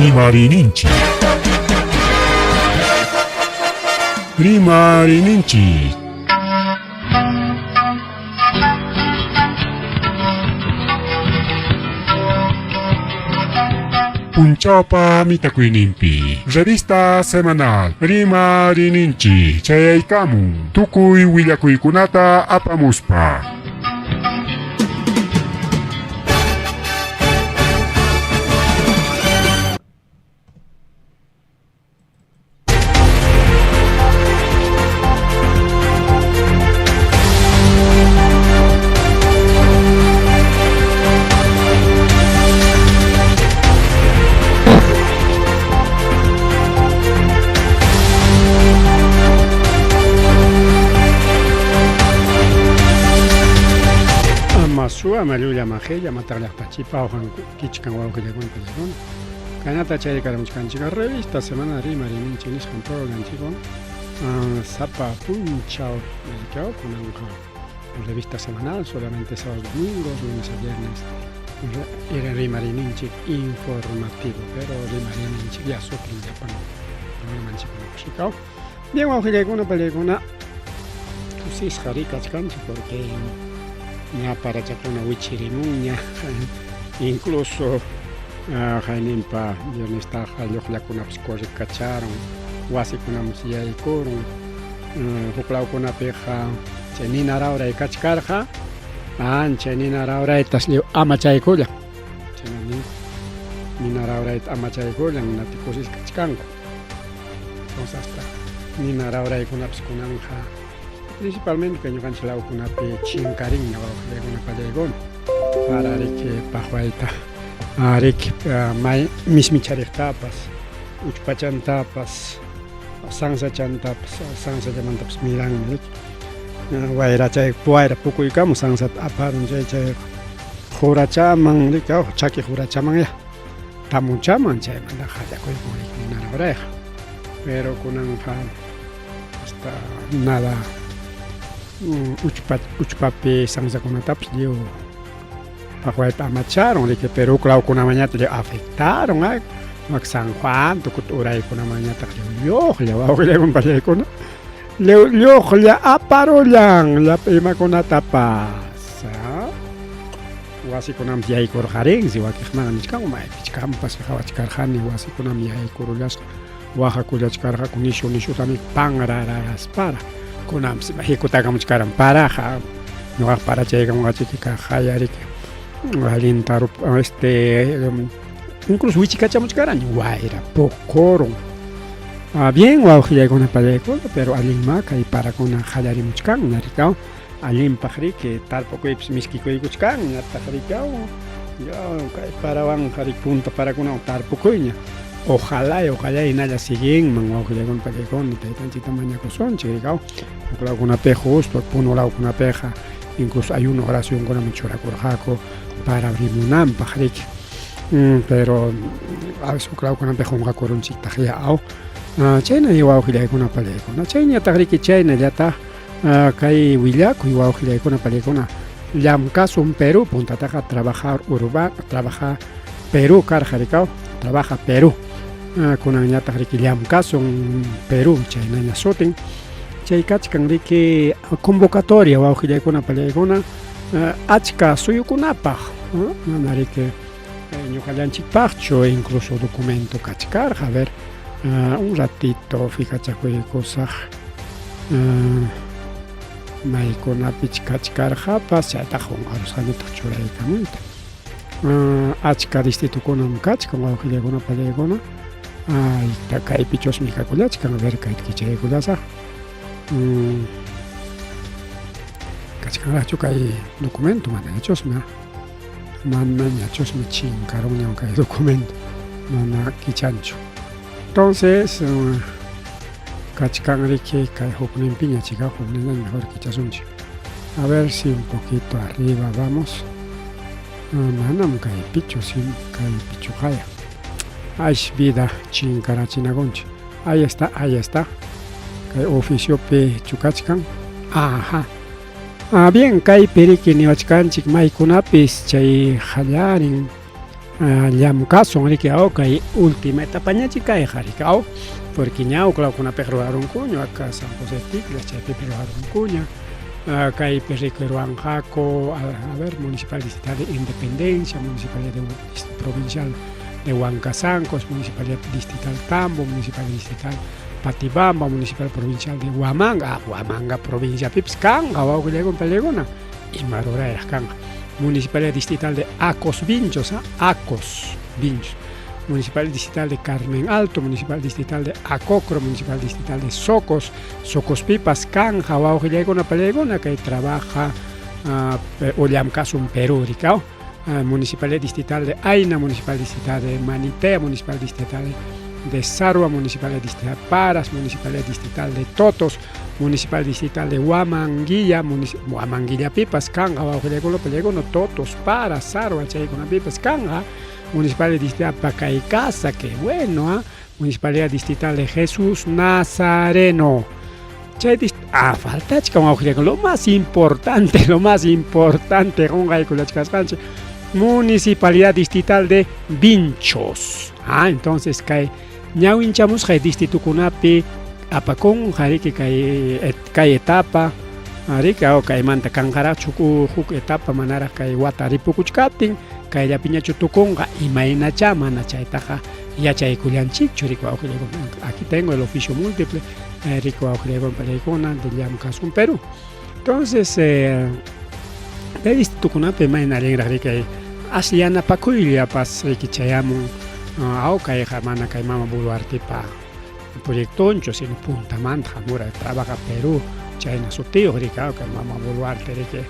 Rimariyninchik. Rimariyninchik. Punchawpa mitakuyninpi revista semanal Rimariyninchik chayaykamun tukuy willakuykunata apamuspa. Ama suwa, ama llulla, ama qilla, ama taqllaqpachipa awqanku kichkan wawqillakuna pillakuna. Kaynata chaykaramuchkanchik revista Semana Rimarininchik nisqan programanchikwan sapa punchaw dedicado kunanqa revista semanal solamente sábados domingos lunes a viernes era rimarininchik informativo pero rimarininchik ya sutin llapan programanchikkunapas bien wawqillaykuna pallaykuna kusisqa rikachkanchik porque ña parachakuna wichirimunña incluso hayninpa viernestaqa lluqllakunapas corrikacharun wasikunamanpas yaykurun huk lawkunapiqa chay nina rawray kachkarqa chay nina rawraytas lliw amachaykullan chayna nina rawrayta amachaykullan napi kusisqa kachkanku entonces hasta nina rawraykunapas kunanqa principalmente kay ñuqanchik lawkunapi chinkarinña wawqillaykuna pallaykuna para riki paqwayta riki may mismichariqtapas uchpachantapas sansachantapas sansallamantapas miranmi riki wayra chay wayra pukuykamun sansata aparun chay chay qurachaman riki chaki qurachaman ya tamuchaman chaymanta qallakuykun riki ninaraqrayqa pero kunanqa hasta nada uchpa uchpapi sansakunatapas lliw paqwayta amacharun riki pero huk lawkunamanñataq lliw afectaron a wak San Juan tukuy uraykunamanñataq lliw lluqlla wawqillaykuna pallaykuna lliw lluqlla aparullan llapa imakunatapas wasikunamanpas yaykurqarinsi wakiqmanqa nichkanku maypich kanpas qhawachkarqani wasikunaman yaykurullasqa waqakullachkarqaku nishu nishutami panrararaspara kunanpas hikutakamuchkaran paraqa ñuqaq parachaykamunqachiki kaqaya riki allinta este incluso wichikachamuchkarani wayra puqurun ah, bien wawqillaykuna pallaykuna pero allinmá kay parakuna qallarimuchkanña rikaw allinpaq riki tarpukuypis miskikuykuchkanñataq rikaw kay parawanqa riki punta parakunawan tarpukuyña ojalá ojalá hinalla siguinman wawqillaykuna pallaykuna taytanchikta mañakusunchik rikaw huk lawkunapiqa justo Puno lawkunapiqa incluso ayuno oracionkunaman churakurqaku para rimunanpaq riki pero a veces huk lawkunapiqa qunqakurunchiktaq ya aw chayna wawqillaykuna pallaykuna chayñataq riki chaynallataq kay willakuy wawqillaykuna pallaykuna llamkasun Perú puntataqa trabajar urba trabaja Perú karqa rikaw trabaja Perú kunanñataq riki llamkasun Perú chaynaña sutin chay kachkan riki convocatoria wawqillaykuna pallaykuna achka suyukunapaq mana riki ñuqallanchikpaqchu incluso documento kachkarqa a ver un ratito fijachakuykusaq maykunapich kachkarqapas chaytaqa qunqarusqañataq churaykamuyta achka distritokunam kachkan wawqillaykuna pallaykuna ayta kaypichusmi kakullachkan a ver kayta kichaykullasaq kachkanraqchu kay documento manañachusmi manañachusmi chinkarunñam kay documento mana kichanchu entonces kachkan riki kay hukninpiña chika hukninña mejor kichasunchik a ver si un poquito arriba vamos manam kaypichu si kaypichu kaya ay vida chinkarachinakunchik ahí está ahí está kay oficiopi chukachkan aha ah bien kaypi riki niwachkanchik maykunapis chay qallarin. Llamkasun riki aw kay última etapañachi kayqa riki aw porque ña huklawkunapiqa ruwarunkuña acá San José Ticlas chaypipi ruwarunkuña kaypi riki ruwanqaku a ver municipal distrital de Independencia, municipalidad de provincial de Huancasancos, municipalidad distrital Tambo, municipalidad distrital Patibamba, municipal provincial de Huamanga, Huamanga provinciapipis kanqa wawqillaykuna payllaykuna ima rurayraq kanqa. Municipalidad distrital de Acos Vinchos, Acos Vinchos, Municipalidad distrital de Carmen Alto, Municipal distrital de Acocro, Municipal distrital de Socos, Socospipas kanja wawqillaykuna pallaykuna kay trabaja o llamkasun Perú rikaw, Municipalidad distrital de Aina, Municipal distrital de Manitea, Municipal distrital de Sarua, Municipalidad distrital de Paras, Municipalidad distrital de Totos, Municipal distrital de Huamanguilla, Huamanguillapipas kanja wawqillaykuna pallaykuna Totos, Paras, Sarua chaykunapipas kanja, Municipalidad distrital Pacaycasa, que bueno, Municipalidad distrital de Jesús Nazareno. Chay faltachkan wawqillaykuna, lo más importante qunqaykulachkasqanchik, Municipalidad distrital de Vinchos. Entonces kay ñawinchamusqay distritukunapi apakunqa riki kay etapa, riki kaymanta kanqaraqchu huk etapa manaraq kay wata ripukuchkaptin, kayllapiñachu tukunqa imaynacha mana chaytaqa yachaykullanchikchu riki wawqillaykuna. Aquí tengo el oficio múltiple, riki wawqillaykuna pallaykuna de llamkasun Perú. Entonces, kay distritukunapi mayna allinraq riki aslla yanapakuyllapas riki chayamun, kayqa mana kay Mama Boluartepa proyectonchu, sino puntamanta hamura Trabaja Perú chayna sutiyuq riki, kay Mama Boluarte riki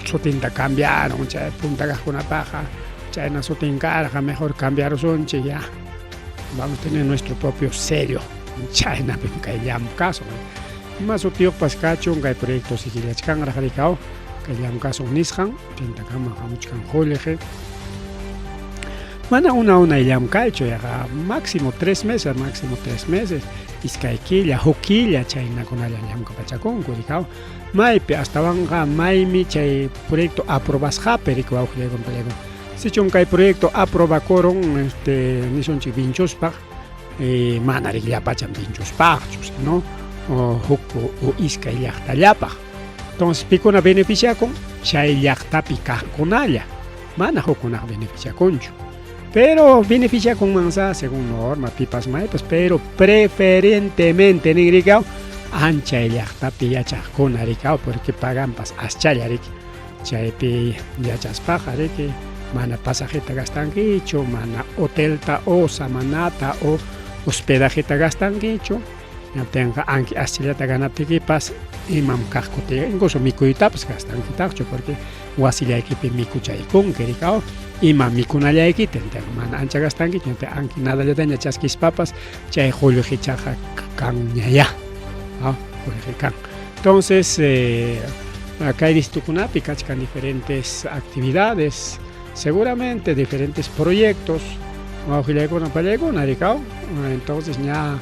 sutinta cambiaron chay punta kaqkunapaqqa chayna sutin karqa, mejor cambiarusunchik ya, vamos a tener nuestro propio sello, chaynapim kay llamkasun. Ima sutiyuqpas kachun kay proyecto sikillachkanraq riki, kay llamkasun nisqan tintakama hamuchkan qullqi. Mana una unay llamkaychu yaqa máximo 3 meses, máximo 3 meses, iskay killa, huk killa chaynakunalla llamkapachakunku rikaw. Maypi astawanqa maymi chay proyecto aprobasqapi riki wawqillaykuna pallaykuna. Sichum kay proyecto aprobakurun nisunchik Vinchospaq, mana riki llapachan Vinchospaqchu, sino huk o iskay llaqtallapaq. Entonces pikuna beneficiakun chay llaqtapi kaqkunalla, mana hukkunaqa beneficiakunchu. Pero beneficiakunmansa según norma, pipas maypas, pero preferentemente nin rikaw anchay llaqtapi yachaqkuna rikaw, porque paganpas aschalla riki. Chaypi yachaspaqa riki mana pasajeta gastankichu, mana hotelta o samanata o hospedajeta gastankichu, Yaptinqa anki aschallata ganaptikipas imam kaq kuti, incluso mikuytapas gastankitaqchu, porque wasillaykipi mikuchaykunki rikaw, ima mikunallaykita mana ancha gastankichu, anki nadallataña chaskispapas chay qullqichaqa kanñayá, qullqi kan. Entonces, kay distritukunapi kachkan diferentes actividades, seguramente diferentes proyectos, wawqillaykuna pallaykuna rikaw. Entonces ña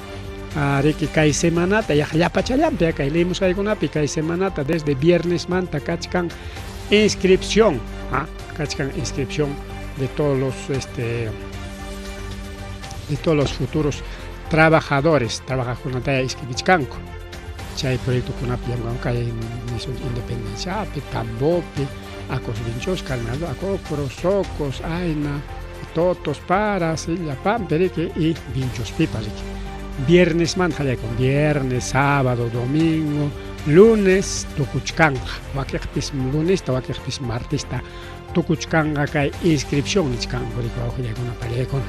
riki kay semanata yaqa llapachallanpi kay leemusqaykunapi kay semanata desde viernes manta kachkan inscripción, kachkan inscripción de todos los de todos los futuros trabajadores, trabajaqkunataya inscribichkanku chay proyectokunapi llamkanku kay nisun Independenciapi, Tambopi, Acos Vinchos, Carmen Acocro, Socos, Aina, Totos, Paras, Llapampi riki y Vinchospipas riki. Viernes manta qallaykun, viernes, sábado, domingo, lunes tukuchkanqa, wakiqpis lunesta, wakiqpis martesta tukuchkanqa kay inscripción nichkanku riki wawqillaykuna pallaykuna.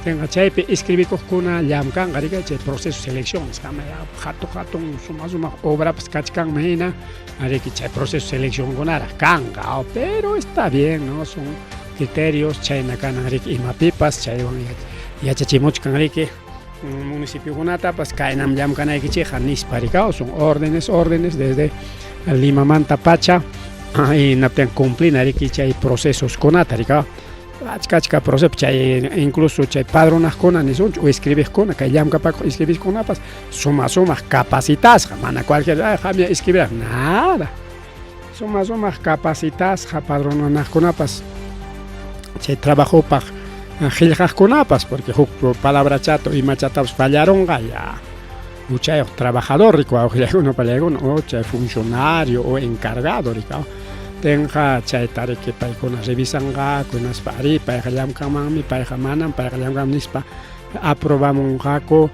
Tenqa chaypi inscribikuqkuna llamkanqa riki chay proceso selección nisqanman hatun hatun suma sumaq obrapas kachkanman hina riki chay proceso seleccionkunaraq kanqa, pero está bien, ¿no? Son criterios chayna kanan riki imapipas chaywan yachachimuchkan riki municipiokunatapas kaynam llamkanaykichikqa nispa rikaw, son órdenes, órdenes desde Limamanta pacha hinaptin cumplina riki chay procesoskunata rikaw. Achka achka proceso chay incluso chay padronaqkuna nisunchu o escribiqkuna kay llamkapakuq escribiqkunapas suma sumaq capacitasqa, mana cualquier qamña escribiraq nada. Suma sumaq capacitasqa padronanaqkunapas Chay trabajopaq qillqaqkunapas, porque huk palabrachata o imachatapas fallarunqa, ya huchayuq trabajador riki wawqillaykuna pallaykuna o chay funcionario o encargado riki tinqa chayta riki paykuna revisanqaku hinaspa arí payqa llamkanmanmi payqa manam payqa llamkanman nispa aprobamunqaku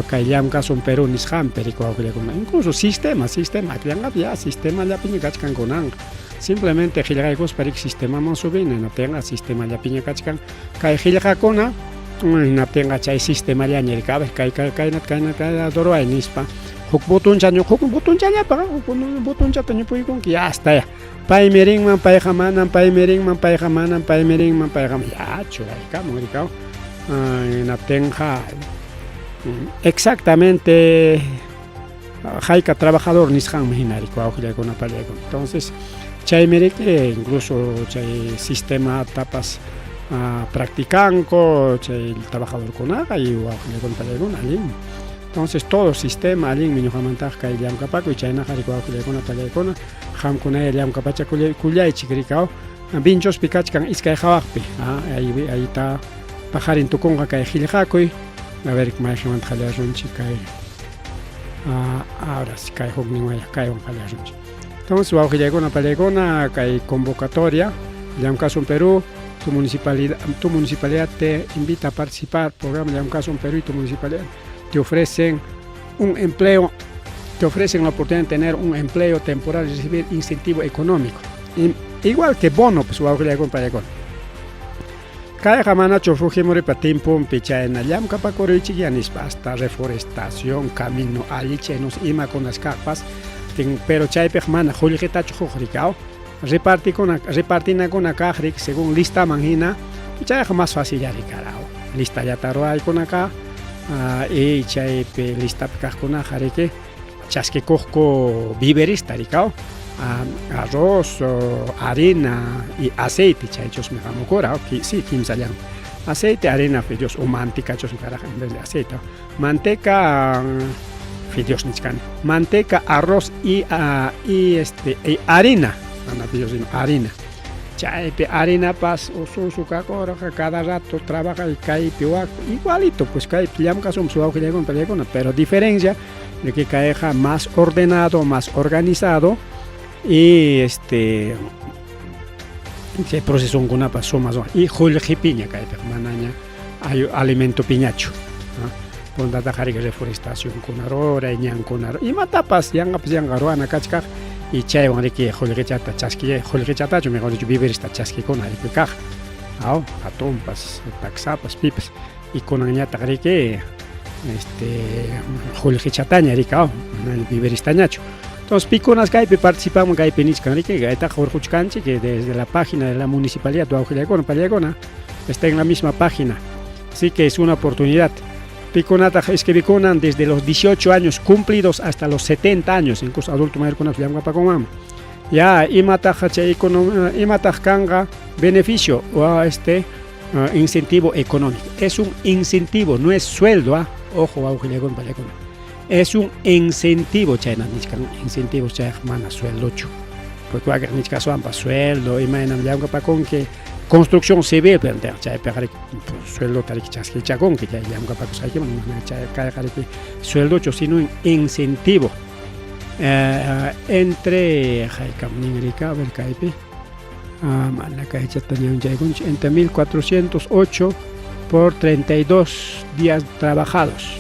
kay llamkasun Perú nisqanpi riki wawqillaykuna incluso sistema sistema akllanqapi ya sistemallapiña kachkan kunanqa simplemente qillqaykuspa riki sistemaman subina hinaptinqa sistemallapiña kachkan kay qillqakuna hinaptinqa chay sistemallaña riki a ver kay kay kaynata kaynata kaynata ruway nispa huk botoncha huk botonchallapa huk botonchata ñupuykunki ya hasta ya paymi rinman payqa manam paymi rinman payqa manam paymi rinman payqa ya churaykamun rikaw hinaptinqa exactamente hayka trabajador nisqanman hina riki wawqillaykuna pallaykuna entonces chaymi riki incluso chay sistematapas practicanku chay trabajadorkunaqa y wawqillaykuna pallaykuna allinmi entonces todo sistema allinmi ñuqamantaqa kay llamkapakuy chaynaqa riki wawqillaykuna pallaykuna qamkunaya llamkapachakullaychik rikaw Vinchospi kachkan iskay qhawaqpi ayta paqarin tukunqa kay qillqakuy a ver mayqinmanta qallarunchik kay ahora sí kay huknin kaywan qallarunchik entonces wawqillaykuna pallaykuna kay convocatoria Llamkasun Perú tu municipalidad te invita a participar programa Llamkasun Perú y tu municipalidad te ofrecen un empleo te ofrecen la oportunidad de tener un empleo temporal y recibir incentivo económico igual que bono pues wawqillaykuna pallaykuna kayqa manachu Fujimoripa tiemponpi chayna llamkapakuruychikya nispa hasta reforestación camino allichay no sé imakunas kaqpas pero chaypiqa mana qullqitachu huk rikaw repartikuna repartinakuna kaq riki según listaman hina chayqa más facillari karaw listallata ruwaykunaka y chaypi listapi kaqkunaqa riki chaskikuqku viverista rikaw arroz harina y aceite chaychusmi hamukura sí kimsallan aceite harina fideos o mantecachusmi karqa en vez de aceite manteca fideos nichkani manteca arroz y y este y harina mana fideos sino harina chaypi harinapas usu usu kakurqa cada rato trabaja y kaypi wakpi igualito pues kaypi llamkasunpas wawqillaykuna pallaykuna pero diferencia de que kayqa más ordenado más organizado y este chay procesunkunapas sumaq y qullqipiña kaypiqa manaña alimentopiñachu puntataqa riki reforestacionkuna ruray ñankuna imatapas yanqapas yanqa ruwana kachkaq y chaywan riki qullqichata chaski qullqichatachu mejor dicho viverista chaskikuna riki kaq aw hatunpas taksapas pipas y kunanñataq riki este qullqichataña riki aw mana viveristañachu entonces pikunas kaypi participanman kaypi nichkan riki kaytaqa hurquchkanchik desde la página de la municipalidad wawqillaykuna pallaykuna está en la misma página así que es una oportunidad pikunataq escribikunan desde los 18 años cumplidos hasta los 70 años incluso adulto mayorkunapas llamkapakunmanmi ya imataq chay imataq kanqa beneficio o este incentivo económico es un incentivo no es sueldo ojo wawqillaykuna pallaykuna es un incentivo chayna nichkan incentivos chayqa mana sueldochu porque wakiq nichkaswanpas sueldo imaynam llamkapakunki construcción civil pero chaypiqa riki sueldota riki chaskichakunki chay llamkapakusqaykiman mana chay kayqa riki sueldochu sino incentivo entre haykam nin riki a ver kaypi mana kaychata ñawinchaykunchik entre 1408 por 32 días trabajados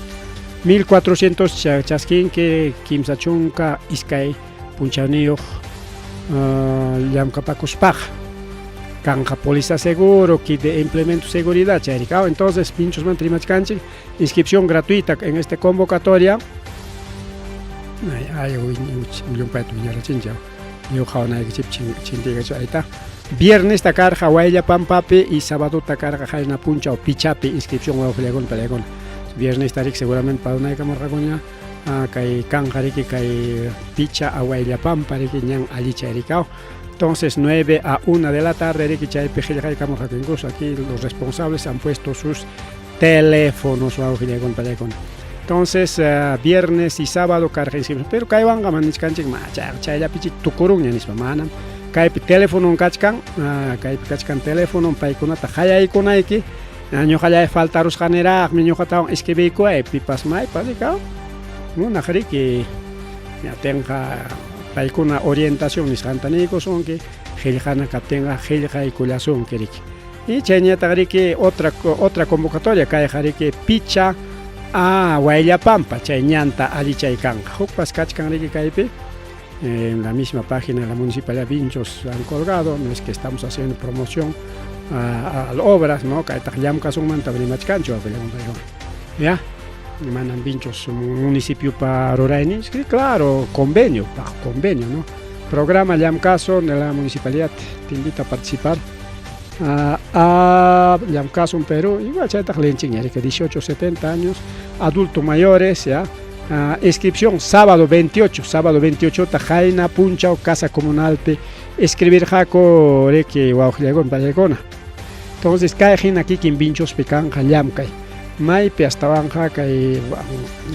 1400 chaskinki kimsa chunka iskay punchawniyuq llamkapakuspaqa kanqa póliza seguro kit de implemento seguridad chayrikaw entonces pinchosmanta rimachkanchik inscripción gratuita en esta convocatoria ay llumpayta wiñarachinchik lliw qawanaykichik chintiykachik ayta viernesta karqa Wayllapampapi y sabadota karqa qayna punchaw Pichapi inscripción wawqillaykuna pallaykuna viernesta riki seguramente padunaykamurqakuña kay kanqa riki kay Picha a Wayllapampa riki ñan allichay rikaw entonces 9 a 1 de la tarde riki chaypi qillqaykamurqaku incluso aquí los responsables han puesto sus teléfonos wawqillaykuna pallaykuna entonces viernes y sábado karqa inscripción pero kaywanqa mana nichkanchik ma chayllapichik tukurunña nispa manam. Kaypi telefonon kachkan, kaypi kachkan telefonon paykunata qayaykunayki. Ñuqallay faltarusqaniraqmi ñuqatawan escribiykuway pipas maypas rikaw. Munaq riki ñatinqa paykuna orientación nisqanta niykusunki, qillqana kaptinqa qillqaykullasunki riki. Y chayñataq riki otra otra convocatoria kayqa riki picha a Wayllapampa chay ñanta allichay kanqa. Hukpas kachkan riki kaypi en la misma página de la Municipalidad Vinchos han colgado, no es que estamos haciendo promoción a obras, ¿no? Kaytaq llamkasunmanta rimachkanchu ya manam Vinchos municipiopa rurayninchik, claro, convenio, bajo convenio, ¿no? Programa Llamkasun de la Municipalidad te invita a participar a Llamkasun Perú, igual chaytaq lenchinña, 18, 70 años, adultos mayores, ya. Inscripción sábado 28, sábado 28 ta qayna punchaw casa comunalpi escribirqaku riki wawqillaykuna pallaykuna. Entonces kay hina kikin Vinchospi kanqa llamkay. Maypi astawanqa kay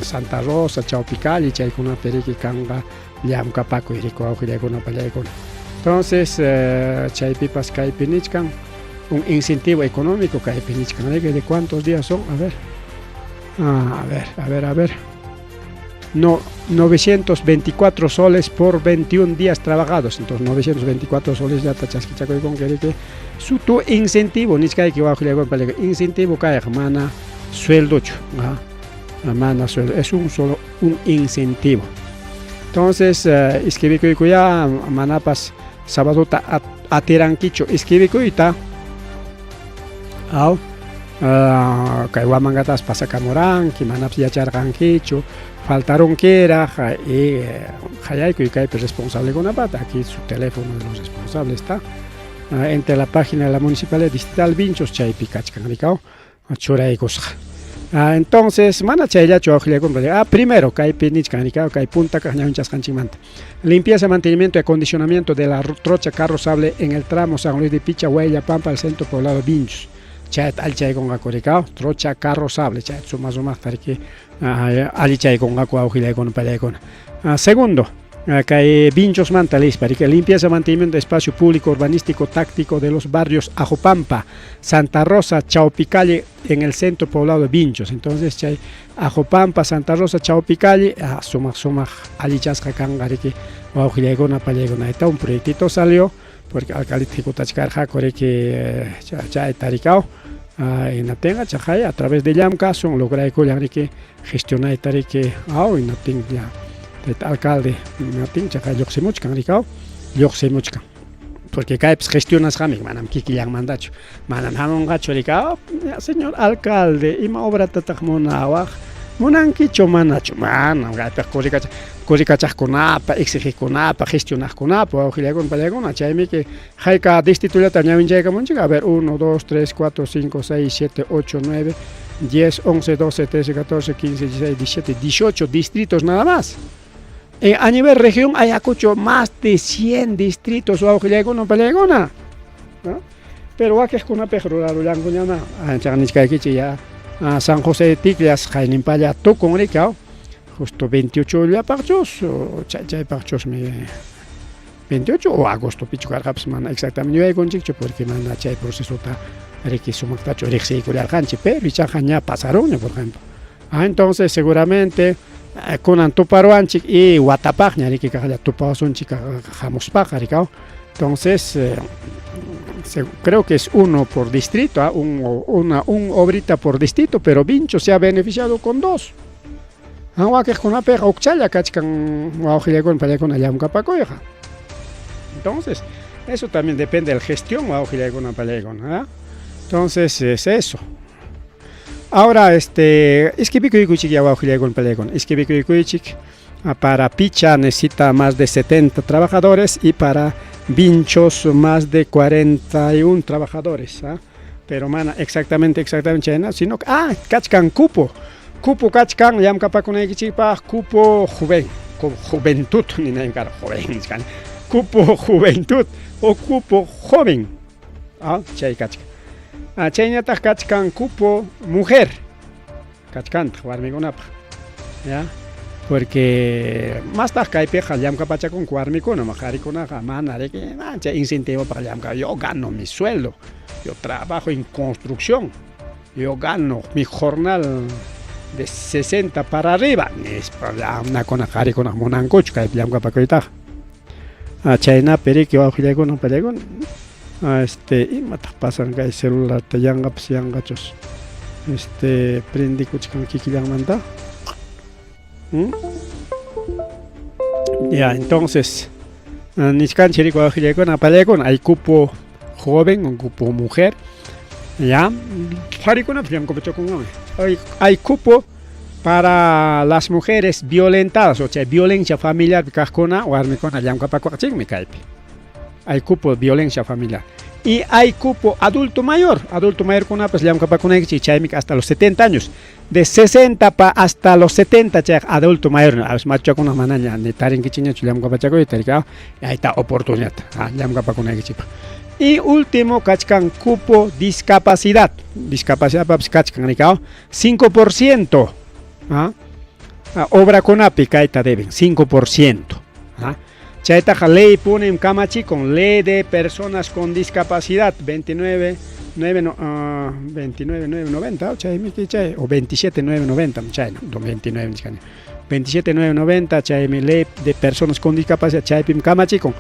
Santa Rosa, Chawpi Calle chaykunapi riki kanqa llamkapakuy riki wawqillaykuna pallaykuna. Entonces chaypipas kaypi nichkan un incentivo económico kaypi nichkan riki de cuántos días son, a ver. A ver, a ver, a ver. No, 924 soles por 21 días trabajados. Entonces, 924 soles ya chaskichakuykunki riki. Su tu incentivo, nichkayki wawqillaykuna incentivo kayqa mana sueldochu. Mana sueldo, es un solo un incentivo. Entonces, escribikuykuya manapas sabadota atirankichu escribikuyta. Aw kay Huamangatas pasakamuranki, manapas yacharqankichu, faltarunkiraq y qayaykuy kaypi responsablekunapata, aquí su teléfono de los responsables está. Entre la página de la Municipalidad Distrital Vinchos chaypi kachkan rikaw churaykusqa. Entonces, mana chayllachu wawqillaykuna. Primero kaypi nichkan rikaw kay punta kaq ñawinchasqanchikmanta. Limpieza, mantenimiento y acondicionamiento de la trocha carrozable en el tramo San Luis de Picha, Huayllapampa, al centro poblado Vinchos. Chayta allichaykunqaku rikaw, trocha carrozable, chayta suma sumaqta riki allichaykunqaku wawqillaykuna pallaykuna. Segundo, kay Vinchosmanta lispa, riki limpieza, mantenimiento de espacio público urbanístico táctico de los barrios Ajopampa, Santa Rosa, Chaupicalle en el centro poblado de Vinchos. Entonces, chay Ajopampa, Santa Rosa, Chaupicalle, sumaq sumaq allichasqa kanqa riki wawqillaykuna pallaykuna. Ahí está un proyectito salió porque alcalde ejecutachkarqaku riki chayta rikaw. Hinaptinqa chaqay a través de llamkasun lograykullan riki gestionayta riki aw hinaptin ya tayta alcalde hinaptin chaqay lluqsimuchkan rikaw lluqsimuchkan. Porque kaypis gestionasqami manam kikillanmantachu manam hamunqachu rikaw señor alcalde ima obratataq munawaq munankichu manachu manam kaypiq kurikachaqkunapa exigiqkunapa gestionaqkunapa wawqillaykuna pallaykuna chaymiki hayka distritullata ñawinchaykamunchik a ver 1 2 3 4 5 6 7 8 9 10 11 12 13 14 15 16 17 18 distritos nada más. A nivel región Ayacucho más de 100 distritos wawqillaykuna pallaykuna, ¿no? Pero wakiqkunapiq rurarullankuñama anchaqa nichkaykichik ya San José de Ticllas qayninpalla tukun rikaw justo 28 llapaqchus chay chaypaqchusmi 28 o agosto pichu karqapas mana exactamente yuyaykunchikchu porque mana chay procesota riki sumaqtachu riqsiykullarqanchik pero ichaqa ña pasarunña por ejemplo. Entonces seguramente kunan tuparuwanchik y watapaqña riki kaqlla tupawasunchik hamuspaqa rikaw. Entonces creo que es uno por distrito, un obrita por distrito, pero Vincho se ha beneficiado con dos. Wakiqkunapiqa ukchalla kachkan wawqillaykuna pallaykuna llamkapakuyqa. Entonces, eso también depende de la gestión wawqillaykuna pallaykuna. Entonces, es eso. Ahora, iskibikuykuchik ya wawqillaykuna pallaykuna, iskibikuykuchik para Picha necesita más de 70 trabajadores y para Vinchos más de 41 trabajadores. Pero mana exactamente, exactamente chayna, sino kachkan cupo. Cupo kachkan llamkapakunaykichikpaq cupo joven, juventud, ninaymi karqa joven nichkani. Cupo juventud o cupo joven. Chay kachkan. Chayñataq kachkan cupo mujer. Kachkantaq warmikunapaq. ¿Ya? Porque mastaq kaypiqa llamkapachakunku warmikuna, qarikunaqa mana riki ancha incentivopaq llamka. Yo gano mi sueldo, yo trabajo en construcción, yo gano mi jornal de 60 para arriba, nispa llamnakuna qarikuna munankuchu kaypi llamkapakuytaqa. Chaynapi riki wawqillaykuna pallaykuna, imataq pasan kay celularta yanqapas yanqachus prendikuchkan kikillanmanta. Ya, entonces, nichkanchik riki wawqillaykuna pallaykuna, hay cupo joven, un cupo mujer, ya, qarikunapas llamkapachakunmanmi. Hay cupo para las mujeres violentadas, o sea, violencia familiar kaqkuna, warmikuna llamkapakuqchikmi kaypi. Hay cupo violencia familiar. Y hay cupo adulto mayor, adulto mayor kunapas llamkapakunaykichik, chaymi hasta los 70 años. De 60 pa hasta los 70 chay adulto mayor, a los machakuna manaña ni tarinkichikñachu llamkapachakuyta, rika, ahí está oportunidad, llamkapakunaykichikpaq. Y último kachkan cupo discapacidad, discapacidad papas kachkan rika, 5%, obra kunapi kayta deben, 5%. Chaytaqa ley punim kamachikun, ley de personas con discapacidad, 29, 9, no, 29, 9, 90, chay miki chay, o 27, 9, 90, chay, no, 29, nichkani. 27, 9, 90, chaymi ley de personas con discapacidad, chaypim kamachikun.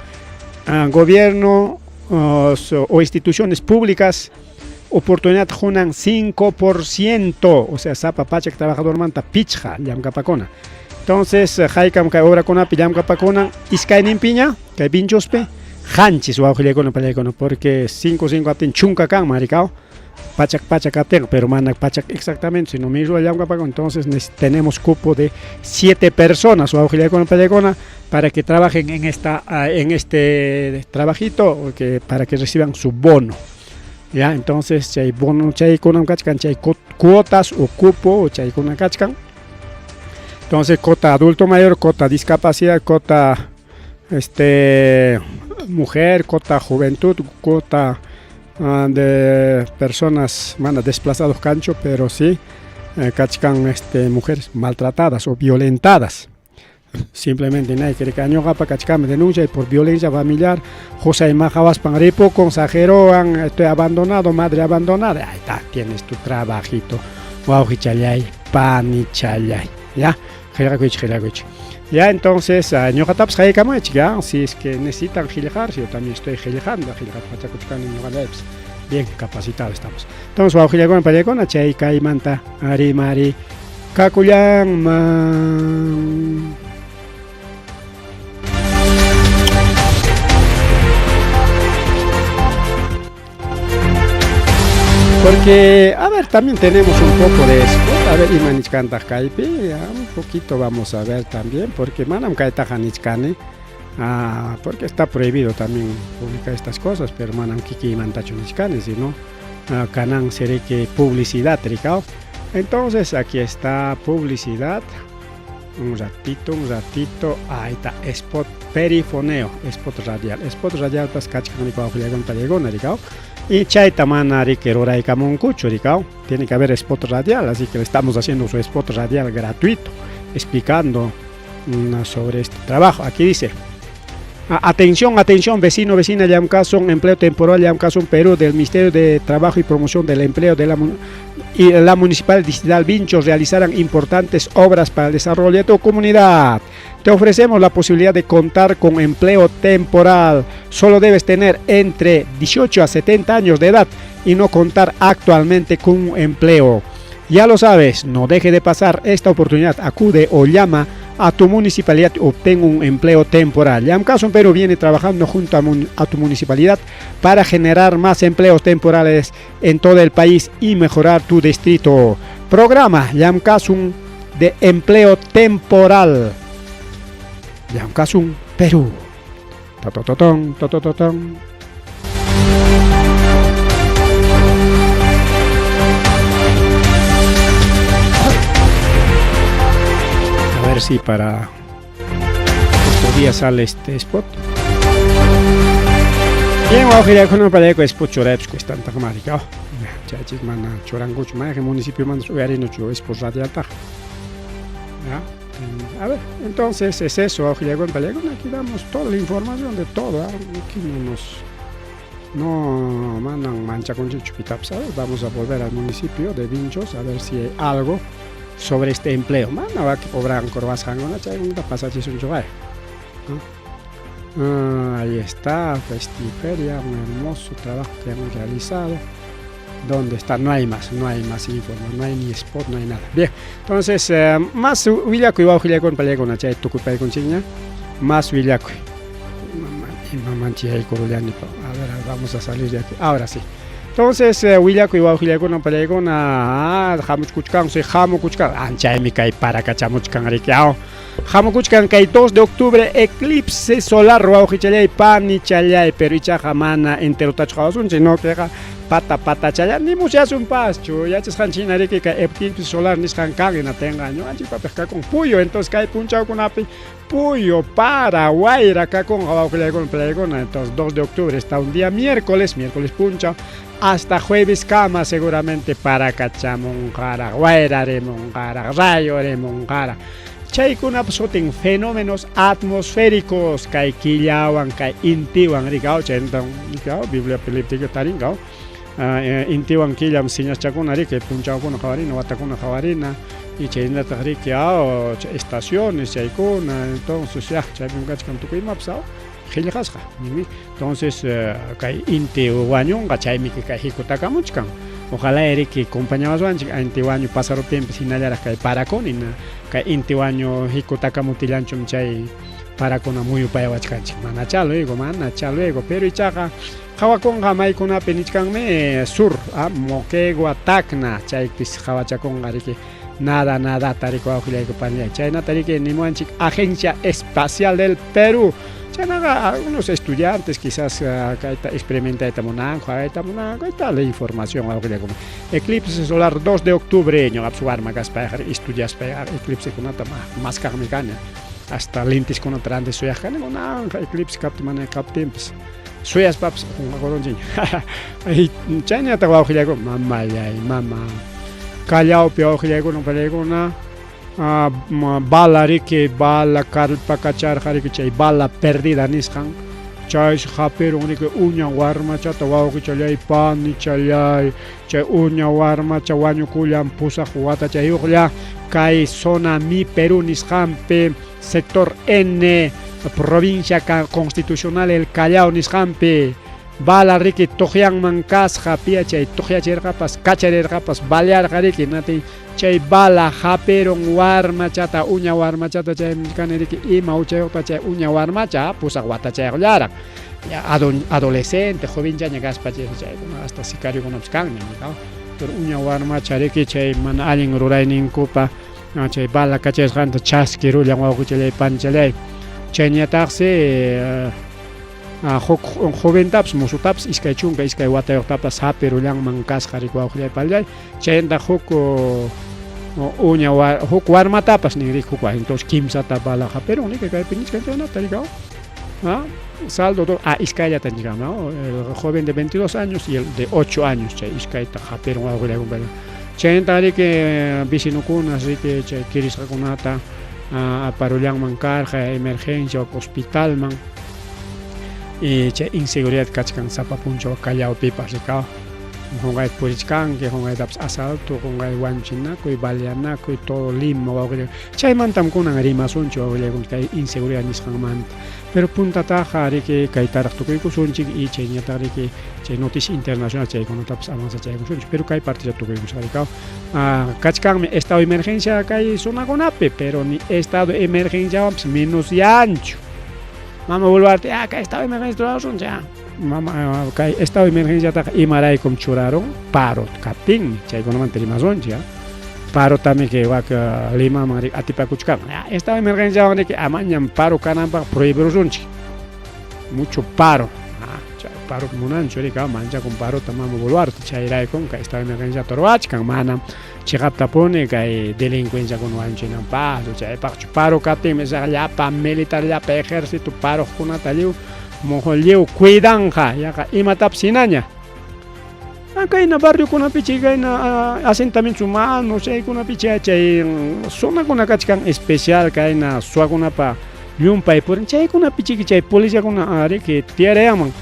Gobierno, o instituciones públicas, oportunidad junan 5%, o sea, sapa pachak trabajador manta pichja llamkapakuna. Entonces, haykam kay obrakunapi llamkapakuna, iskayninpiña, kay Vinchospi, qanchis wawqillaykuna pallaykuna, porque 5, 5 aptin chunka kan, maricao, pachak, pachak aptin, pero mana pachak exactamente, sino mismo llamkapakuna. Entonces, tenemos cupo de 7 personas, wawqillaykuna pallaykuna, para que trabajen en esta, en este trabajito, que, para que reciban su bono. Ya, entonces, chay bono, chay kunam kachkan, chay cuotas o cupo, chay kunam kachkan. Entonces, cuota adulto mayor, cuota discapacidad, cuota, mujer, cuota juventud, cuota, de personas, bueno, desplazados cancho, pero sí, kachkan, mujeres maltratadas o violentadas. Simplemente nadie quiere que ñoqapa kachkame denuncia y por violencia familiar, José Majawaspan ripo, consejeroan, estoy abandonado, madre abandonada. Ahí está, tienes tu trabajito. Wawqichalay, panichalay. Ya, qillqakuychik, qillqakuychik. Ya, entonces, ñuqatapas qaykamuchik, ya, si es que necesitan qillqar, yo también estoy qillqando, qillqapachakuchkani ñuqallaypas. Bien capacitado estamos. Entonces, wawqillaykuna, pallaykuna, chay kaymanta rimari kakullanman. Porque, a ver, también tenemos un poco de spot. A ver, imanichkantaq kaypi, ya, un poquito vamos a ver también, porque manam kaytaqa nichkani, porque está prohibido también publicar estas cosas, pero manam kikiymantachu nichkani, sino, kanan seré que publicidad, ricao. Entonces, aquí está publicidad. Un ratito, un ratito. Ahí está, spot perifoneo, spot radial. Spot radial, pues, kachkan ricao, juliagón, tallegón, ricao. Y chayta mana riki ruraykamunkuchu, ricao. Tiene que haber spot radial, así que le estamos haciendo su spot radial gratuito, explicando, sobre este trabajo. Aquí dice, atención, atención, vecino, vecina, llamkasun, empleo temporal, llamkasun, Perú, del Ministerio de Trabajo y Promoción del Empleo de la y la Municipal Distrital Vinchos realizarán importantes obras para el desarrollo de tu comunidad. Te ofrecemos la posibilidad de contar con empleo temporal. Solo debes tener entre 18 a 70 años de edad y no contar actualmente con un empleo. Ya lo sabes, no deje de pasar esta oportunidad. Acude o llama a tu municipalidad y obtén un empleo temporal. Llamkasun Perú viene trabajando junto a tu municipalidad para generar más empleos temporales en todo el país y mejorar tu distrito. Programa Llamkasun de empleo temporal. Llamkasun Perú. Ta, ta, ta, tan, ta, ta, ta, tan. A ver si para estos días sale este spot. Bien, wawqillaykuna palayku spot churaypas cuestantaq maricao. Chaychik mana churankuchu, mayqin municipio mana uyarinachu spot radialtaqa. Ya. A ver, entonces es eso, aquí damos toda la información de todo, aquí no nos no mandan manchakunchikchu pitapas. A ver, vamos a volver al municipio de Vinchos a ver si hay algo sobre este empleo. Mana waki obran corvasqankuna chaykunata pasachisunchu vaya. Ahí está, Festiferia, un hermoso trabajo que hemos realizado. ¿Dónde está? No hay más, no hay más informe, no hay ni spot, no hay nada. Bien, entonces, más willakuy wawqillaykuna panillaykuna chay tukupaykunchikña, más willakuy. A ver, vamos a salir de aquí. Ahora sí. Entonces, willakuy wawqillaykuna panillaykuna, hamuchkuchkan, sí, hamukuchkan, anchaymi kay parakachamuchkan riki, aw. Hamukuchkan kay 2 de octubre, eclipse solar wawqichallay, panichallay, pero ichaqa mana enterotachu qawasunchik, no, kayqa pata patachalla, ni musyasunpaschu, yachasqanchik hina riki kay eclipse solar nisqan kan, hinatinqa ñuqanchikpapaq kakun puyu, entonces kay punchawkunapi puyu, para, wayra kakunqa wawqillaykuna panillaykuna, entonces 2 de octubre está un día miércoles, miércoles punchaw, hasta jueves kama seguramente parakachamunqaraq, wayrarimunqaraq, rayurimunqaraq. Chaykunap sutin fenómenos atmosféricos kay killawan kay intiwan rikaw chaynatam rikaw Bibliapi liptiki tarinkaw intiwan killam señaschakuna riki punchawkuna qawarina watakuna qawarina y chaynataq riki aw estaciones chaykuna entonces ya chaypim kachkan tukuy imapas aw qillqasqa ninmi entonces kay inti wañunqa chaymi kay hikutakamuchkan ojalá riki compañawaswanchik inti wañu pasaruptinpas hinallaraq kay parakuni kay inti wañu hikutakamuptillanchum chay parakuna muyupayawachkanchik manachá luego manachá luego pero ichaqa qawakunqa maykunapi nichkanmi sur Moquegua Tacna chaypis qawachakunqa riki nada nadata riki wawqillayku panillay chaynata riki nimuwanchik Agencia Espacial del Perú chaynaqa algunos estudiantes quizás kayta experimentayta munanku qawayta munanku ahí está la información wawqillayku eclipse solar 2 de octubre ñuqapas warma kaspayqa estudiaspay eclipsekunata maskaqmi kani hasta lentiskunata ranti suyaq kani kunanqa eclipse kaptin mana kaptinpas suyaspapas qunqakurunchikña chaynataq wawqillayku mamallay mama Callawpi wawqillaykuna panillaykuna bala riki bala karpakacharqa riki chay bala perdida nisqan chaysi hapirun riki uña warmachata wawqichallay panichallay chay uña warmacha wañukullan pusaq watachayuqlla kay zona Mi Perú nisqanpi sector N provincia constitucional El Callao nisqanpi bala riki tuqyanman kasqa pia chay tuqyachirqapas kacharirqapas balearqa riki natin chay bala hapirun warmachata uña warmachata chay kani riki ima huchayuqta chay uña warmacha pusaq watachayuqllaraq adolescente jovenchaña kaspa chaykuna hasta sicariokunapas kanña pero uña warmacha riki chay mana allin rurayninkupa chay bala kachasqanta chaskirullan wawqichallay panichallay chayñataqsi huk joventapas mosutapas 22 watayuqtapas hapirullanman kasqa riki wawqillay panillay chaynataq huk uña huk warmatapas nin riki huk entonces kimsata bala hapirun riki kaypi nichkan chaynata riki saldo iskayllata nichkan no el joven de 22 años y el de 8 años chay iskayta hapirun wawqillay chaynata riki vecinokuna riki chay kirisqakunata aparullanman karqa emergencia hospitalman y chay inseguridad kachkan sapa punchaw Callawpipas rikaw qunqayta purichkanki qunqaytapas asalto qunqay wañuchinakuy baleanakuy todo Lima wawqillay chaymantam kunan rimasunchik wawqillaykuna kay inseguridad nisqanmanta pero puntataqa riki kaytaraq tukuykusunchik y chayñataq riki chay noticia internacional chaykunatapas avanzachaykusunchik pero kay partella tukuykusqa rikaw kachkanmi estado de emergencia kay zonakunapi pero ni estado de emergenciawanpas menos yanchu mama Boluarte kay estado de emergencia churarusunchik mama kay estado de emergenciataqa imaraykum churarun paro kaptinmi chaykunamanta rimasunchik parotami kay wak Limaman atipakuchkan estado de emergenciawan riki amañam paro kananpaq prohibirusunchik mucho paro chay paro munanchu riki manchakun parota mama Boluarte chayraykum kay estado de emergenciata ruwachkan manam chiqaptapuni kay delincuenciakuna wañuchinanpaqchu chaypaqchu paro kaptinmi llapa militar llapa ejército paroqkunata lliw lliw cuidanqa yaqa imatapas hinaña. Kayna barriokunapi chay kayna asentamientos humanos chaykunapi chay chay zonakuna kachkan especial kayna suwakunapa llumpay purin chaykunapi chiki chay policiakuna riki tiyarayanman.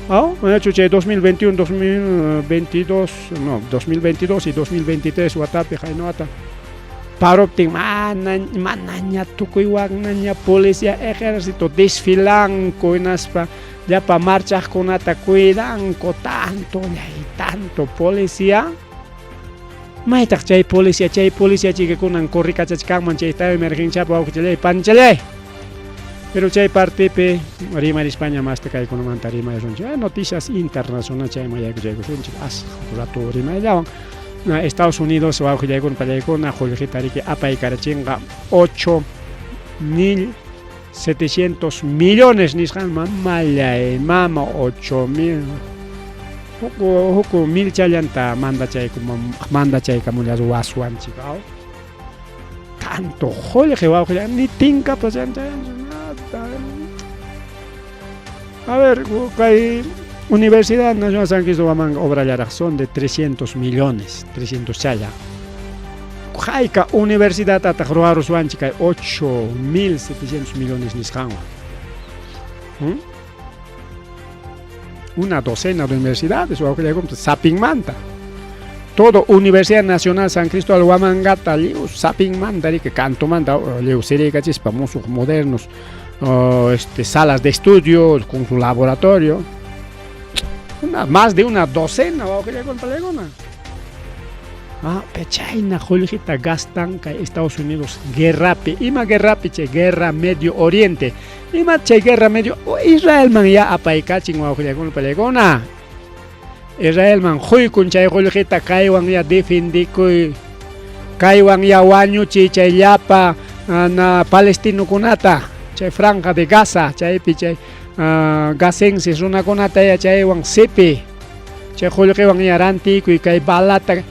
Aw, manachu chay 2021, 2022, no, 2022 y 2023 watapi qayna wata paruptin mana manaña tukuy waknaña policía ejército desfilanku hinaspa llapa marchaqkunata cuidanku tanto llay tanto policía. Maytaq chay policía, chay policía chikakunan corrikachachkanman chay estado emergenciapi wawqichalláy panichalláy. Pero chay partipi rimarispaña masta kaykunamanta rimaysunchik. Ah, noticias internacional chayman yaykuchaykusunchik as rato rimayllawan. Estados Unidos wawqillaykuna pallaykuna qullqita riki apaykarachinqa 8.700 millones nisqan mamallay mama 8.000 huk huk milchallanta mandachaykamullas waswanchik aw tanto qullqi wawqilla ni tinkapas a ver kay Universidad Nacional San Cristo Huamanga obrallaraq son de 300 millones 300 challa hayka universidadtataq ruwaruswanchik kay 8.700 millones nisqanwan. Una docena de universidades wawqillaykunata sapinmanta. Todo Universidad Nacional San Cristóbal Huamangata lliw sapinmanta riki cantomanta lliw siriykachispa musuq modernos salas de estudio con su laboratorio. Una, más de una docena wawqillaykuna palaykuna. Ah, chayna qullqita gastan kay Estados Unidos guerrapi. Ima guerrapi chay guerra Medio Oriente. Ima chay guerra Medio Israelman ya apaykachin wawqillaykuna palaykuna. Israelman quykun chay qullqita kaywan ya defendikuy. Kaywan ya wañuchiy chay llapa na palestinokunata, chay franja de Gaza, chaypi chay gazenses runakunata ya chaywan sipi. Chay qullqiwan ya rantikuy kay balata.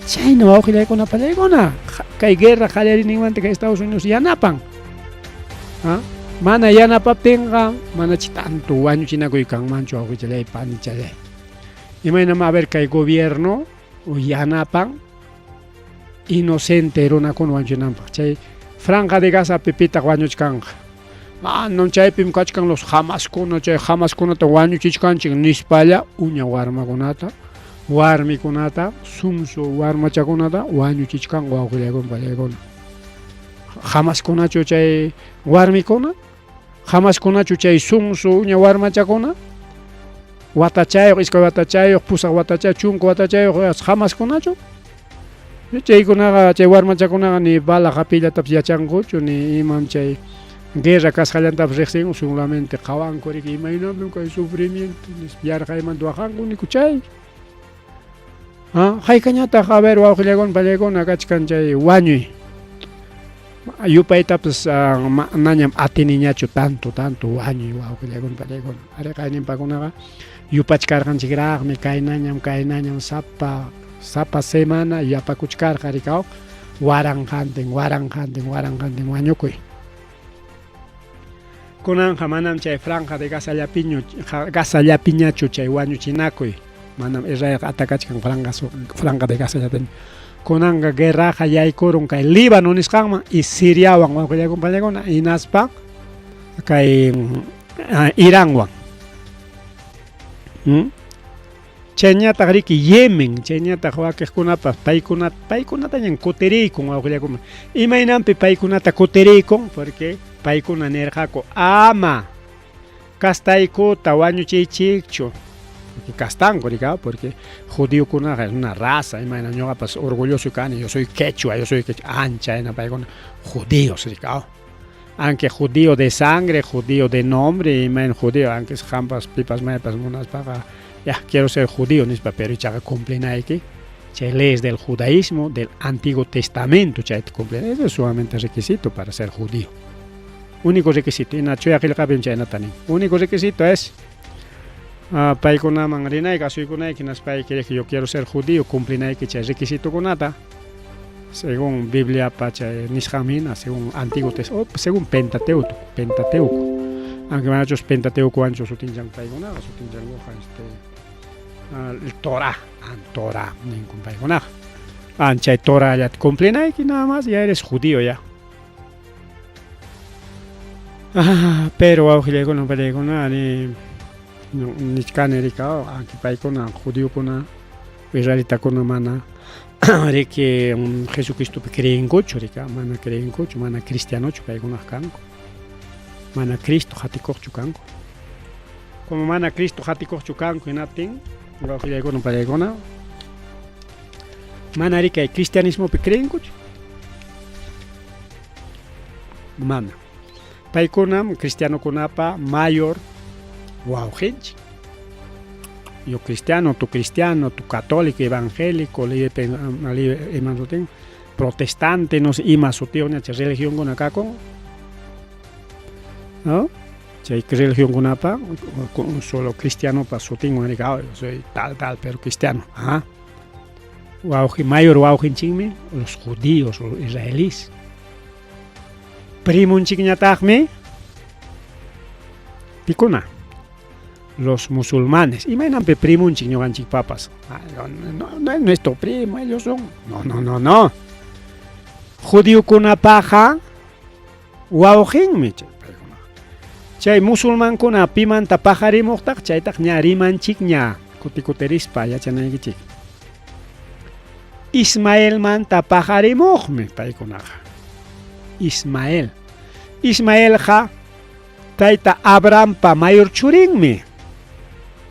Chayna wawqillaykuna pallaykuna kay guerra qallariyninmanta kay Estados Unidos yanapan. Mana yanapaptinqa manachi tanto wañuchinakuy kanmanchu wawqichallay panichallay. Imaynam a ver kay gobierno yanapan inocente runakuna wañuchinanpaq. Chay franja de Gazapi pitaq wañuchkanqa. Manam chaypim kachkan los Hamaskuna, chay Hamaskunata wañuchichkanchik nispalla uña warmakunata, warmikunata, sunsu warmachakunata wañuchichkan wawqillaykuna pallaykuna. Hamaskunachu chay warmikuna? Hamaskunachu chay sunsu uña warmachakuna? Watachayuq, iskay watachayuq, pusaq watachayuq, chunka watachayuq hamaskunachu? Chaykunaqa chay warmachakunaqa ni bala hapiyllatapas yachankuchu ni imam chay guerra kasqallantapas riqsinku solamente qhawanku riki imaynapim kay sufrimiento nispa yarqaymanta waqanku niku chay. Haykañataq a ver wawqillaykuna pallaykuna kachkan chay wañuy. Yupaytapas manañam atiniñachu tanto tanto wañuy wawqillaykuna pallaykuna. Ari qayninpakunaqa yupachkarqanchikraqmi kaynañam kaynañam sapa sapa semana yapakuchkarqa rikaw waranqantin waranqantin waranqantin wañukuy. Kunanqa manam chay franja de Gazallapiñachu chay wañuchinakuy. Manam Israelqa atakachkan franja de Gazallapiña. Kunanqa guerraqa yaykurun kay Líbano nisqanman y Siriawan wawqillaykuna pallaykuna hinaspa kay Iranwan. Chayñataq riki Yemen, chayñataq wakiqkunapas paykunatañan kutiriykun wawqillaykuna. Imaynanpi paykunata kutiriykun? Porque paykuna nirqaku ama kastaykuta wañuchiychikchu. Porque castanku rika, porque judiokunaqa es una raza, imayna ñuqapas orgulloso kani, yo soy quechua, ancha hina paykuna judíos rika. Aunque judío de sangre, judío de nombre, imayna judío, aunque qampas pipas maypas munaspaqa ya quiero ser judío nispa, pero ichaqa cumplinayki chay leyes del judaísmo, del Antiguo Testamento chayta cumplir. Eso es sumamente requisito para ser judío. Único requisito, hina chuya qillqapim chaynata nin. Único requisito es paykunaman rinayki, asuykunayki, hinaspayki yo quiero ser judío, cumplinayki chay requisitokunata según Bibliapa chay nisqanmi hina, según Antiguo Testamento, según Pentateuco, Pentateuco. Aunque manachus Pentateucowanchu sutinchan paykunaqa, sutinchankuqa El Torah, Torah ninkun paykunaqa. Chay Torahllata cumplinayki nada más, ya eres judío ya. Pero wawqillaykuna pallaykuna ni nichkani rika anki paykuna judiokuna israelitakuna mana riki Jesucristopi creenkuchu rika mana creenkuchu mana cristianochu paykunaqa kanku mana Cristo qatikuqchu kanku como mana Cristo qatikuqchu kanku hinaptin wawqillaykuna pallaykuna mana riki kay cristianismopi creenkuchu mana paykunam cristianokunapa mayor wawqinchik yo cristiano, tu cristiano, tu católico, evangélico, libre, libre, protestante, no sé, ima sutiyuqña chay religionkuna kakun, ¿no? Chay religionkunapa solo cristianopa sutinwan rika, yo soy tal, tal, pero cristiano. Ajá. Wawqi, mayor wawqinchikmi los judíos, los israelíes. Primunchikñataqmi pikuna los musulmanes. Imaynanpi primunchik ñuqanchik papas. No, no es nuestro primo, ellos son. No, no, no, no. Judiokunapaqa wawqinmi chay paykuna. Chay musulmankuna pimanta paqarimuqtaq chaytaq ña rimanchikña kuti kutirispa yachanaykichik. Ismaelmanta paqarimuqmi paykunaqa. Ismael. Ismaelqa tayta Abrahampa mayor churinmi.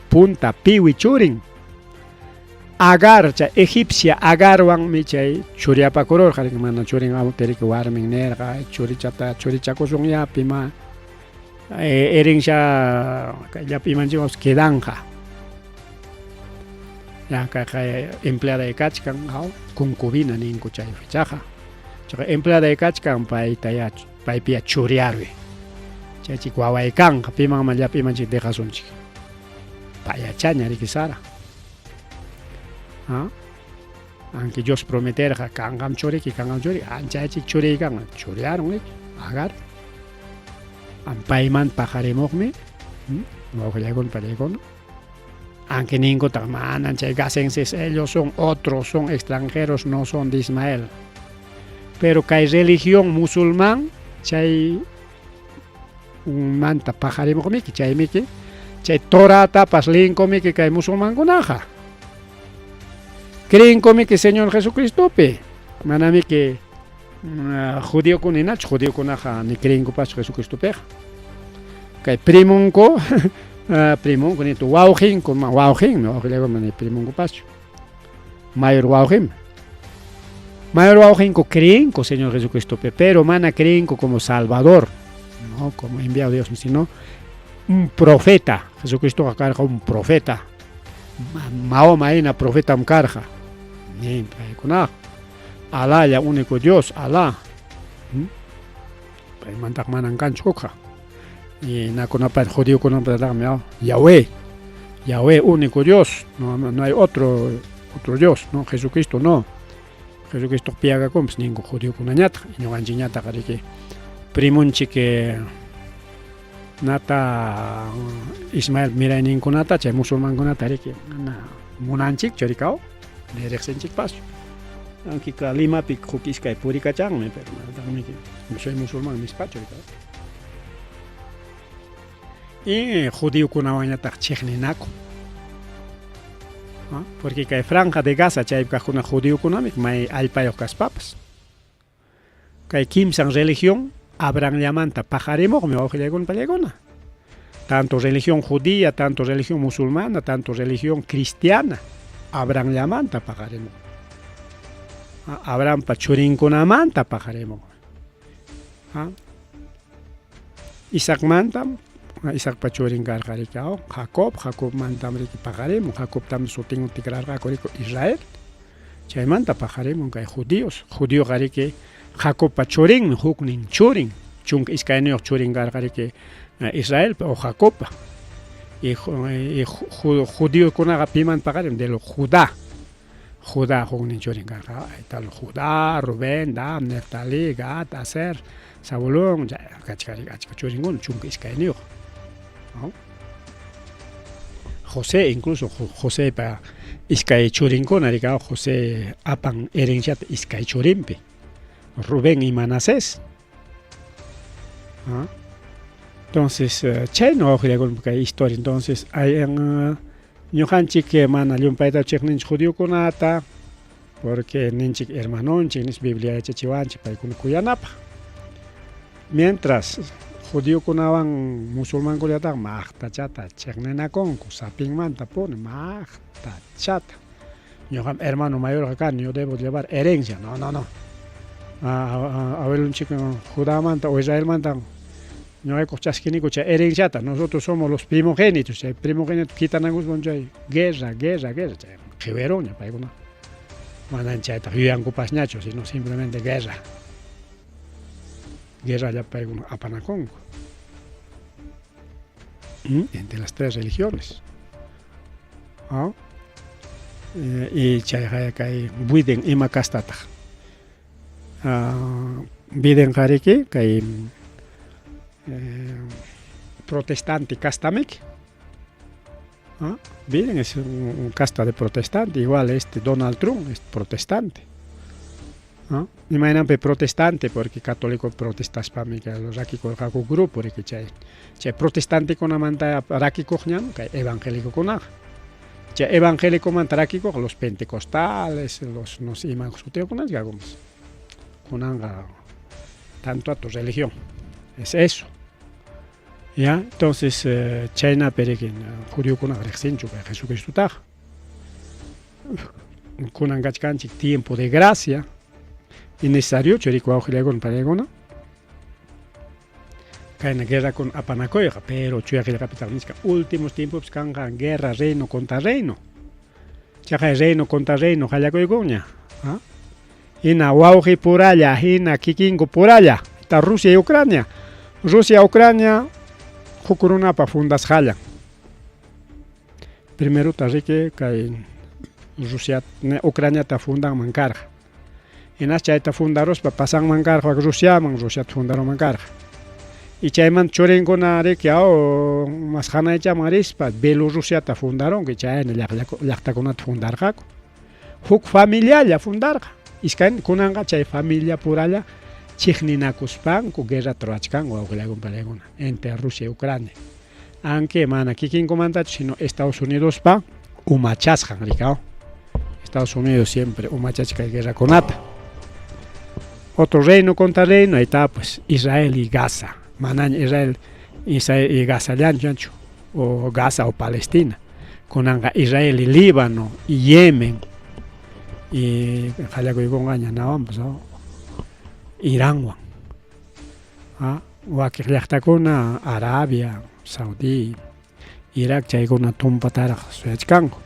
Punta piwi churin. Agar, chay egipcia Agarwanmi chay churiapakururqa, mana churin amutiriki warmin nirqa, churichata churichakusunya pima herencia llapa imanchikwanpas quedanqa. Ya kayqa empleada kachkan, concubina ninku chay fechaqa. Chaqa empleada kachkan payta ya paypi ya churiaruy. Chaychik waway kanqa pimanman llapa imanchik dejasunchik. Payachaña riki Sara. ¿Ah? Aunque Dios prometerqa kanqam churiki, kanqam churiki, anchaychik churiy kanqa, churiarun riki, Agar. Payman paqarimuqmi, wawqillaykuna pallaykuna. Aunque ninkutaq manan chay gazenses, ellos son otros, son extranjeros, no son de Ismael. Pero kay religión musulmán chay manta paqarimuqmiki, chaymiki, chay Toratapas liyinkumiki kay musulmankunaqa. Creenkumiki Señor Jesucristopi. Manamiki judiokuna hinachu, judiokunaqa ni creenkupachu Jesucristopiqa. Kay primunku, primunku nito wawqinku, wawqinmi, wawqillaykuna ni primunkupaschu. Mayor wawqinmi. Mayor wawqinku creenku Señor Jesucristopi, pero mana creenku como Salvador, no como enviado de Dios, sino un profeta. Jesucristoqa karqa un profeta. Mahoma hina profetam karqa. Nin paykunaqa. Alá único Dios, Alá. Paymantaq manan kanchu hukqa. Y nakunapa judiokunapataqmi Yahweh. Yahweh único Dios, no, no hay otro otro Dios, no Jesucristo no. Jesucristo piagakunpas ninku judiokunañataq, ñuqanchikñataq riki primunchik nata Ismael mirayninkunata chay musulmankunata riki mana munanchikchu rikaw, ni riqsinchikpaschu. Aunque Limapi huk iskay purikachanmi, pero manataqmiki soy musulmán nispachu rikaw. Y judiokunawanñataq chiqninaku. Porque kay franja de Gaza chaypi kaqkuna judiokunami may allpayuq kaspapas. Kay kimsan religión Abrahamllamanta paqarimuqmi wawqillaykuna pallaykuna. Tanto religión judía, tanto religión musulmana, tanto religión cristiana, Abrahamllamanta paqarimuq. Abrahampa churinkunamanta paqarimuq. Isaacmanta, Isaacpa churin karqa riki Jacob, Jacobmantam riki paqarimun, Jacobtam sutin tikrarqaku riki Israel. Chaymanta paqarimun kay judíos, judioqa riki Jacobpa churinmi, huknin churin, 12 churin karqa riki Israelpa o Jacobpa. Y judiokunaqa pimanta paqarimun de lo Judá. Judá huknin churin karqa, ahí Judá, Rubén, Dan, Neftalí, Gad, Aser, Zabulón, kachka achka churinkuna 12. ¿No? José incluso Josepa iskay churinkuna rikaw José apan herenciata iskay churinpi Rubén y Manasés. ¿Ah? Entonces, chayna wawqillakuna kay historia. Entonces, hay ñuqanchik mana llumpayta chiqninchik judiokunata porque ninchik hermanonchik nis Biblia yachachiwanchik paykuna kuyanapaq. Mientras judiokunawan musulmankunataq maqtachata chiqninakunku sapinmantapuni maqtachata. Ñuqam hermano mayorqa kani, yo debo llevar herencia. No, no, no. Abuelonchik Judamanta o Israelmanta ñuqaykuq chaskiniku chay herenciata. Nosotros somos los primogénitos. Chay primogénito quitanakuspan chay guerra, guerra, guerra. Chay qiwiruña paykuna. Manan chaytaq yuyankupasñachu, sino simplemente guerra. Guerra paykuna apanakunku. Entre las tres religiones. ¿Ah? Y chayqa kay Biden ima kastataq. Biden qariki kay protestante kastamik. ¿Ah? Biden es un casta de protestante, igual este Donald Trump es protestante. ¿Ah? Imaynanpi protestante porque católico protestaspami rakikurqaku grupo riki chay chay protestantecunamanta rakikuqñam kay evangélicokunaqa. Chay evangélicomanta rakikuq los pentecostales, los no sé ima sutiyuqkunas kakumas. Kunanqa tanto a tu religión. Es eso. ¿Ya? Entonces, chaynapi riki judiokunaqa riqsinchu kay Jesucristotaqa. Kunan kachkanchik tiempo de gracia y necesario riki wawqillaykuna panaykuna kayna guerrakuna apanakuyqa, pero chuya qillqapitaq nichkan últimos tiempos kanqa guerra reino contra reino. Chaqay reino contra reino qallakuykunña. ¿Ah? Hina wawqi puralla, hina kikinku puralla. Esta Rusia y Ucrania. Rusia, Ucrania huk runapa fundasqallan. Primerota riki kay Rusia Ucraniata fundanman karqa. Hinas chayta fundaruspa pasanman karqa Rusiaman, Rusiata fundaruman karqa. Y chayman churinkuna riki aw mas hanaychaman rispa Bielorrusiata fundarunku chayna llaqtakunata fundarqaku. Huk familialla fundarqa. Iskay kunanqa chay familia puralla chiqninakuspanku guerrata ruwachkanku wawqillaykuna panaykuna entre Rusia y Ucrania. Aunque mana kikinkumantachu sino Estados Unidospa umachasqan rikaw. Estados Unidos siempre umachachka guerrakunata. Otro reino contra reino, ahí está pues Israel y Gaza. Manaña Israel, Israel y Gaza llanchu o Gaza o Palestina. Kunanqa Israel y Líbano y Yemen y qallakuykunqaña nawanpas Iranwan. Wakiq llaqtakuna Arabia, Saudí, Irak chaykuna tumpataraq suyachkanku.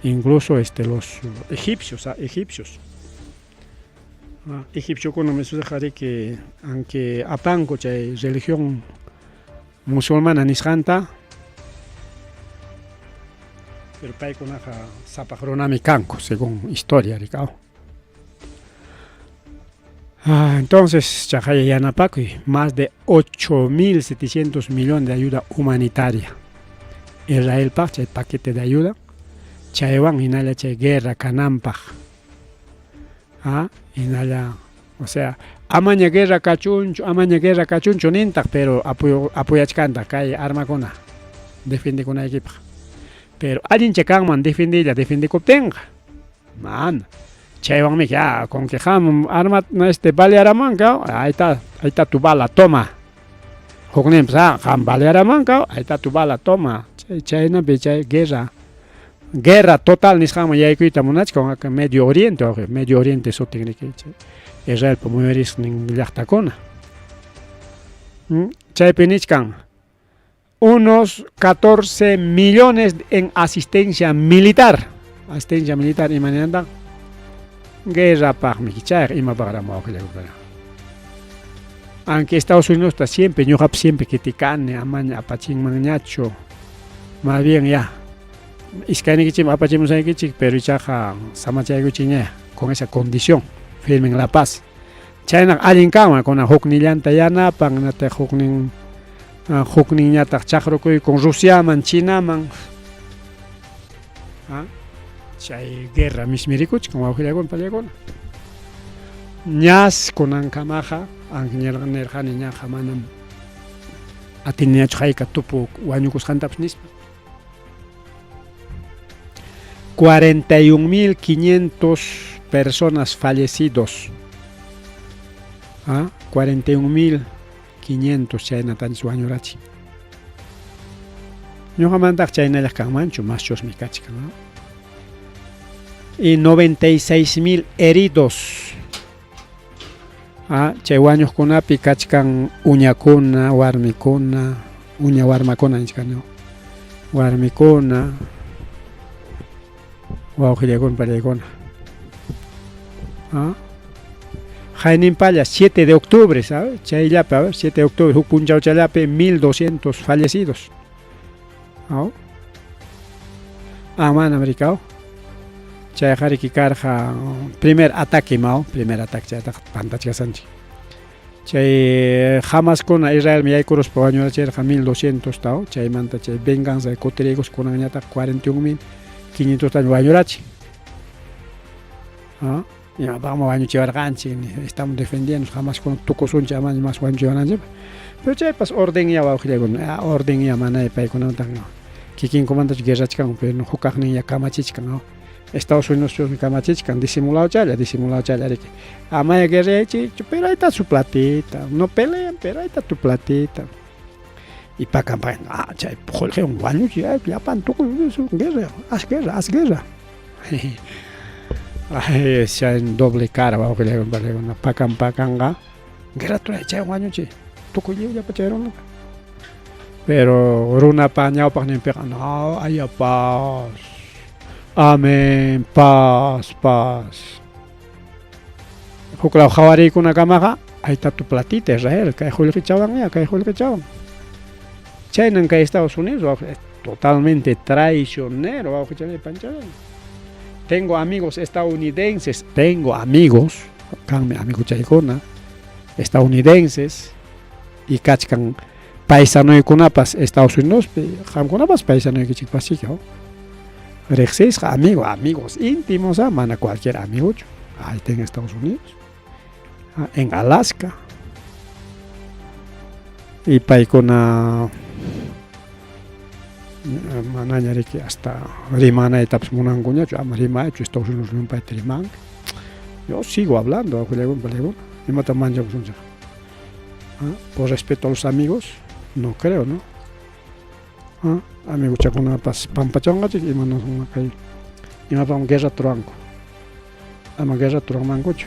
Incluso los egipcios, egipcios. Egipciokuna riki aunque apanku chay religión musulmana nisqanta, pero paykunaqa sapaq runami kanku según historia rikaw. Entonces, chaqay yanapakuy, más de 8.700 millones de ayuda humanitaria. Israelpaq chay paquete de ayuda, chaywan hinalla chay guerra kananpaq. Hinalla, o sea, amaña guerra kachunchu, amaña guerra kachunchu nintaq, pero apoyachkantaq kay armakuna defendikunaykipaq. Pero allincha kanman defendiylla defendikuptinqa. Mana. Chaywanmi ya con que qam arma balearamanka, ahí está tu bala, toma. Hukninpas qam balearamanka, ahí está tu bala, toma. Chaynapi chay guerra guerra total nisqanman yaykuyta munachkan Medio Oriente, Medio Oriente sutin riki Israelpa muyurisqnin llaqtakuna. Chaypi nichkan unos 14 millones en asistencia militar. Asistencia militar imananta guerrapaqmi chayqa imapaqraq wawqillaykuna. Aunque Estados Unidos está siempre, ñuqapas siempre criticani amaña apachinmanñachu. Más bien ya iskaynikichikman apachimusaykichik, pero ichaqa samachaykuchikña con esa condición, firmen la paz. Chaynaqa allin kanman kunan huknillanta yanapan, nataq huknin hukninñataq chaqrukuykun Rusiaman, Chinaman. ¿Ah? Chay guerra mismirikuchkan wawqillakuna pallakuna. Ñas kunankamaqa nirqani ñaqa manam atiniñachu hayka tupu wañukusqantapas nispa. 41.500 personas fallecidos. ¿Ah? 41.500 chaynatanchis wañurachin. Ñuqamantaq chaynallaq kanmanchu, maschusmi kachkan. ¿No? Y 96.000 heridos. Ah, chay wañuqkunapi kachkan uñakuna, warmikuna, uña warmakuna nichkan, ¿no? Warmikuna, wawqillakuna, pallaykuna. ¿Ah? Jaininpalla, 7 de octubre, ¿sabes? Chayllapi, a ver, 7 de octubre, huk punchawchallapi, 1200 fallecidos. ¿No? Ah, manam rikaw. Chayqa riki karqa primer ataque mao, primer ataque chaytaqa pantachkasanchik. Chay Hamaskuna Israelmi yaykuruspa wañurachirqa 1200 tao, chaymanta chay venganza kutiriykuspa kunanñataq 41.500 taña wañurachin. ¿Ah? Imapaqmi wañuchiwarqanchik, estamos defendiendo Hamaskuna tukusunchik amaña mas wañuchiwananchikpaq. Pero chaypas orden ya wawqillakuna, orden ya manay paykunataq kikinkumantachu guerrachkanku, pero huk kaqnin ya kamachichkan, ¿no? Estados Unidos kamachichkan, disimulado challa, disimulado challa riki. Amaya guerreachikchu, pero ahí está su platita, no pelean, pero ahí está tu platita. Y pakan pakan, ah, chay qullqiwan wañuchi, llapan tukuy guerra, haz guerra, haz guerra. Ay, chay doble cara wawqillakuna, pakan pakanqa, guerra turay chay wañuchi, tukuy lliw llapa chay runata. Pero runapa ñawpaqninpiqa, no, haya paz. Amén, paz, paz. Huklaw qhawariykunakamaqa, ahí está tu platita, Israel, kay qullqichawan ya, kay qullqichawan. Chaynan kay Estados Unidos, totalmente traicionero, wawqichalay panchalay. Tengo amigos estadounidenses, tengo amigos, kanmi amiguchaykuna, estadounidenses, y kachkan paisanuykunapas Estados Unidospi, qamkunapas paisanuykichikpasiki, riqsisqa amigo, amigos íntimos, ¿ah? Mana cualquier amigochu, ahí está en Estados Unidos, en Alaska. Y paykuna manaña riki hasta rimanaytapas munankuñachu, ama rimaychu Estados Unidos llumpayta rimanki. Yo sigo hablando, imata manchakusunchik. ¿Ah? Por respeto a los amigos, no creo, ¿no? ¿Ah? Amiguchakunapas pampachanqachik imanasun kay imapam guerra turanku. Ama guerra turanmankuchu.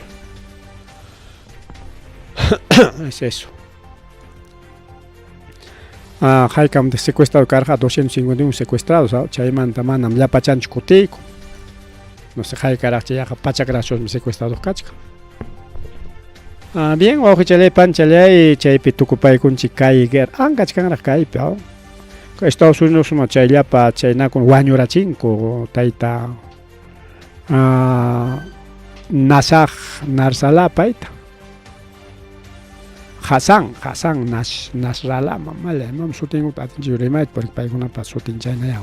Es eso. Ah, haykam secuestrado karqa 251 secuestrados, ¿ah? Chaymanta manam llapachanchu kutiyku. No sé, haykaraqcha yaqa pachakrachusmi secuestrados kachkan. Ah, bien, wawqichalay panchalay chaypi tukupaykunchik kay guerra ankachkanraq kaypi, ¿ah? Estados Unidos chayllapa chaynakun wañurachinku tayta Nasaj Narsala payta. Hasan, Hasan Nasrallah, mamalla, imam sutinkuta atinchik rimayta porque paykunapa sutin chayna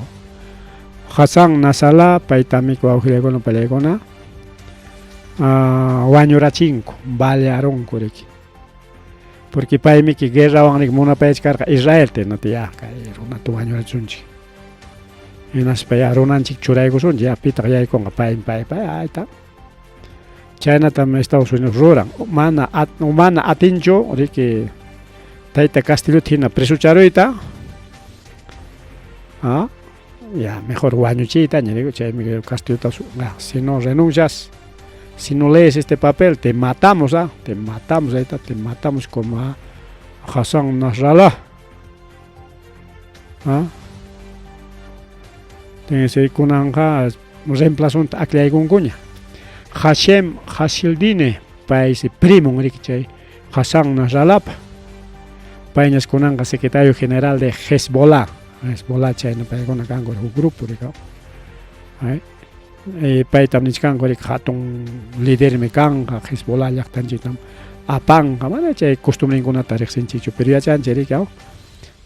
Hasan Nasrallah paytami wawqillakuna pallaykuna wañurachinku, balearunku riki. Porque paymiki guerrawan riki munapayachkarqa Israelta, ya kay runata wañurachisunchik. Hinaspa ya runanchik churaykusunchik, ya pitaq yaykunqa pay pay pay, ahí está. Chaynatam Estados Unidos ruran, mana mana atinchu riki tayta Castillota hina presucharuyta. Ah, ya mejor wañuchiytaña digo, chaymi Castillota, si no renuncias, si no lees este papel, te matamos, ¿ah? Te matamos, ahí está, te matamos como a Hassan Nasrallah. ¿Ah? Entonces, kunanqa reemplazonta aklaykunkuña. Hashem Hashildine, paysi primon riki chay Hassan Nasrallahpa. Payñas kunanqa secretario general de Hezbollah. Hezbollah chayna paykuna kanku huk grupo rika. Paytam nichkanku riki hatun lidermi kanqa Hezbollah llaqtanchiktam apanqa, mana chay costumbrenkunata riqsinchikchu, pero yachanchik riki,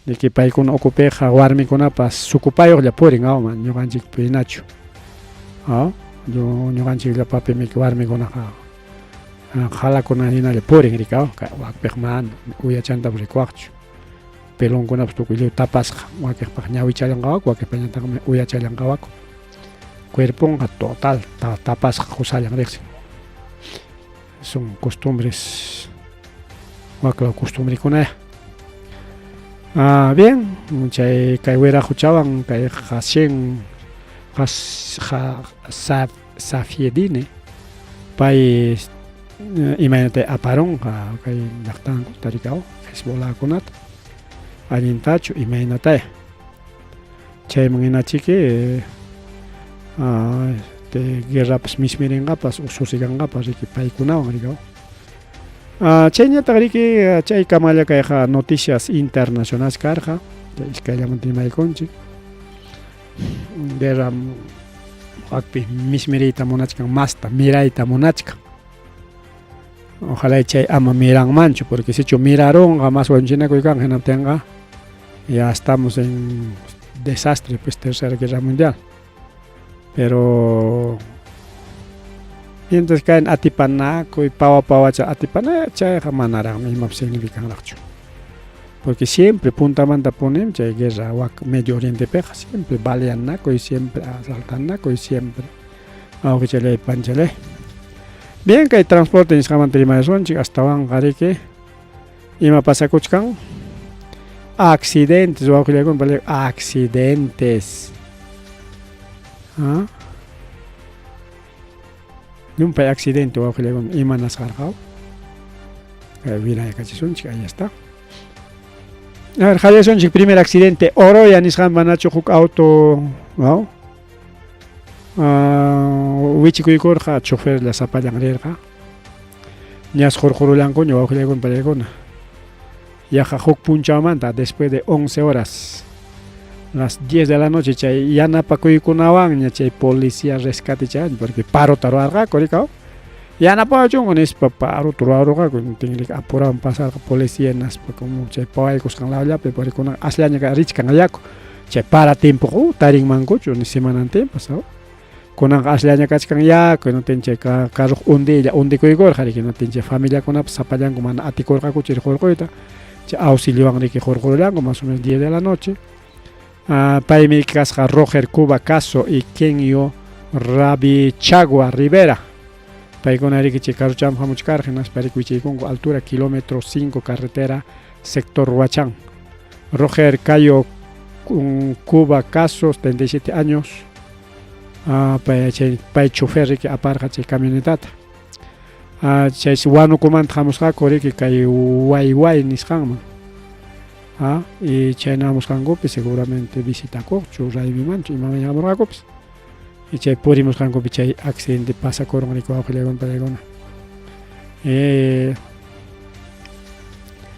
de que paykuna ukupiqa warmikunapas sukupayuqlla purin, ñuqanchikpi hinachu. Ñuqanchik llapapimi warmikunaqa qalakuna hinalla purin rikaw, wakpiq mana uyachantapas rikuwaqchu. Pelonkunapas tukuy lliw tapasqa, wakiqpaq ñawichallan qawaku, wakiqpañataqmi uyachallan qawaku. Cuerponqa total tapasqa qusallan riqsin. Son costumbres, waklaw costumbrekunaya. Ah, bien, chay kay wiraquchawan kay Hashem Safiedine pay imaynata aparunqa kay llaqtanku tarikaw Hezbolahkunata allintachu imaynataya chayman hinachiki este guerrapas mismirinqapas ususikanqapas riki paykunawan rikaw chayñataq riki chay kamalla kayqa noticias internacionales karqa chay iskayllamanta rimaykunchik guerra wakpi mismiriyta munachkan masta mirayta munachkan ojalá chay ama miranmanchu porque sichu mirarunqa más wañuchinakuy kanqa hinaptinqa ya estamos en desastre pues tercera guerra mundial pero mientras kayn atipanakuy pawa pawacha atipana chayqa manaraqmi imapas significanraqchu porque siempre puntamanta punim chay guerra wak Medio Orientepiqa siempre baleanakuy siempre asaltanakuy siempre awqichalay panchalay bien kay transporte nisqamanta rimasunchik astawanqa riki ima pasakuchkan accidentes wawqillaykuna accidentes ¿Ah? Llumpay accidente wawqillaykuna imanasqarqa wiraykachisunchik ahí está a ver qallasunchik primer accidente Oroya nisqan manachu huk auto ¿no? Wichikuykurqa choferlla sapallan rirqa ñas qurqurullankuña wawqillaykuna pallaykuna yaqa huk punchawmanta después de 11 horas las 10 de la noche chay yanapakuykunawanña chay policía rescate chay porque parota ruwarqaku rikaw yanapawachunku nispa parota ruwarurqaku tinrika apurawan pasarqa policía naspa como chay pawaykusqan lawllapi porque kunan asllaña richkan yaku chay para tiempo tarinmankuchu ni semanantinpas kunanqa asllaña kachkan yaku hinaptin chay carro hundiylla hundikuykurqa riki hinaptin chay familiakunapas sapallanku mana atikurqakuchu hurquyta chay auxiliowan riki hurqurullanku más o menos 10 de la noche paymi kasqa Roger Cuba Caso y Kenyo Rabichagua Rivera paykuna riki chay carrochaman hamuchkarqa hinaspa riki wichaykunku altura kilómetro 5 carretera sector Huachán Roger Cayo Cuba Caso 37 años pay chay pay chofer riki aparqa chay camionetata chaysi Huánucomanta hamusqaku riki kay Wayway nisqanman y chayna hamusqankupi seguramente visitakuqchu raymimanchu imaman hamurqakupis y chay purimusqankupi chay accidente pasakurun riki wawqillaykuna pallaykuna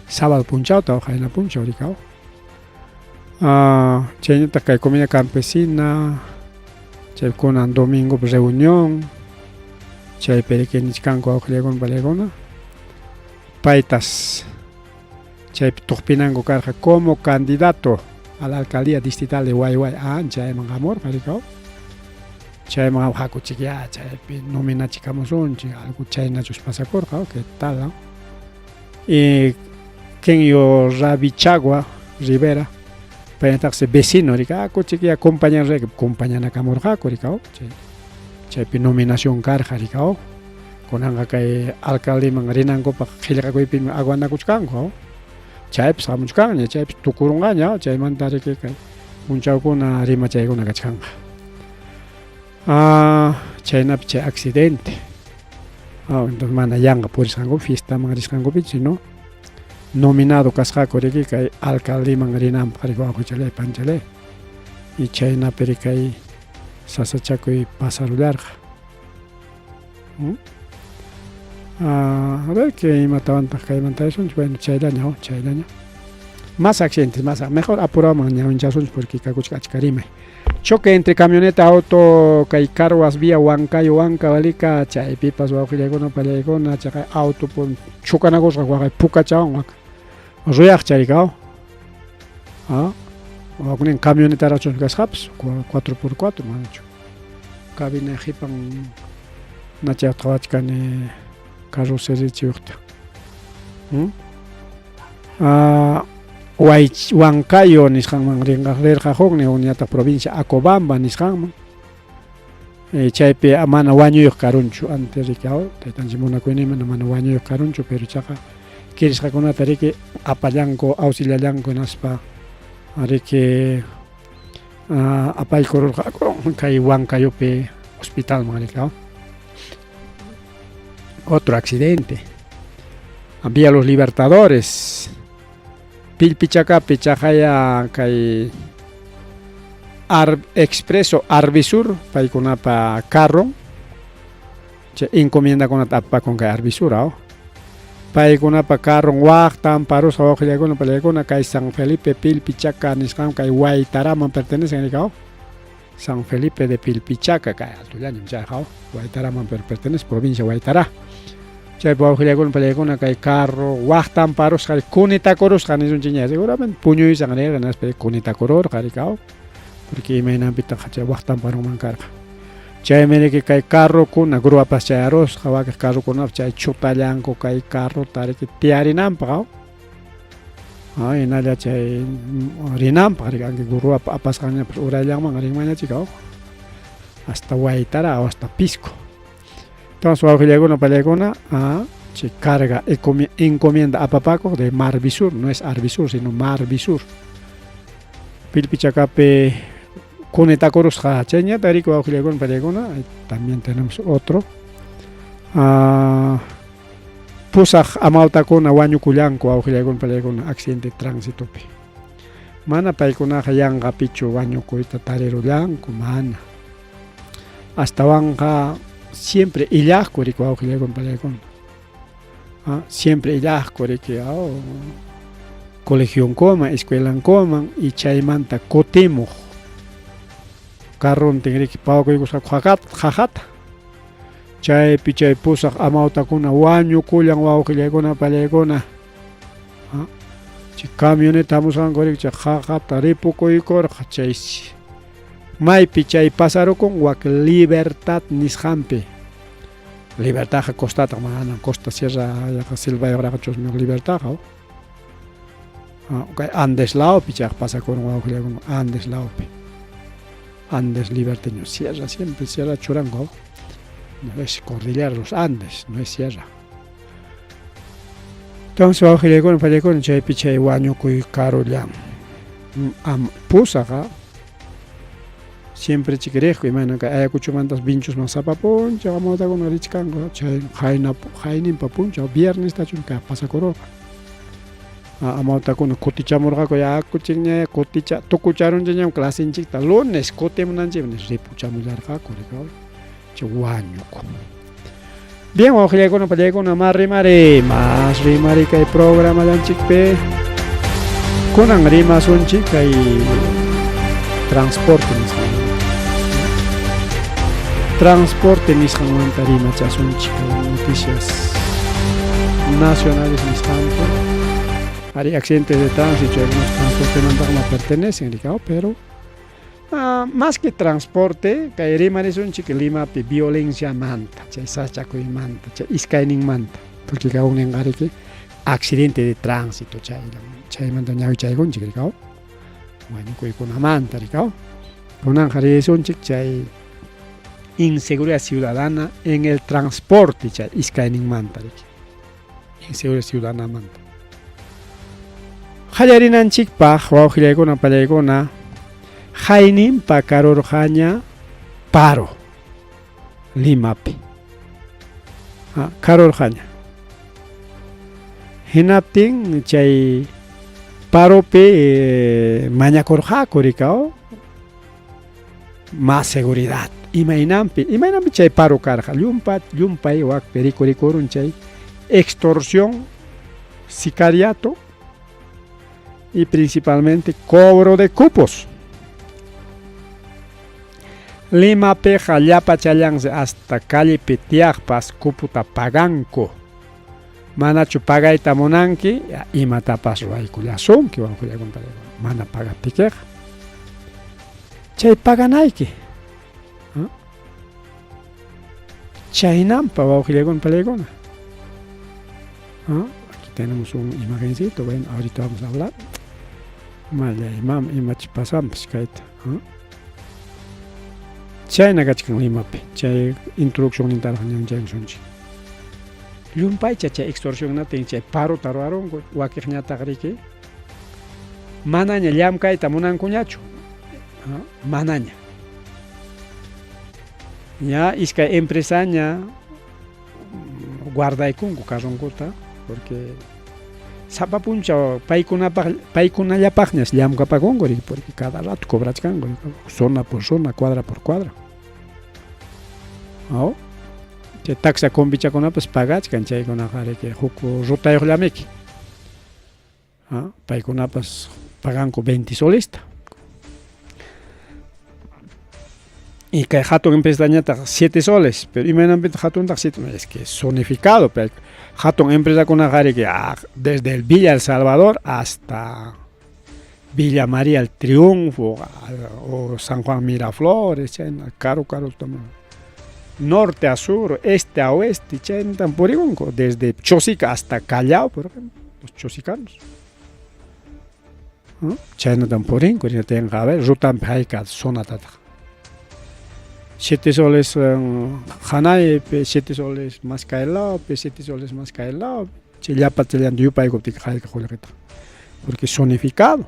sábado punchawta qayna punchaw rikaw chaynataq kay comida campesina chay kunan domingo reunión chaypi riki nichkanku wawqillaykuna pallaykuna paytas chaypi tuqpinanku karqa como candidato a la alcaldía distrital de Wayway chayman hamurqa rikaw chayman hakuchik ya chaypi nominachikamusunchik algo chaynachus pasakurqa qué tal y Kenyo Rabichagua Rivera payñataqsi vecino rika hakuchik ya compañan compañanakamurqaku rikaw chay chaypi nominación karqa rikaw kunanqa kay alcaldeman rinankupaq qillqakuypimi aguanakuchkanku chaypis hamuchkanña chaypis tukurunqaña chaymanta riki kay punchawkuna rimachaykuna kachkanqa chaynapi chay accidente entonces mana yanqa purisqankupi fiestaman risqankupi sino nominado kasqaku riki kay alcaldeman rinanpaq riki wawqichalay panchalay y chaynapi riki kay sasachakuy pasarullarqa a ver que imatawantaq kaymanta risunchik bueno chayllaña chayllaña más accidentes más mejor apuraman ñawinchasunchik porque kakuchka achka rimay choque entre camioneta auto kay Carhuaz vía Huancayo Huancavelica chaypipas wawqillaykuna pallaykuna chaqay auto chukanakusqa waqay pukachawan wak ruyaqcha rikaw wakunin camionetaraqchu kasqapas 4x4 manachu Cabina qipan nachaq qhawachkani carroceria-chiyuqta. Huancayo nisqanman rirqa huknin, hukninñataq provincia Acobamba nisqanman. Chaypi mana wañuyuq karunchu antes riki taytanchik munakuyninman mana wañuyuq karunchu, pero chaqa kirisqakunata riki apallanku, auxiliallanku hinaspa riki apaykururqaku kay Huancayopi hospitalman riki. Otro accidente. Vía Los Libertadores. Pillpichakapi chaqaya kay Expreso Arbisur paykunapa carro chay encomiendakunata apakun kay Arbisur paykunapa carron waqtan parusqa wawqillaykuna pallaykuna kay San Felipe Pilpichaka nisqan kay Huaytaraman pertenecen rikaw San Felipe de Pilpichaka kay altullañam chayqa Huaytaraman pertenece provincia Huaytará. Chaypi wawqillaykuna pallaykuna kay carro waqtan parusqa kunitakurusqa nisunchikña seguramente puñuysan rirqa hinaspa kunitakururqa rikaw porque imaynanpitaq chay waqtan parunman karqa. Chaymi riki kay carrokuna gruapas chayarusqa wakiq carrokunapas chay chutallanku kay carrota riki tiyarinanpaq hinalla chay rinanpaq riki anki gruapa apasqanñapas urallanman rinmanñachik hasta Huaytará o hasta Pisco. Entonces wawqillaykuna pallaykuna chay carga encomienda apapakuq de Marvisur, no es Arvisur sino Marvisur. Pilpichakapi kunitakurusqa chayñata riki wawqillaykuna pallaykuna, también tenemos otro. Pusaq amawtakuna wañukullanku wawqillaykuna pallaykuna accidente de tránsitopi. Mana paykunaqa yanqapichu wañukuyta tarirullanku, mana. Astawanqa siempre illaqku riki wawqillaykuna pallaykuna. Siempre illaqku riki colegionkuman, escuelankuman y chaymanta kutimuq carrontin riki pawakuykusqaku qaqata. Chaypi chay pusaq amawtakuna wañukullan wawqillaykuna pallaykuna. Chay camioneta hamusqanku riki chay qaqata ripukuykurqa chay maypi chay pasarukun wak Libertad nisqanpi. Libertadqa costataq manam costa sierra yaqa selvayuqraqchu Libertadqa. Kay Andes lawpi chayqa pasakurun wawqillaykuna Andes lawpi. Andes liberteño sierra siempre sierra churanku. No es cordillera los Andes, no es sierra. Entonces wawqillaykuna pallaykuna chaypi chay wañukuy karullan. Pusaqa siempre chik riqku imayna kay Ayacuchomantas Vinchusman sapa punchaw amawtakuna richkanku chay qayna qayninpa punchaw viernes tachun kay pasakururqa. Amawtakuna kutichamurqaku yakuchikña kuticha tukucharunchikñam clasenchikta lunes kutimunanchikmi ripuchamullarqaku rikaw chay wañuku. Bien, wawqillaykuna pallaykuna mas rimari, mas rimari kay programallanchikpi. Kunan rimasunchik kay transporte nisqanmanta. Transporte nisqanmanta rimachasunchik kay noticias nacionales nisqanpi. Hay accidentes de tránsito, algunos transportemantaqa pertenecen, rikaw, pero más que transporte, kay rimarisunchik Limapi violencia manta, chay sachakuymanta, chay iskayninmanta, porque kawninqa riki accidente de tránsito chay chaymanta ñawichaykunchik rikaw, wañukuykunamanta rikaw. Kunanqa risunchik chay inseguridad ciudadana en el transporte chay iskayninmanta riki, inseguridad ciudadanamanta. Qallarinanchikpaq wawqillaykuna pallaykuna hayninpa karurqaña paro Limapi. Karurqaña. Hinaptin chay paropi mañakurqaku rikaw más seguridad. Imaynanpi, imaynanpi chay paro karqa llumpa llumpay wakpi rikurikurun chay extorsión, sicariato y principalmente cobro de cupos. Limapiqa llapachallansi hasta callepi tiyaqpas cuputa paganku. Manachu pagayta munanki, imatapas ruwaykullasunki wawqillaykuna mana pagaptikiqa. Chay paganayki. Chaynampa wawqillaykuna palaykuna. ¿Ah? Aquí tenemos un imagencito, bueno, ahorita vamos a hablar. Mallay mam imach pasanpas kayta. ¿Ah? Chayna kachkan Limapi, chay introduccionnintaraq ñanchaykusunchik. Llumpaycha chay extorsionnatin chay parota ruwarunku, wakiqñataq riki manaña llamkayta munankuñachu. ¿Ah? Manaña. Ña iskay empresaña guardaykunku carronkuta porque sapa punchaw paykunapaq paykunallapaqñas llamkapakunku riki porque cada rato cobrachkanku zona por zona, cuadra por cuadra. Aw? Chay taxa combichakunapas pagachkan chaykunaqa riki huk rutayuqllamiki. ¿Ah? Paykunapas paganku 20 solesta. Y kay hatun empresañataq 7 soles, pero imaynanpitaq hatuntaq 7, es que zonificado, pero hatun empresakunaqa riki desde el Villa El Salvador hasta Villa María el Triunfo o San Juan Miraflores, chayna karu karu norte a sur, este a oeste, chaynatam purikunku, desde Chosica hasta Callao, por ejemplo, los chosicanos. ¿No? Chaynatam purinku, a ver, rutanpi hayka zonatataq. 7 soles hanaypi, 7 soles más kaylawpi, 7 soles más kaylawpi, chay llapa chayllanta yupaykuptiyki hayka qullqitaq, porque zonificado.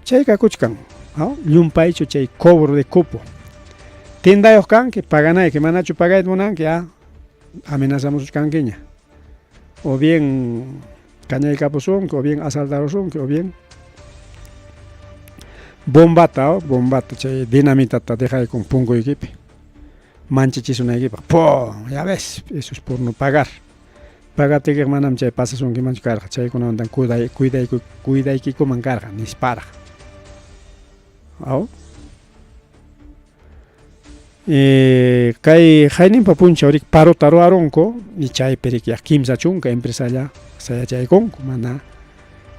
Chay kakuchkan, ¿no? Llumpaychu chay cobro de cupo. Tiendayuq kanki, paganayki, manachu pagayta munanki, ah, amenazamusuchkankiña. O bien kañaykapusunki, o bien asaltarusunki, o bien bombata, oh, bombata, chay dinamitata dejaykun punkuykipi, manchachisunaykipaq, ¡pum! Ya ves, eso es por no pagar. Pagaptiykiqa manam chay pasasunkimanchu karqa, chaykunamantan cuiday, cuidayku, cuidaykikuman karqa, nisparaq. Aw? Kay hayninpa punchaw riki parota ruwarunku y chaypi riki 30 empresalla sayachaykunku, mana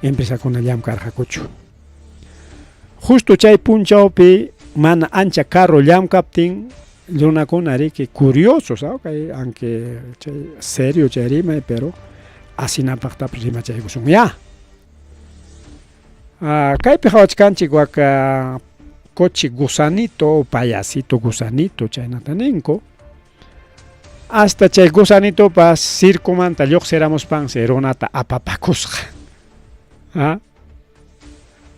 empresakuna llamkarqakuchu. Justo chay punchawpi mana ancha carro llamkaptin runakuna riki curiosos, ¿ah? Kay aunque chay serio chay rimay, pero asinapaqtapas rimachaykusun ya. Ah, kaypi qhawachkanchik waka coche gusanito o payasito gusanito chaynata ninku. Hasta chay gusanitopas circomanta lluqsiramuspansi runata apapakusqa. ¿Ah?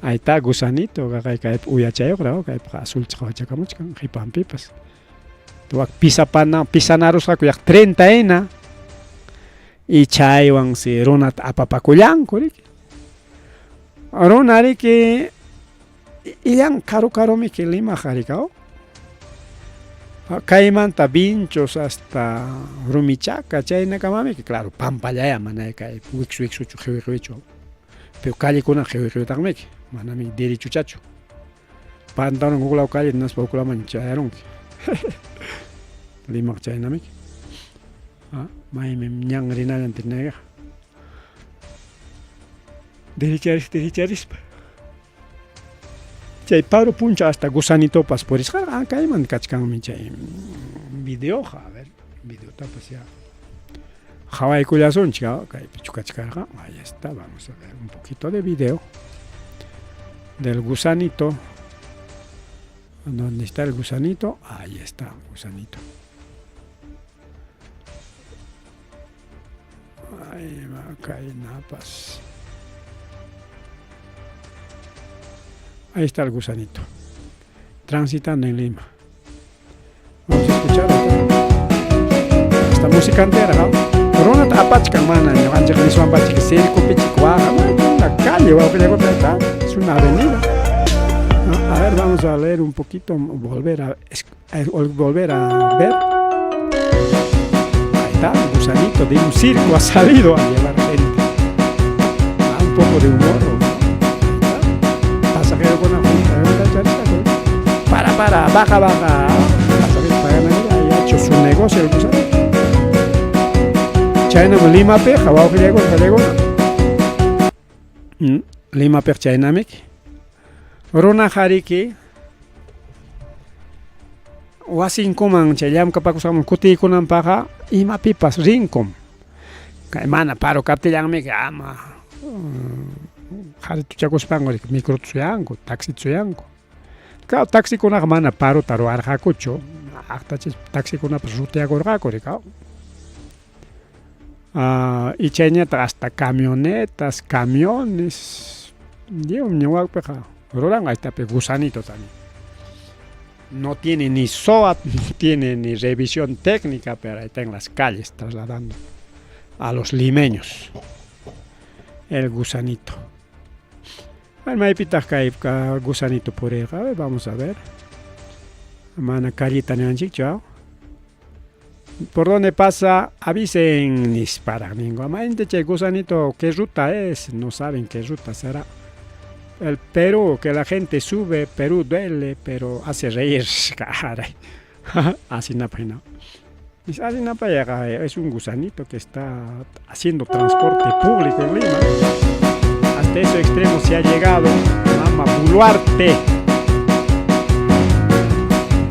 Ahí está gusanito, kay kaypi uyachayuqra, kaypiqa azulcha qhawachakamuchkan qipanpipas. Wak pisapana pisanarusqaku yaq 30 hina y chaywansi runata apapakullanku riki. Runa riki illan karu karumiki Limaqa riki, kaymanta Vinchos hasta Rumichaca chaynakamamiki, claro, pampallaya mana kay wiksu wiksuchu qiwi qiwichu, pero callekuna qiwi qiwitaqmiki, manami derechuchachu. Pantalón huklaw calle hinaspa huklawman chayarunki. Limaqa chaynamiki. Ah, maymi ñan rinallan rinayqa. Derecharis derecharispa. Chay paro puncha hasta gusanitopas purisqa, ah, kayman kachkanmi chay videoqa, a ver, videotapas ya qhawaykullasunchik, ah, kaypichu kachkarqa, ahí está, vamos a ver un poquito de video del gusanito. ¿Dónde está el gusanito? Ahí está el gusanito. Ahí va, kaynapas. Ahí está el gusanito, transitando en Lima. Vamos a escuchar esta música entera, ¿no? Runata apachkan mana, ñuqanchik niswanpachik circopichik waqa, una calle, está, es una avenida. ¿No? A ver, vamos a leer un poquito, volver a ver. Ahí está, el gusanito de un circo ha salido a llevar gente. Ah, un poco de humor, ¿no? Pasajero con la junta, para, baja, baja. Pasajero pagan ahí, ha hecho su negocio el gusanito. Chaynam Limapiqa wawqillaykuna pallaykuna. ! Runaqa Wasinkuman chay llamkapakusqanman kutiykunanpaqqa imapipas rinkum. Kay mana paro kaptillanmi ama qharituchakuspanku microta suyanku, taxita suyanku. Claro, taxikunaqa mana parota ruwarqakuchu, aqtachis taxikunapas ruteakurqaku rikaw. Y chayñataq hasta camionetas, camiones, lliwmi ñuqapiqa ruranqa ahí gusanito también. No tiene ni SOAT, no tiene ni revisión técnica, pero ahí está en las calles trasladando a los limeños el gusanito. Bueno, maypitaq kay gusanito purirqa? A ver, vamos a ver. Mana callita niwanchikchu. ¿Por dónde pasa? Avisen, nisparaq ninku. Mayninta chay gusanito, ¿qué ruta es? No saben qué ruta será. El Perú, que la gente sube, Perú duele, pero hace reír. Caray. Así no, no. Así no, es un gusanito que está haciendo transporte público en Lima. Hasta ese extremo se ha llegado. Mama Boluarte.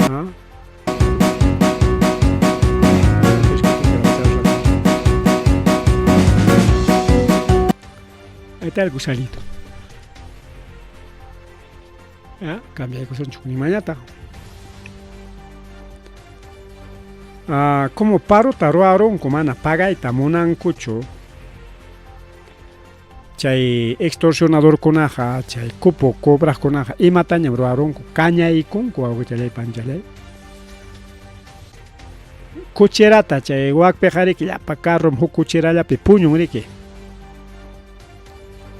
¿Ah? Ahí está el gusanito. ¿Ya? Cambia de cosa mañata. Como parota ruwarunku mana pagayta munankuchu chay extorsionadorkunaqa chay cupo cobraqkunaqa imatañam ruwarunku kañaykunku wawqichalay panchalay cocherata chay wakpiqa riki llapa carrom huk cocherallapi puñun riki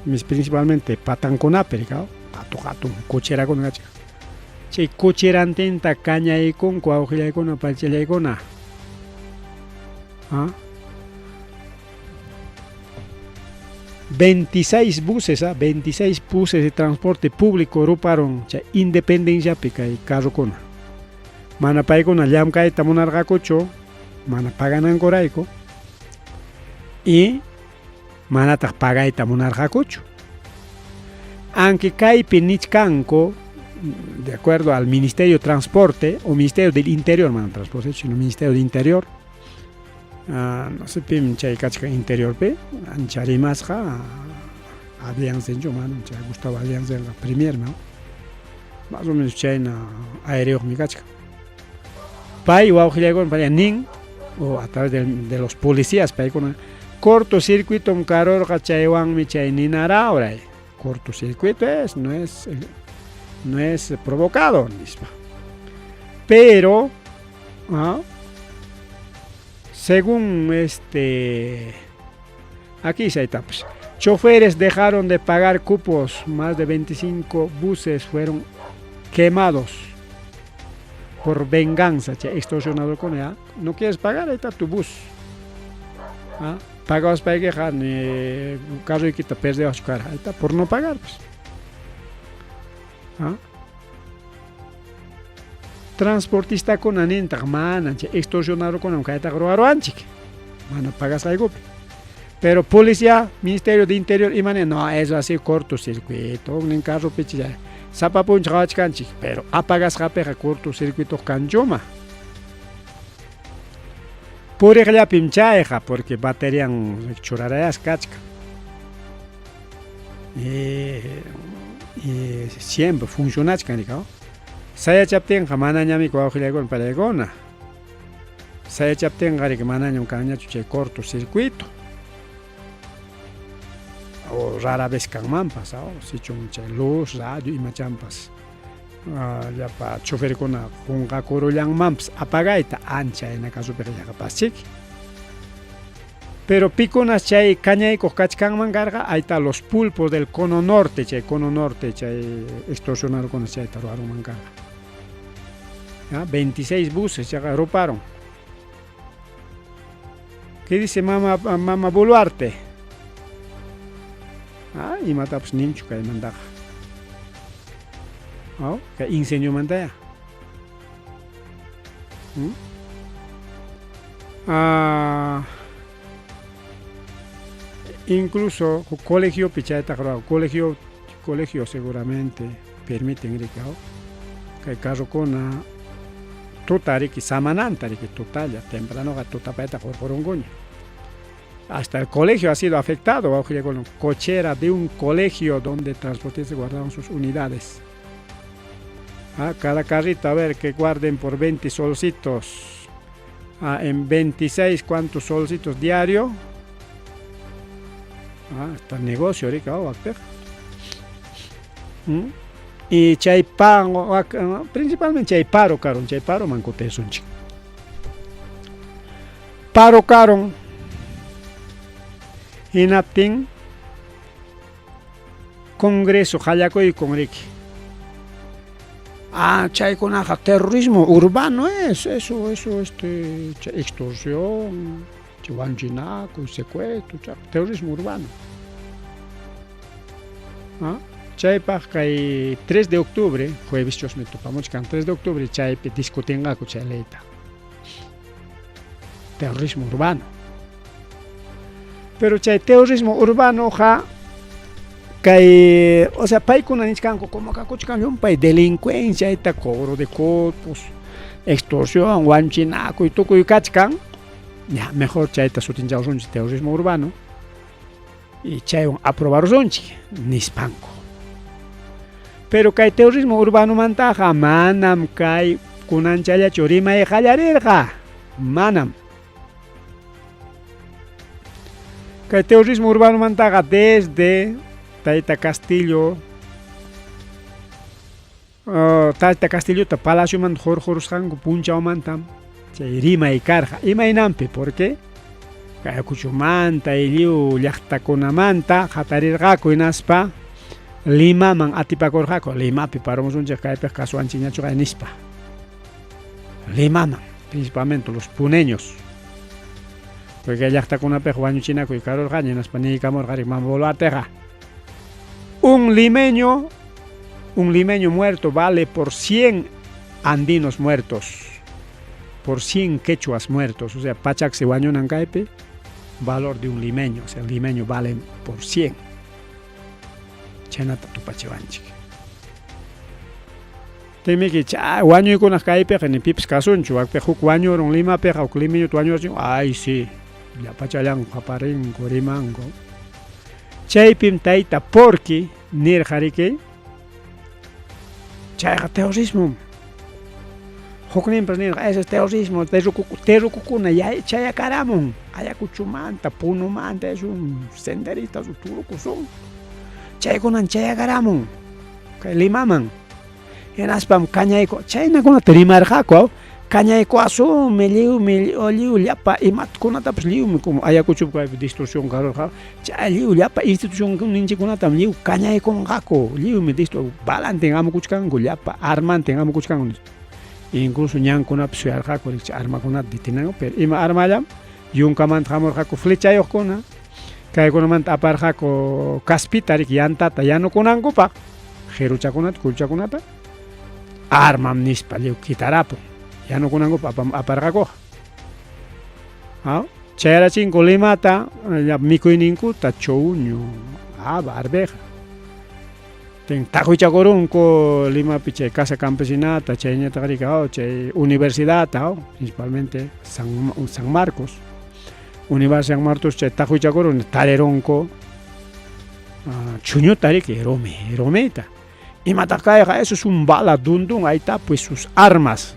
mis principalmente patankunapi rikaw hatun hatun cocherakuna kachkan chay cocherantinta kañaykunku wawqillaykuna panchallaykuna. ¿Ah? 26 buses, ¿ah? 26 buses de transporte público ruparon chay Independenciapi kay carrokuna. Mana paykuna llamkayta munarqakuchu, mana paganankurayku y manataq pagayta munarqakuchu. Aunque kaypi nichkanku, de acuerdo al Ministerio de Transporte o Ministerio del Interior, mana transporte, sino Ministerio del Interior, no sé pim chay kachkan interiorpi, ancha rimasqa Adrianzenchu mana chay Gustavo Adrianzenqa premier, ¿no? Más o menos chayna aereyuqmi kachkan. Pay wawqillaykuna pay nin, o a través de los policías paykuna, cortocircuitom karurqa chaywanmi chay ninarawray. Cortocircuito es, no es provocado, nispa. Pero, según aquí se pues, choferes dejaron de pagar cupos, más de 25 buses fueron quemados por venganza, che, extorsionador con ya, no quieres pagar, ahí está tu bus. ¿Ah? Pagabas para quejar, ni carro y quita perdió su cara, ahí está, por no pagar, pues. ¿Ah? Transportistakuna nintaq mana chay extorsionadorkunam kaytaqa ruwaruwanchik, mana pagasqaykupi. Pero policía, Ministerio de Interior, imani, no, eso así cortocircuito, nin carropi chay sapa punchaw qawachkanchik, pero apagasqapiqa cortocircuito kanchuma. Puriqllapim chayqa, porque baterian churarayasqa kachkan. Y siempre funcionachkan rikaw. Sayachaptinqa manañami wawqillaykuna pallaykuna. Sayachaptinqa riki manañam kanñachu chay cortocircuito. O rara vez kanmanpas, sichum chay luz, radio imachampas llapa choferkuna qunqakurullanmanpas apagayta ancha hina casupiqa yaqapaschiki. Pero pikunas chay kañaykuq kachkanman karqa, ahí está los pulpos del cono norte, chay cono norte, chay extorsionadorkuna chayta ruwarunman karqa. ¿Ya? 26 buses chaqa ruparon. ¿Qué dice mama Boluarte? Ah, imatapas ninchu kaymantaqa. Oh, kay incendiomantaya. ¿Mm? Incluso colegiopi chaytaqa ruwan, colegio seguramente permiten rikaw kay carrokuna Tuta riki samananta riki tutalla, tempranoqa tutapayta qurqurunkuña. Hasta el colegio ha sido afectado, wawqillakuna, cochera de un colegio donde transportistas guardaban sus unidades. Ah, cada carrito, a ver, que guarden por 20 solcitos. Ah, en 26, ¿cuántos solcitos diario? Ah, está negocio ahorita, oh, Y chay pan, principalmente chay paro karun, chay paro man kutisunchik. Paro karun hinaptin Congreso qallakuykun riki. Ah, chaykunaqa terrorismo urbano es, eso, eso, este, extorsión, wañuchinakuy, secuestro, terrorismo urbano. Ah, chaypaq kay 3 de octubre, jueves chusmi tupamuchkan, 3 de octubre chaypi discutinqaku chay leyta. Terrorismo urbano. Pero chay terrorismo urbano ja kay, o sea, paykuna nichkanku como kakuchkan llumpay delincuencia, ita cobro de cupos, extorsión, wañuchinakuy, tukuy kachkan, ya mejor chayta sutinchawsunchik terrorismo urbano y chaywan aprobarusunchik nispanku. Pero kay terrorismo urbanomantaqa manam kay kunanchallachu rimay qallarirqa, manam. Kay terrorismo urbanomantaqa desde Tayta Castillo, Tayta Castillota palaciomanta hurqurusqanku punchawmantam chay rimay karqa. Imaynanpi? Porque kay Ayacuchomanta y lliw llaqtakunamanta hatarirqaku hinaspa Limaman atipakurqaku. Limapi parumusunchik kaypiqa kasuwanchikñachuqa nispa. Limaman, principalmente los puneños. Porque kay llaqtakunapiqa wañuchinakuy karurqaña hinaspa niykamurqa Mama Boluarteqa. Un limeño muerto vale por 100 andinos muertos, por 100 quechuas muertos. O sea, pachak se wañunan kaypi, valor de un limeño, o sea, el limeño vale por 100. Chaynata tupachiwanchik. Timiki chay wañuykunaq kaypiqa ni pipas kasunchu, wakpiqa huk wañurun Limapiqa huk limeñuta wañurachin, ay sí, llapachallanku qaparinku, rimanku. Chaypim tayta Porqui nirqa riki, chayqa terrorismo. Hukninpas nirqa, ese es terrorismo, terrukukuna chayakaramun, Ayacuchomanta, Punomanta, es un senderista, su turuku son. Chaykunan chayakaramun, kay Limaman. Hinaspam kañayku, chaynakunata rimarqaku, kañaykuasunmi, lliwmi, lliw llapa imakunatapas lliwmi como Ayacuchopi kaypi distorsión karurqa, chay lliw llapa institucionninchikkunatam lliw kañaykunqaku, lliwmi balantin amukuchkanku, llapa armantin amukuchkanku. Incluso ñankunapi suyarqaku chay armakunata detenanku, pero ima armallam yunkamanta hamurqaku flechayuqkuna, kaykunamanta aparqaku kaspita riki yantata yanukunankupaq, qiruchakunata, kulchakunata, armam nispa lliw kitarapun, yanukunankupaq aparqakuqa. Chayrachinku Limata mikuyninkuta chuño, haba, arveja. Taqwichakurunku Limapi chay casa campesinata, chayñataq riki chay universidadta, principalmente San Marcos. Universidad San Marcos chay taqwichakurun tarirunku chuñuta riki rumi, rumita. Imataq kayqa, eso es un bala dundun, ahí está pues sus armas.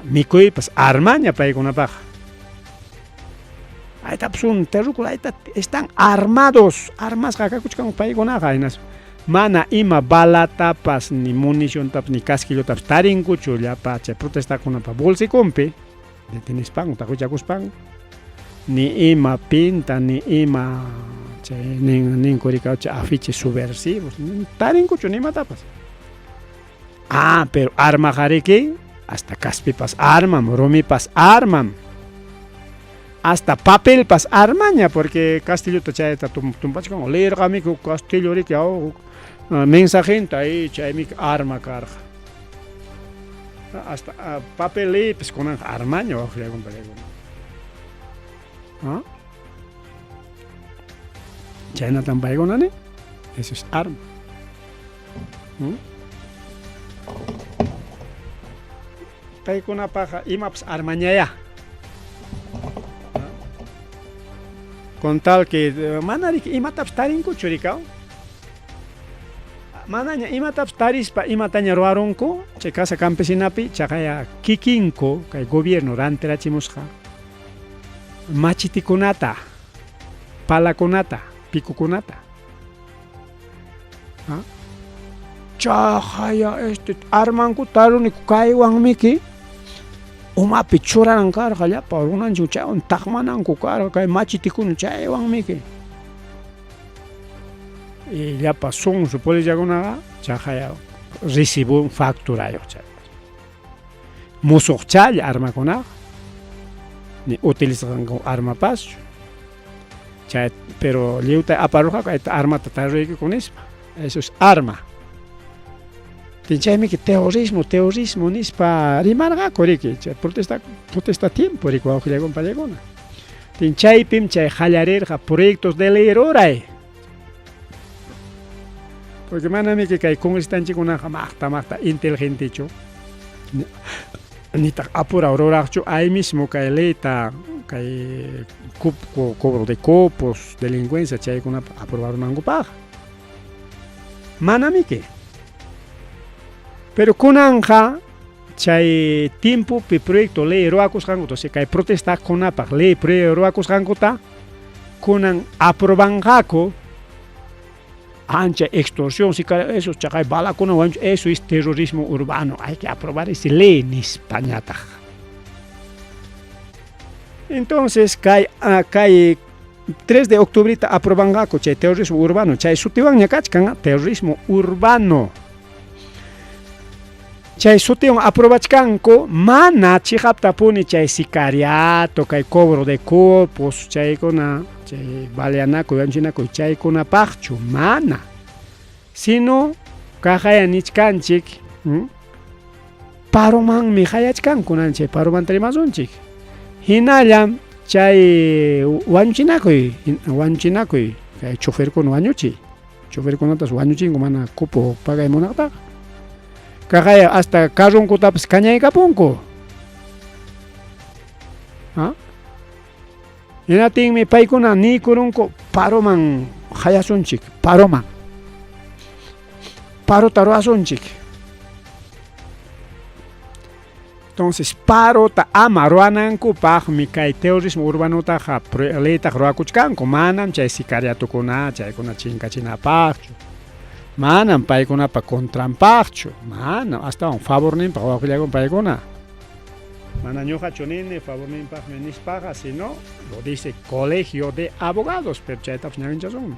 Mikuypas armaña paykunapaqqa. Ahí está pues un terrúcula, ahí está, están armados, armasqa kakuchkanku paykunaqa, hinaspa mana ima balatapas, ni municiontapas, ni casquillotapas tarinkuchu llapa chay protestakunapa bolsikunpi, detenispanku, taqwichakuspanku, ni ima pinta, ni ima chay ninku rika chay afiches subversivos, tarinkuchu ni imatapas. Ah, pero armaqa riki, hasta kaspipas armam, rumipas armam, hasta papelpas armaña, porque Castillota chayta tumpachkan, leerqamiku Castillo riki, mensajenta ahí chaymi arma karqa. Hasta papel leypas kunanqa armaña wawqillakuna. ¿Ah? Chaynatam paykuna ni, eso es arma. Paykunapaqqa imapas armañayá. Con tal que mana riki imatapas tarinkuchu rikaw. Manaña imatapas tarispa imataña ruwarunku chay casa campesinapi chaqaya kikinku kay gobierno rantirachimusqa machitikunata, palakunata, picokunata. Chaqaya este armanku taruniku kaywanmiki umapi churanan karqa llapa runanchik chaywan taqmananku karqa kay machitikuna chaywanmiki. Y llapa sonso policiakunaqa chaqaya recibo facturayuq chay. Musuq challa armakunaqa ni utilizasqanku armapaschu. Chay pero lliwta aparurqaku ayta armata taruraykiku nispa. Eso es arma. Chaymi terrorismo, terrorismo nispa rimarqaku riki chay protesta protesta tiempo riki wawqillakuna payakuna. Chaypim chay qallarirqa proyectos de ley ruray. Porque manamiki kay congresistanchikkunaqa maqta maqta inteligentechu nitaq apuraw ruraqchu ahí mismo kay leyta kay cobro de cupos, delincuencia chaykunata aprobarunankupaqqa. Manamiki. Pero kunanqa chay tiempopi proyecto ley ruwakusqankuta, o sea kay protestaqkunapaq ley ruwakusqankuta kunan aprobanqaku ancha extorsión, si eso chaqay balakuna wañuch, eso es terrorismo urbano, hay que aprobar ese ley nispañataq. Entonces kay kay 3 de octubrita aprobanqaku chay terrorismo urbano, chay sutiwanña kachkan terrorismo urbano. Chay sutiwan aprobachkanku mana chiqaptapuni chay sicariato, kay cobro de cupos, chaykuna, chay baleanakuy, wañuchinakuy chaykunapaqchu, mana. Sino kaqaya nichkanchik paromanmi qayachkanku chay paromanta rimasunchik. Hinallam chay wañuchinakuy, wañuchinakuy kay choferkuna wañuchiy. Choferkunatas wañuchinku mana cupo pagay munaqtaqa. Kaqaya hasta carronkutapas kañaykapunku. ¿Ah? Hinatinmi paykuna niykurunku paroman qayasunchik, paroman. Parota ruwasunchik. Entonces, parota ama ruwanankupaqmi kay terrorismo urbanotaqa leytaqa ruwakuchkanku, manam chay sicariatokuna chaykuna chinkachinapaqchu. Manam paykunapa contranpaqchu, manam, astawan favorninpaq wawqillakuna paykuna. Mana ñuqachu nini favorninpaqmi nispaqa, sino lo dice colegio de abogados, pero chaytapas ñawinchasunmi.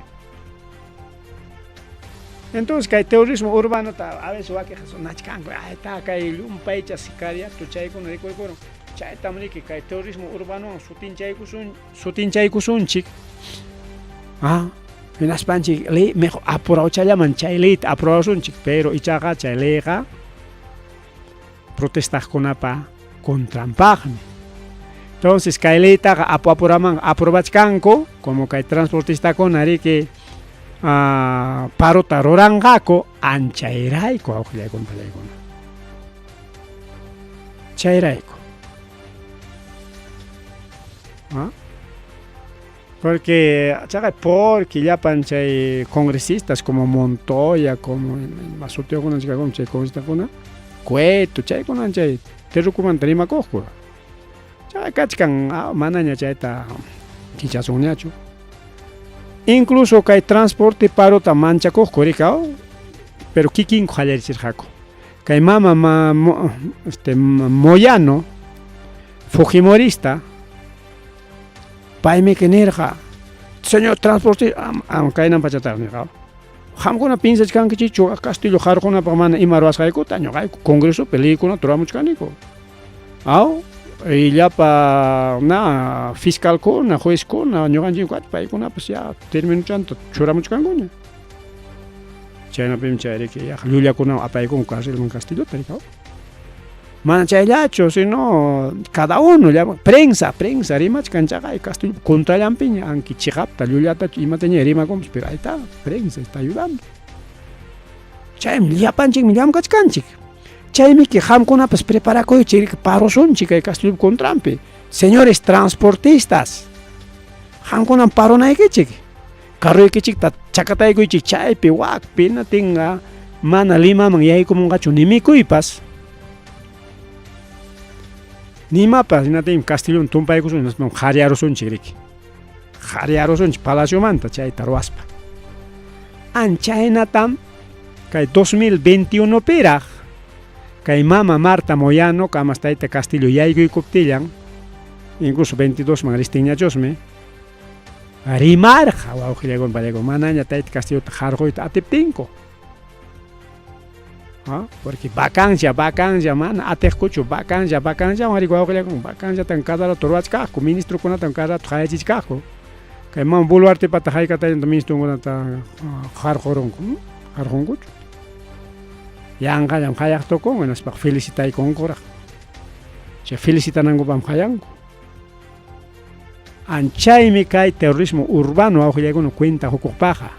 Entonces kay terrorismo urbanota a veces wakiqa sonachkanku, ayta kay llumpaycha sicariato chaykuna rikurkurun, chaytam riki kay terrorismo urbanowan sutinchaykusun sutinchaykusunchik. Ah, hinaspanchik ley mejor apurawchallaman chay leyta aprobasunchik, pero ichaqa chay leyqa protestaqkunapa contranpaqmi. Entonces kay leytaqa apu apuraman aprobachkanku, como kay transportistakuna riki parota ruranqaku anchayrayku wawqillaykuna pallaykuna. Chayrayku. ¿Ah? Porque chaqay porque llapan chay congresistas como Montoya, como ima sutiyuqkuna chikakuna chay congresistakuna, Cueto, chaykuna chay terrukumanta rimakuqku. Chay kachkan manaña chayta kichasunñachu. Incluso kay transporte parota manchakuqku rikaw, pero kikinku qallarichirqaku. Kay mama ma, mo, este, Moyano, Fujimorista, paymi nirqa, señor transporte, kaynan pachataq nirqa, qamkuna piensachkankichikchu Castillo qarqunapaq mana ima ruwasqaykuta, ñuqayku congresopi leykunata ruramuchkaniku. Aw, y llapa na fiscalkuna, juezkuna, ñuqanchik paykunapas ya terminochanta churamuchkankuña. Chaynapim chay riki yaqa llullakunawan apaykunku carcelman Castillota rikaw. Mana chayllachu, sino cada uno llama prensa, prensa rimachkan chaqay Castillo contrallanpiña, aunque chiqapta llullatachu imataña rimakunpas, pero ahí está, prensa está ayudando. Chaymi llapanchikmi llamkachkanchik. Chaymiki qamkunapas preparakuychik parosunchik kay Castillopa contranpi. Señores transportistas, qamkunam paronaykichik. Carroykichikta chakataykuychik chaypi wakpi natinqa mana Limaman yaykumunqachu ni mikuypas. Nimapas hinatinmi Castillon tumpaykusun hinaspam qhariarusunchik riki. Qhariarusunchik palaciomanta chayta ruwaspa. Anchaynatam kay 2021piraq kay mama Marta Moyano kamas tayta Castillo yaykuykuptillan incluso 22 man ristinñachusmi rimarqa wawqillakuna pallaykuna manaña tayta Castillota qarquyta atiptinku. ¿Ah? Porque vacancia, vacancia, mana atiqkuchu, vacancia, vacanciawan riki wawqillakuna, vacanciatan cada rato ruwachkaqku, ministrokunatan cada rato qayachichkaqku. Kay mama Boluartepata haykatallanta ministrokunata qarqurunku, qarqunkuchu. Yanqallam qayaq tukunku, hinaspaqa felicitaykunkuraq. Chay felicitanankupaqmi qayanku. Anchaymi kay terrorismo urbano wawqillaykuna cuenta hukuqpaqqa.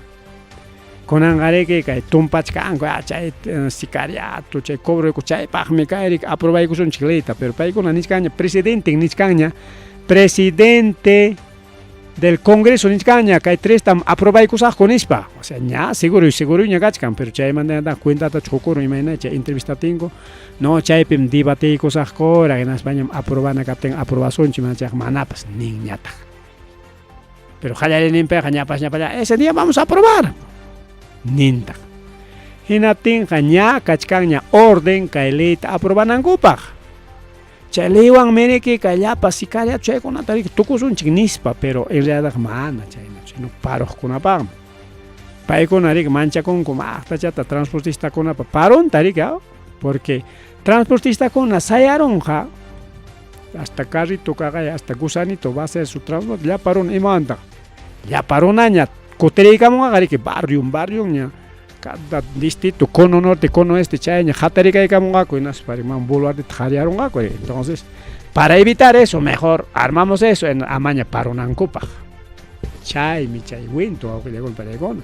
Kunanqariki kay tumpachkanku, ah, chay sicariato, chay cobro chaypaqmi kay riki aprobaykusunchik leyta, pero paykuna nichkanña, presidenten nichkanña, presidente del Congreso nichkanña, kay trestam aprobaykusaqku nispa. O sea, ña seguro y seguroña kachkan, pero chaymanta cuentata hukurun imayna chay entrevistaptinku, no, chaypim debatiykusaqkuraq, hinaspañam aprobana kaptin aprobasunchik, mana chayqa manapas ninñataq. Pero qallariyninpiqa ñapas ñapalla, ese día vamos a aprobar, nintaq. Hinaptinqa ña kachkanña orden kay leyta aprobanankupaq. Chay leywanmi riki kay llapa sicariato chaykunata riki tukusunchik nispa, pero en realidad mana chaynachu, sino paruqkunapaqmi. Paykuna riki manchakunku maqtachata transportistakunapa parunta riki, porque transportistakuna sayarunqa hasta carrito kaqaya, hasta gusanito va a ser su transporte, llapa runa imawantaq, llapa runaña kutiriykamunqa riki barrion barrionña, cada distrito, cono norte, cono este, chayña hatarikaykamunqaku hinaspa mama Boluarteta qhariyarunqaku. Entonces, para evitar eso, mejor armamos eso en amaña parunankupaq. Chaymi chay wintu wawqillakuna pallaykuna.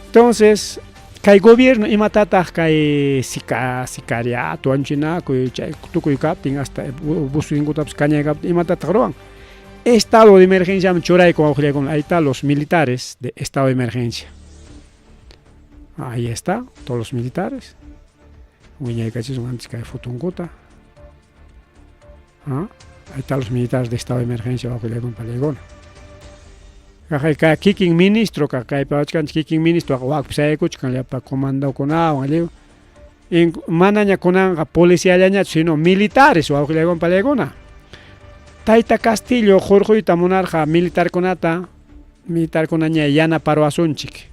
Entonces, kay gobierno imatataq kay sicariato, wañuchinakuy, chay tukuy kaptin, hasta busuyinkutapas kañay kaptin, imatataq ruwan? Estado de emergencia churayku wawqillaykuna, ahí está los militares de estado de emergencia. Ahí está, todos los militares. Wiñaykachisun antes kay fotunkuta. ¿Ah? Ahí están los militares de estado de emergencia wawqillaykuna pallaykuna. Kaqay kikin ministro, kaypi wachkanchik kikin ministro wakpi sayaykuchkan llapa comandokunawan lliw. Manaña kunanqa policiallañachu, sino militares wawqillaykuna pallaykuna. Tayta Castillo hurquyta munarqa militarkunata, militarkunaña yanaparuwasunchik.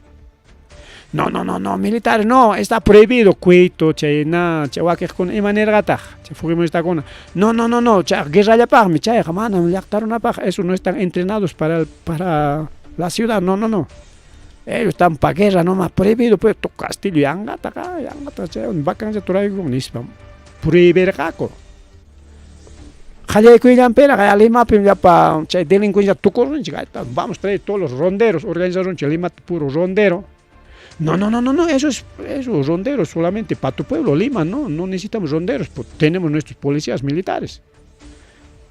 No, no, no, no, militares no, está prohibido. Cuito, chay na, chay wakiqkuna ima nirqataq, chay fujimoristakuna. No, no, no, no, chay guerrallapaqmi, chayqa manam llaqta runapaq, eso no están entrenados para la ciudad, no, no, no. Ellos están pa guerra nomás, prohibido, pues, tu Castillo yanqataqa, yanqata chay vacancia turayku nispa prohibirqaku. Qallaykuyllanpiraq Limapim llapa chay delincuencia tukurunchik, vamos a traer todos los ronderos, organizaron Lima puro rondero. No, no, no, no, no, eso es eso, ronderos solamente para tu pueblo, Lima, no, no necesitamos ronderos, pues, tenemos nuestros policías militares.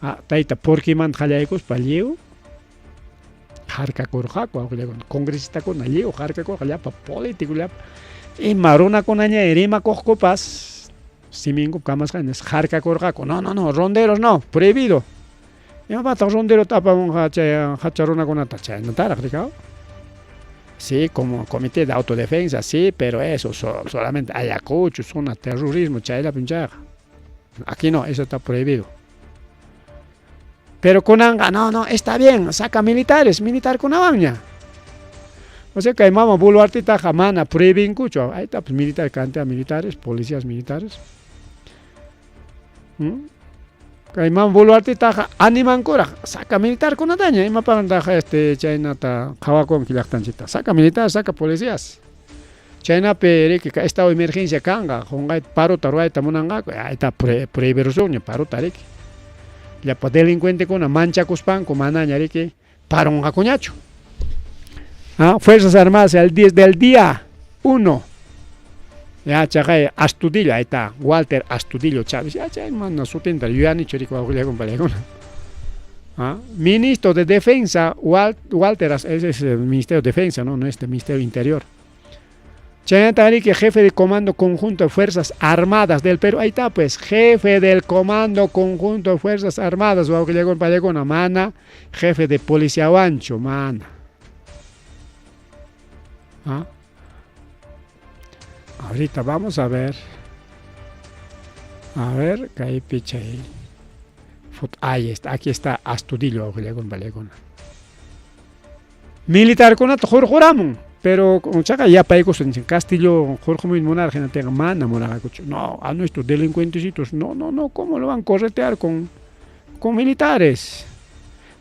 Ah, tayta, porquimanta qallaykuspa lliw harkakurqaku, congresistakuna lliw harkakurqa, llapa político, llapa ima runakunaña rimakuqkupas siminkup kamasqaña harkakurqaku. No, no, no, ronderos no, prohibido. Imapataq rondero apamunqa chay hacha runakunata chaynataraq rikaw. Sí, como comité de autodefensa, sí, pero eso solamente Ayacucho, zona terrorismo, chayllapim chayqa. Aquí no, eso está prohibido. Pero kunanqa, no, no, está bien, saca militares, militarkunawanña. O sea que mama Boluartetaqa mana prohibinkuchu, ahí está, pues militar, cantidad militares, policías militares. Kay mama Boluartetaqa animankuraq, saca militarkunataña, imapaqtaq chaynata qhawakunki llaqtanchikta, saca militares, saca policías. Chaynapi riki kay estado de emergencia kanqa, qunqayta parota ruwayta munanqaku, ahí está prohibirusunña parota riki. Llapa delincuentekuna manchakuspanku manaña riki parunqakuñachu. Ah, Fuerzas Armadas al 10 del día 1. Ya chaqay Astudillo, ahí está, Walter Astudillo Chávez. Ya chay mana sutinta yuyanichu riki wawqillaykuna palaykuna. ¿Ah? Ministro de Defensa, Walter, ese es el Ministerio de Defensa, no, no es el Ministerio Interior. Chaynata riki jefe de Comando Conjunto de Fuerzas Armadas del Perú. Ahí está, pues, jefe del Comando Conjunto de Fuerzas Armadas, wawqillaykuna palaykuna, mana, jefe de Policía Huancho, mana. ¿Ah? Ahorita vamos a ver. A ver, kaypi chay. Ahí está, aquí está Astudillo, wawqillaykuna palaykuna. Militarkunata hurquramun, pero chaqa yapaykusun Castillo hurqumuyta munarqa hinaptinqa mana munarqakuchu. No, a nuestros delincuentecitos, no, no, no, ¿cómo lo van a corretear con militares?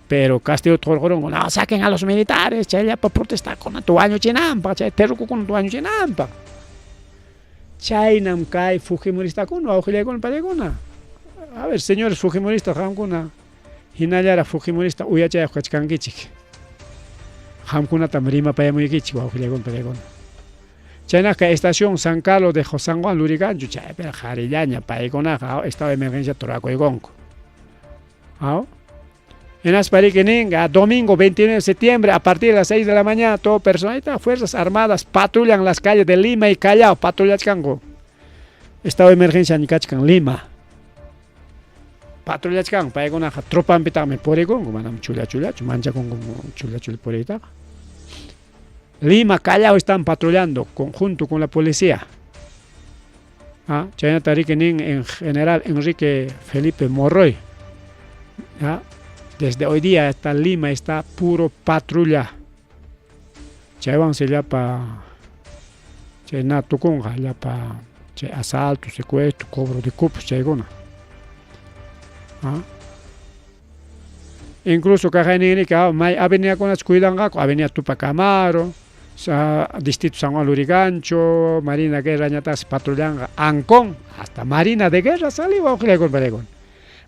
Pero Castillo hurqurunku, no, saquen a los militares, chayllapa protestakuna wañuchinanpaq, chay terrukukuna wañuchinanpaq. Chaynam kay fujimoristakuna, wawqillaykuna palaykuna. A ver, señores fujimoristas, qamkuna hinallaraq fujimorista uyachayaq kachkankichik. Qamkunatam rimapayamuykichik, wawqillaykuna palaykuna. Chaynaqa estación San Carlos de San Juan Lurigancho, chaypiqa qharillaña paykunaqa estado de emergencia turakuykunku. ¿Ah? Hinaspa riki ninqa, domingo 29 de septiembre, a partir de las 6 de la mañana, todo personal, Fuerzas Armadas patrullan las calles de Lima y Callao, patrullachkanku. Estado de emergencia kachkan Lima. Patrullachkanku, paykunaqa tropanpitaqmi purikunku, manam chulla chullachu, manchakunku chulla chulla puriytaqa. Lima, Callao están patrullando junto con la policía. Ah, chaynata riki nin en general Enrique Felipe Monroy. Ah, desde hoy día hasta Lima está puro patrulla. Chaywansi llapa chay natukunqa llapa chay asalto, secuestro, cobro de cupos chaykuna. Ah. Incluso kaqayninrika may avenidakunachu cuidanqaku, Avenida Tupac Amaru, Distrito San Juan Lurigancho, Marina Guerra ñataqsi patrullanqa Ancón, hasta Marina de Guerra salió wawqillaykuna.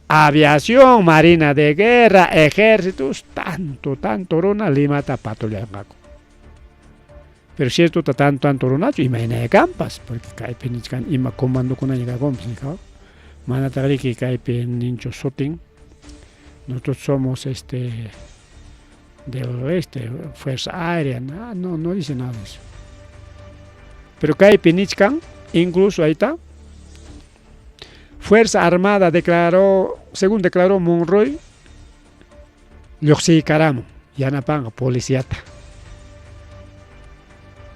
Aviación, Marina de Guerra, ejércitos, tanto, tanto runa Limata patrullanqaku. Pero cierto, tanto, tanto runachu, imaynaya kanpas, porque kaypi nichkan ima comandokunaña kakunpas, nikaw. Manataq riki kaypi ninchu sutin. Nosotros somos del oeste, Fuerza Aérea, no, no, no dice nada de eso. Pero kaypi nichkan, incluso ahí está, Fuerza Armada declaró, según declaró Monroy, lluqsiykaramun, yanapanqa policiata.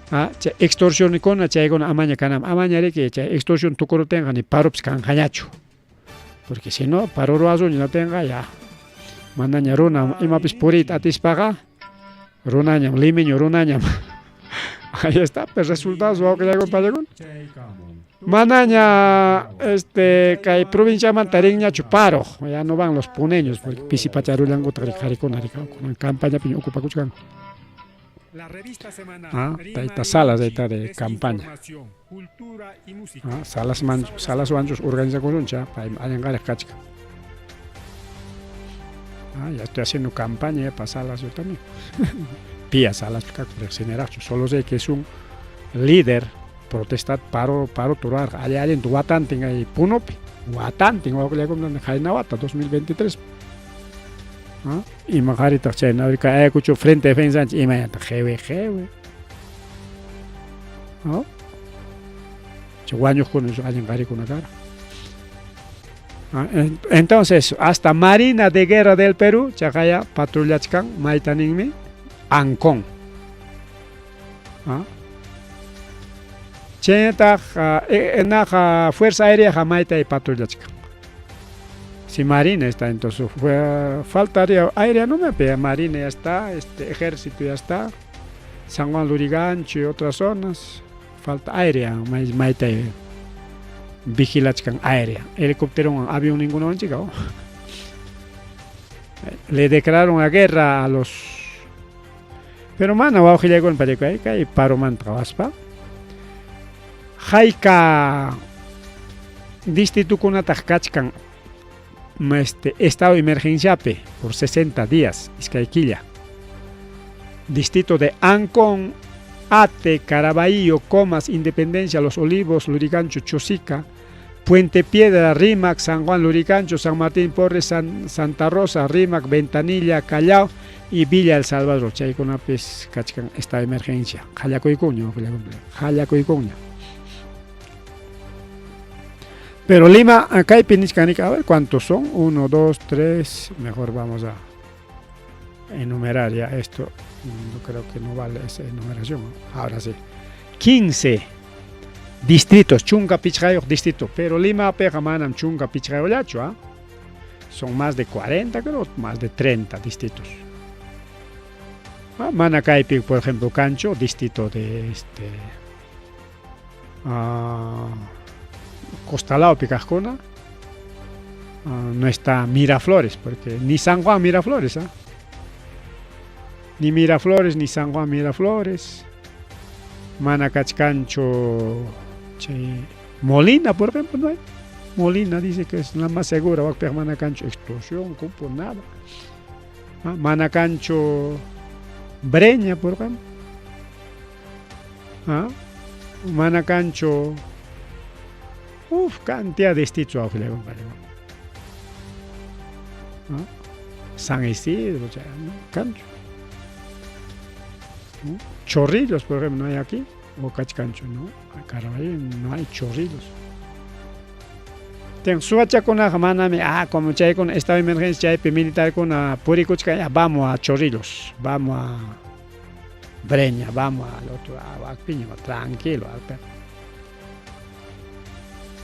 Ah, chay extorsionikuna chaykuna amaña kanam, amaña riki chay extorsión tukurutinqa ni paropis kanqañachu. Porque si no, paro ruwasunña hinaptinqa ya manaña runa imapis puriyta atispaqa runañam, limeño runañam. Ahí está, pues resultados wawqillaykuna pallaykuna. Manaña kay provinciamanta rinñachu paro, ya no van los puneños porque pisi pacharullankutaq qarikuna kunan campañapiña ocupakuchkanku. La revista semanal Ah, Rima tayta Salas Rinchi tayta de es campaña. información, cultura y música. Ah, Salas man, Salas wanchus organizakusuncha, pay allanqariq kachkan. Ah, ya estoy haciendo campaña ya para Salas yo también. Pía Salas, riqsiniraqchu, solo sé que es un líder protestar paro paro turar allá allá en tu watantin ahí Punopi, watantin wawqillaykuna qayna wata 2023. Ah, ima qaritaq chayna Ayacucho frente defensa imaynataq jewe jewe. ¿No? Chay wañuqkuna allin qarikuna kara. Ah, entonces, hasta Marina de Guerra del Perú, chaqaya patrullachkan mayta ninmi Ancón. Ah. Chaynataq naqa Fuerza Aérea mayta patrullachkan. Si Marina está, entonces fue, faltaría aérea, no me pega, Marina ya está, ejército ya está, San Juan Lurigancho y otras zonas, falta aérea, mayta vigilachkan aérea, helicóptero, avión ninguno han llegado. Le declararon la guerra a los, pero mana wawqillaykuna pachakay kay paromanta qhawaspa hayka distritukunataq kachkan estado de emergenciapi por 60 días, iskay killa. Distrito de Ancón, Ate, Caraballo, Comas, Independencia, Los Olivos, Lurigancho, Chosica, Puente Piedra, Rímac, San Juan Lurigancho, San Martín Porres, Santa Rosa, Rímac, Ventanilla, Callao y Villa El Salvador. Chaykunapis kachkan esta emergencia. Qallakuykunña, qallakuykunña. Pero Lima, kaypi nichkanika, a ver cuántos son. 1, 2, 3, mejor vamos a enumerar ya esto. No creo que no vale esa enumeración. Ahora sí. 15 distritos, chunka pichqayuq distrito. Pero Lima piqa manam chunka pichqayuqllachu, ¿ah? Son más de 40, creo, más de 30 distritos. Mana kaypi, por ejemplo, kanchu, distrito de Costalao kaqkuna, no está Miraflores, porque ni San Juan Miraflores, ¿ah? Ni Miraflores, ni San Juan Miraflores. Mana kachkanchu chay Molina, por ejemplo, no hay. Molina dice que es la más segura, wakpiq mana kanchu extorsión, cupo, nada. Mana kanchu Breña, por ejemplo. Mana kanchu, uf, cantidad de distritos, San Isidro, o sea, ¿no? Cancho. ¿No? Chorrillos, por ejemplo, no hay aquí. O Cachcancho, ¿no? Caraballo, no hay Chorrillos. Ten suwachakunaqa manami, como chaykuna estado de emergencia chaypi militarkuna purikuchkan, ya vamos a Chorrillos, vamos a Breña, vamos al otro, a Huacpiña, tranquilo,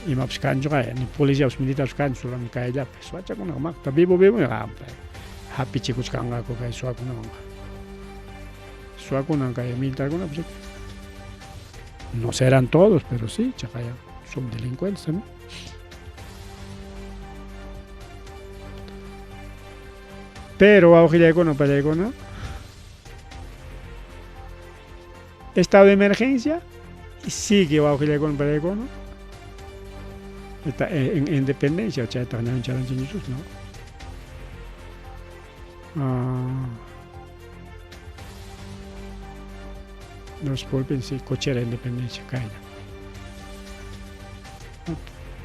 imapas kanchuqa, ni policías militares kanchu, solamente kayllapi suwachakunaqa maqta vivo vivo hapichikuchkanqaku kay suwakunawanqa. Suwakunan kay militarkuna, pues, no serán todos, pero sí, chaqaya, son delincuentes también. Pero wawqillaykuna, pallaykuna, estado de emergencia y sigue wawqillaykuna, pallaykuna. Está en Independencia, chayta ñawincharanchik, ¿no? Los pulpin, sí, cochera Independencia, kayna.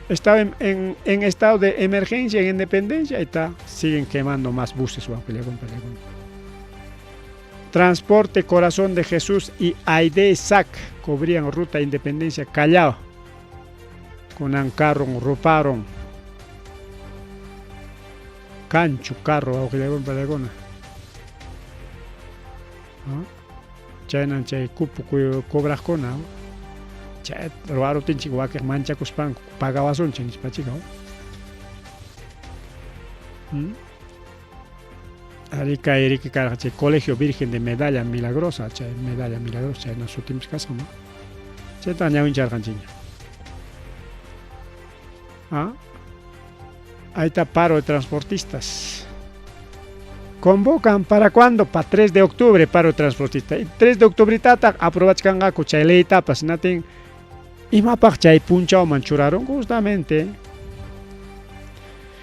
Estaba en estado de emergencia, en Independencia, ahí está, siguen quemando más buses. Transporte Corazón de Jesús y Aide Sac cubrían ruta Independencia Callao. Con carro, ruparon. Cancho, carro, chaynan chay cupo cobraqkuna, chay ruwaruptinchik wakiq manchakuspanku pagawasunchik nispachika. Ari kay riki karqa chay Colegio Virgen de Medalla Milagrosa, chay Medalla Milagrosa, chayna sutinpis kasqa, ¿no? Chayta ñawincharqanchikña. Ahí está paro de transportistas. Convocan para cuándo? Para 3 de octubre, paro de transportistas. Y 3 de octubre tata aprobachkanqaku chay leytapas, natin imapaq chay punchawman churaron justamente.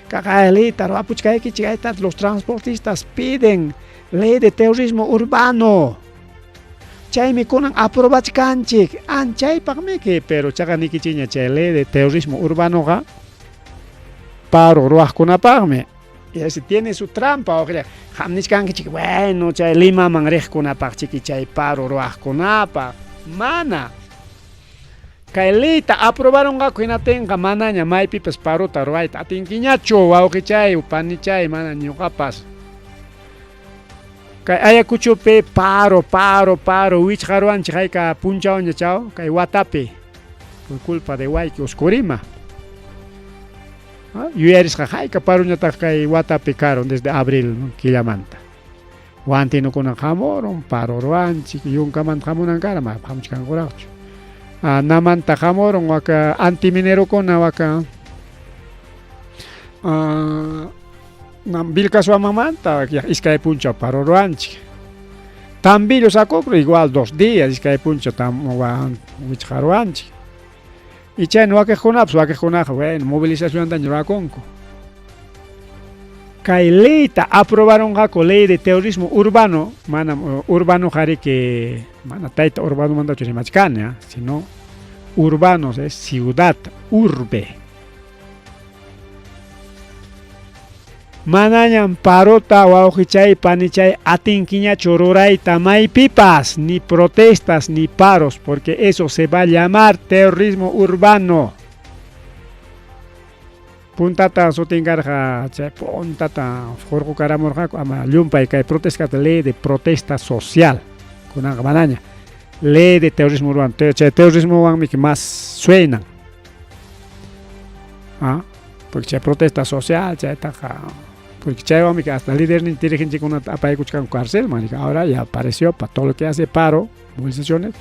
Kaqaylita ruwapuchkaykichik, ahí está, los transportistas piden ley de terrorismo urbano. Chaymi kunan aprobachkanchik, anchaypaqmiki, pero chaqanikichikña chay ley de terrorismo urbanoqa paro ruwaqkunapaqmi. Y así tiene su trampa, ojalá. Qam nichkankichik, bueno, chay Limaman riqkunapaq chiki chay paro ruwaqkunapaq. Mana. Kay leyta aprobaronqaku hinatinqa manaña maypipas parota ruwayta atinkiñachu, wawqichay, panichay, mana ñuqapas. Kay Ayacuchopi paro, paro, paro, wichqaruwanchik hayka punchawña chaw, kay watapi, por culpa de Huayqui Oscurima. Yuyarisqa hayka paruñataq kay watapi karon desde abril, ¿no? Killamanta. Wantinukuna hamuron, paro ruwanchik, yunkamanta hamunan kara, mana hamuchkankuraqchu. Namanta hamuron waka antiminerokuna waka Vilcashuamamanta iskay punchaw paro ruwanchik. Tambillo Sacocro igual 2 días iskay punchaw wichqaruwanchik. Y chayna wakiqkunapas, wakiqkunaqa, bueno, movilizaciontaña ruwakunku. Kay leyta aprobarunqaku, ley de terrorismo urbano, manam urbano qariki, mana tayta urbanomantachu rimachkani, sino urbanos es ciudad, urbe. Manañam parota, wawqichay, panichay, atinkiñachu rurayta maypipas, ni protestas ni paros, porque eso se va a llamar terrorismo urbano. Puntata sutin karqa chay puntata hurqukaramurqaku ama llumpay kay protesta, ley de protesta social. Kunanqa manaña. Ley de terrorismo urbano. Chay terrorismowanmi más suenan. ¿Ah? Porque chay protesta social, chaytaqa, porque chaywanmi hasta lídernin dirigentekunata apaykuchkanku carcelman. Ahora ya apareció para todo lo que hace paro, movilizaciones,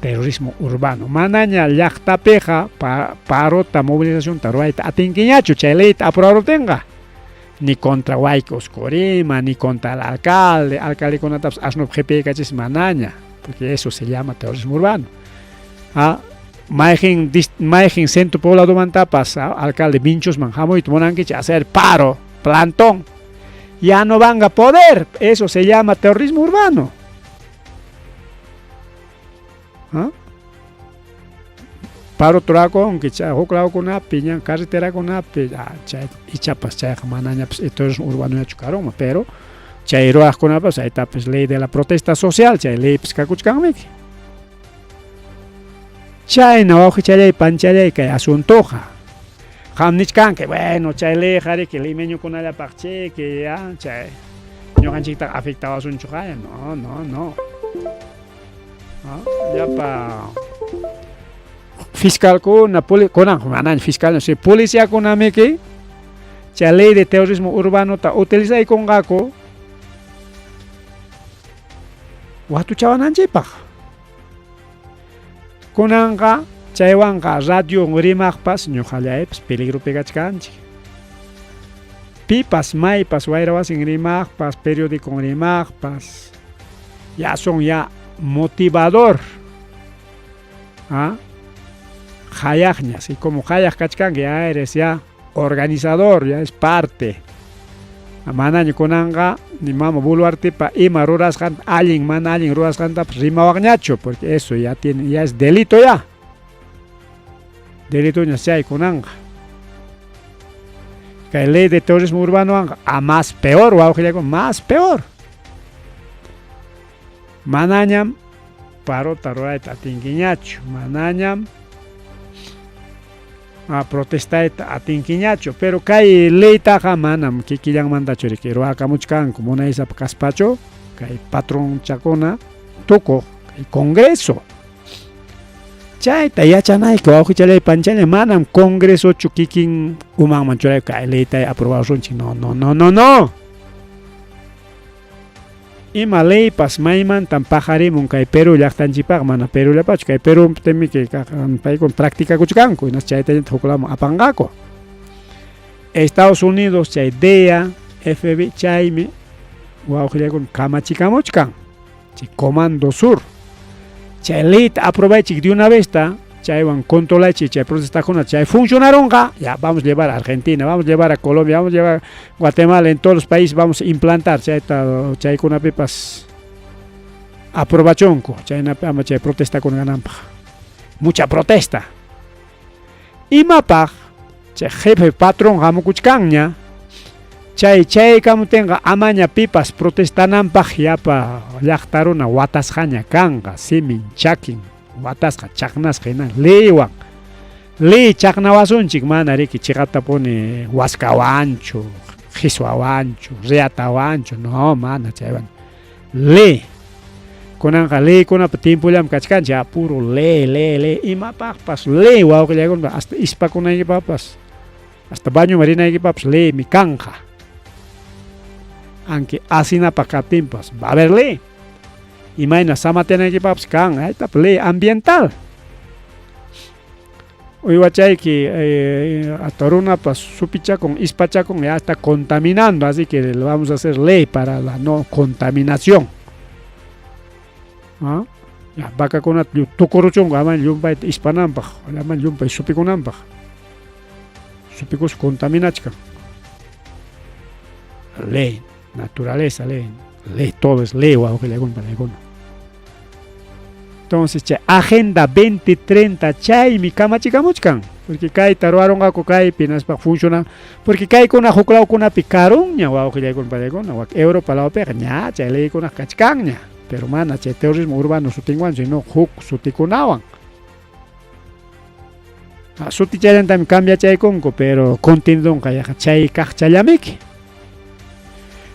terrorismo urbano. Manaña llaqtapiqa parota, movilizacionta ruwayta atinkiñachu chay leyta aprobaruptinqa. Ni contra Huayca Oscorima, ni contra el alcalde, alcaldekunatapas asnupi qhipiykachis manaña, porque eso se llama terrorismo urbano. Ah, mayqin mayqin centro pobladomantapas alcalde Vinchusman hamuyta munankichik hacer paro, plantón, ya no van a poder, eso se llama terrorismo urbano. ¿Ah? Paro turakunki chay huk lawkunapi, ñan carreterakunapi, chay ichapas chayqa manañapas terrorismo urbanoñachu karunman, pero chay ruwaqkunapas chaytapas ley de la protesta social, chay leypas kakuchkanmiki. Chayna wawqichallay panchallay kay asuntoqa. Qam nichkanki, bueno, chay leyqa riki limeñokunallapaq chiki, ya, chay ñuqanchiktaqa afectawasunchuqaya. No, no, no. Llapa fiscalkuna, kunan manaña fiscal, si policiakunamiki chay ley de terrorismo urbanota utilizaykunqaku watuchawananchikpaq. Kunanqa chaywanqa radio rimaqpas ñuqallaypas peligropi kachkanchik. Pipas maypas wayra wasin rimaqpas, periódico rimaqpas, ya son ya motivador. ¿Ah? Qayaqña, así como qayaq kachkanki, ya eres ya organizador, ya es parte. Manaña kunanqa ni mama Boluartepa ima rurasqanta, allin mana allin rurasqantapas rimawaqñachu, porque eso ya tiene, ya es delito ya. Delitoña chay kunanqa. Kay ley de terrorismo urbano a más peor, wawqillakuna, más peor. Manañam parota rurayta atinkiñachu, manañam protestayta atinkiñachu, pero kay leytaqa manam kikillanmantachu riki ruwakamuchkanku munaysapa kaspachu, kay patronchakuna tukuq kay congreso. Chayta yachanayki wawqichallay panchallay, manam congresochu kikin umanman churayku kay leyta aprobasunchik. No, no, no, no, no. Ima leypas maymantam paqarimun kay Perú llaqtanchikpaq, mana Perú llapachu, kay Perú timiki paykuna practicakuchkanku, hinaspa chayta huk lawman apanqaku. Estados Unidos chay DEA, FBI chaymi wawqillaykuna kamachikamuchkan, chay Comando Sur. Chay leyta aprobaychik de una vez ta, chaywan controlaychik chay protestakuna, chay funcionarunqa, ya vamos a llevar a Argentina, vamos a llevar a Colombia, vamos a llevar a Guatemala, en todos los países vamos a implantar chayta, chaykunapipas aprobachunku, chaynapi ama chay protestakuna kananpaq. Mucha protesta. Imapaq chay jefe patrón hamukuchkanña, chay chaykamutinqa amaña pipas protestananpaq yapa llaqta runa watasqaña kanqa, simin, chakin, watasqa, chaqnasqa hina leywan. Ley chaqnawasunchik mana riki chiqaptapuni waskawanchu, qhiswawanchu, riatawanchu, no, mana chaywan. Ley. Kunanqa leykunapa tiempollam kachkanchik, puro ley, ley, ley, imapaqpas ley wawqillaykuna, hasta ispakunaykipaqpas, hasta bañoman rinaykipaqpas leymi kanqa. Aunque asinapaq kaptinpas va a haber ley. Imayna samatenaykipaqpas kan, aytap ley ambiental. Uywachayki hasta runapas supichakun, ispachakun, ya está contaminando, así que le vamos a hacer ley para la no contaminación. ¿Ah? Ya, vacakunata tukuruchunku ama llumpayta ispananpaq, ama llumpay supikunanpaq. Supikus contaminachkan. Ley, naturaleza, ley, ley, todo es ley, wawqillaykuna panaykuna. Entonces, chay Agenda 2030 chaymi kamachikamuchkan, porque kayta ruwarunqaku kaypi hinaspa funciona, porque kaykuna huk lawkunapi karunña wawqillaykuna panaykuna, wak Europa lawpiqa ña chay leykunaqa kachkanña, pero mana chay terrorismo urbano sutinwanchu, sino huk sutikunawan. Sutichallantami cambiachaykunku, pero contenidonqa yaqa chay kaqchallamiki.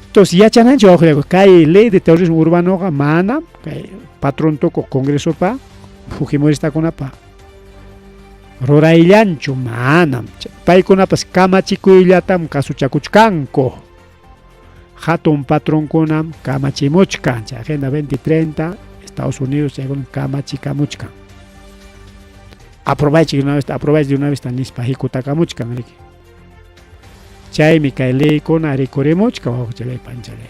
Entonces, yachananchik wawqillaykuna, kay ley de terrorismo urbanoqa manam kay patrón tukuq congresopa fujimoristakunapa rurayllanchu, manam. Paykunapas kamachikuyllatam kasuchakuchkanku. Hatun patronkunam kamachimuchkan, chay Agenda 2030, Estados Unidos chaykunam kamachikamuchkan. Aprobaichik de una vez, aprobaichik de una vez nispa hikutakamuchkan riki. Chaymi kay leykuna rikurimuchkan wawqichalay panchalay.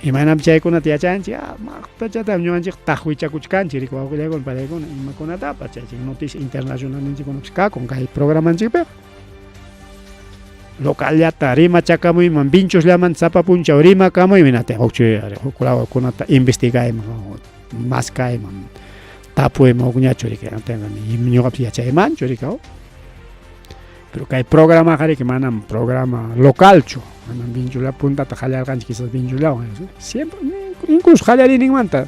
Imaynam chaykunata yachanchik, maqtachatam ñuqanchik taqwichakuchkanchik riki wawqillaykuna panaykuna imakunatapas chaychik noticia internacionalninchikkunapas kakun kay programanchikpiqa. Locallata rimachakamuyman, vinchusllaman sapa punchaw rimakamuyman, hinaptin huk lawkunata investigayman, maskayman, tapuyman hukñachu riki, ñuqapas yachaymanchu riki. Pero kay programaqa riki manam programa localchu, manam vinchulla puntata qallarqanchik quizás vinchullawan, siempre, incluso qallariyninmanta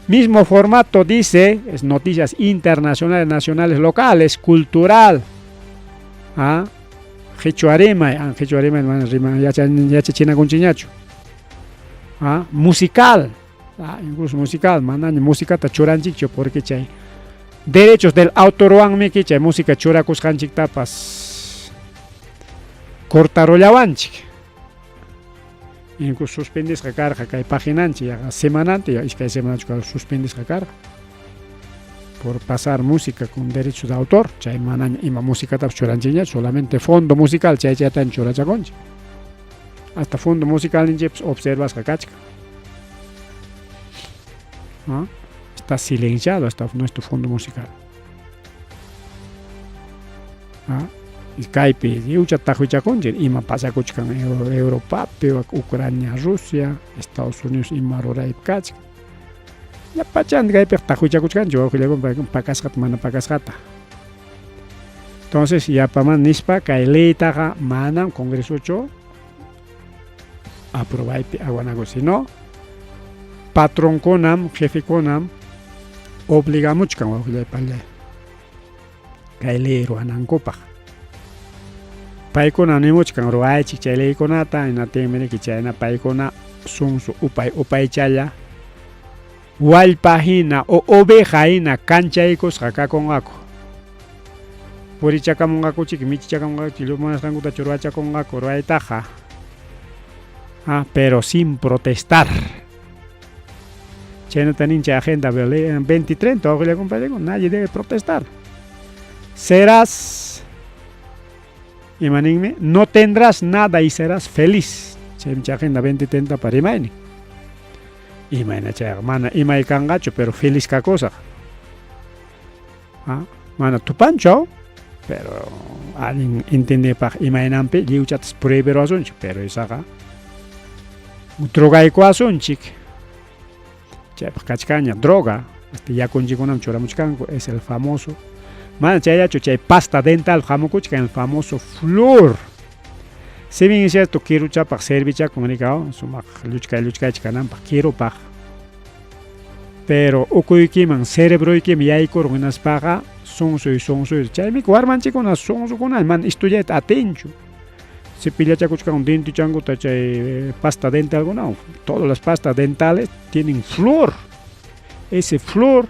mismo formato dice, es noticias internacionales, nacionales, locales, cultural. Qhichwa rimay, qhichwa rimay mana rima yachachinakunchikñachu. Musical, incluso musical, manaña musicata churanchikchu porque chay derechos del autorwanmiki chay música churakusqanchiktapas cortarullawanchik. Incluso suspendisqa karqa kay paginanchik yaqa semananta, ya iskay semanachu suspendisqa karqa por pasar música con derechos de autor. Chay manaña ima musicatapas churanchikñachu, solamente fondo musical chay chaytan churachakunchik. Hasta fondo musical ninchikpas observasqa kachkan. Está silenciado hasta nuestro fondo musical. Kaypi lliwcha taqwichakunchik ima pasakuchkan Europapi, Ucrania, Rusia, Estados Unidos ima ruraypi kachkan. Llapachan kaypiqa taqwichakuchkanchik wawqillaykuna pakasqata mana pakasqata. Entonces yapaman nispa kay leytaqa manam congresochu aprobaypi aguanaku, sino patronkunam, jefekunam obligamuchkan wawqillay panillay kay ley ruwanankupaq. Paykuna nimuchkan ruwaychik chay leykunata, hinaptinmi riki chayna paykuna sunsu upay upaychalla wallpa hina o oveja hina kanchaykusqa kakunqaku. Purichakamunqakuchik, michichakamunqakuchik, lliw munasqankutachu ruwachakunqaku ruwaytaqa. Pero sin protestar. Chaynata nin chay Agenda 2030, wawqillaykuna, nadie debe protestar. Serás, ima ninmi, no tendrás nada y serás feliz. Chaymi chay Agenda 2030 pa rimaynin. Imayna chayqa mana imay kanqachu, pero feliz kakusaq. Mana tupanchu, pero allin entendepaq imaynanpi lliwchatas prohibiruwasunchik, pero isaqa drogaykuwasunchik. Chaypaq kachkanña droga, hasta yakunchikkunam churamuchkanku, es el famoso. Mana chayllachu, chay pasta dental hamukuchkan, el famoso flúor. Si bien es cierto, kiruchapaq servichakun rikaw, sumaq lluchkay lluchkaychik kananpaq kirupaq. Pero ukuykiman, cerebroykiman yaykurun hinaspaqa sunsuy sunsuy. Chaymi warmanchikkuna sunsukuna mana estudiayta atinchu. Cepillachakuchkan dientichankuta chay pasta dentalkunawan. Todas las pastas dentales tienen flúor. Ese flúor,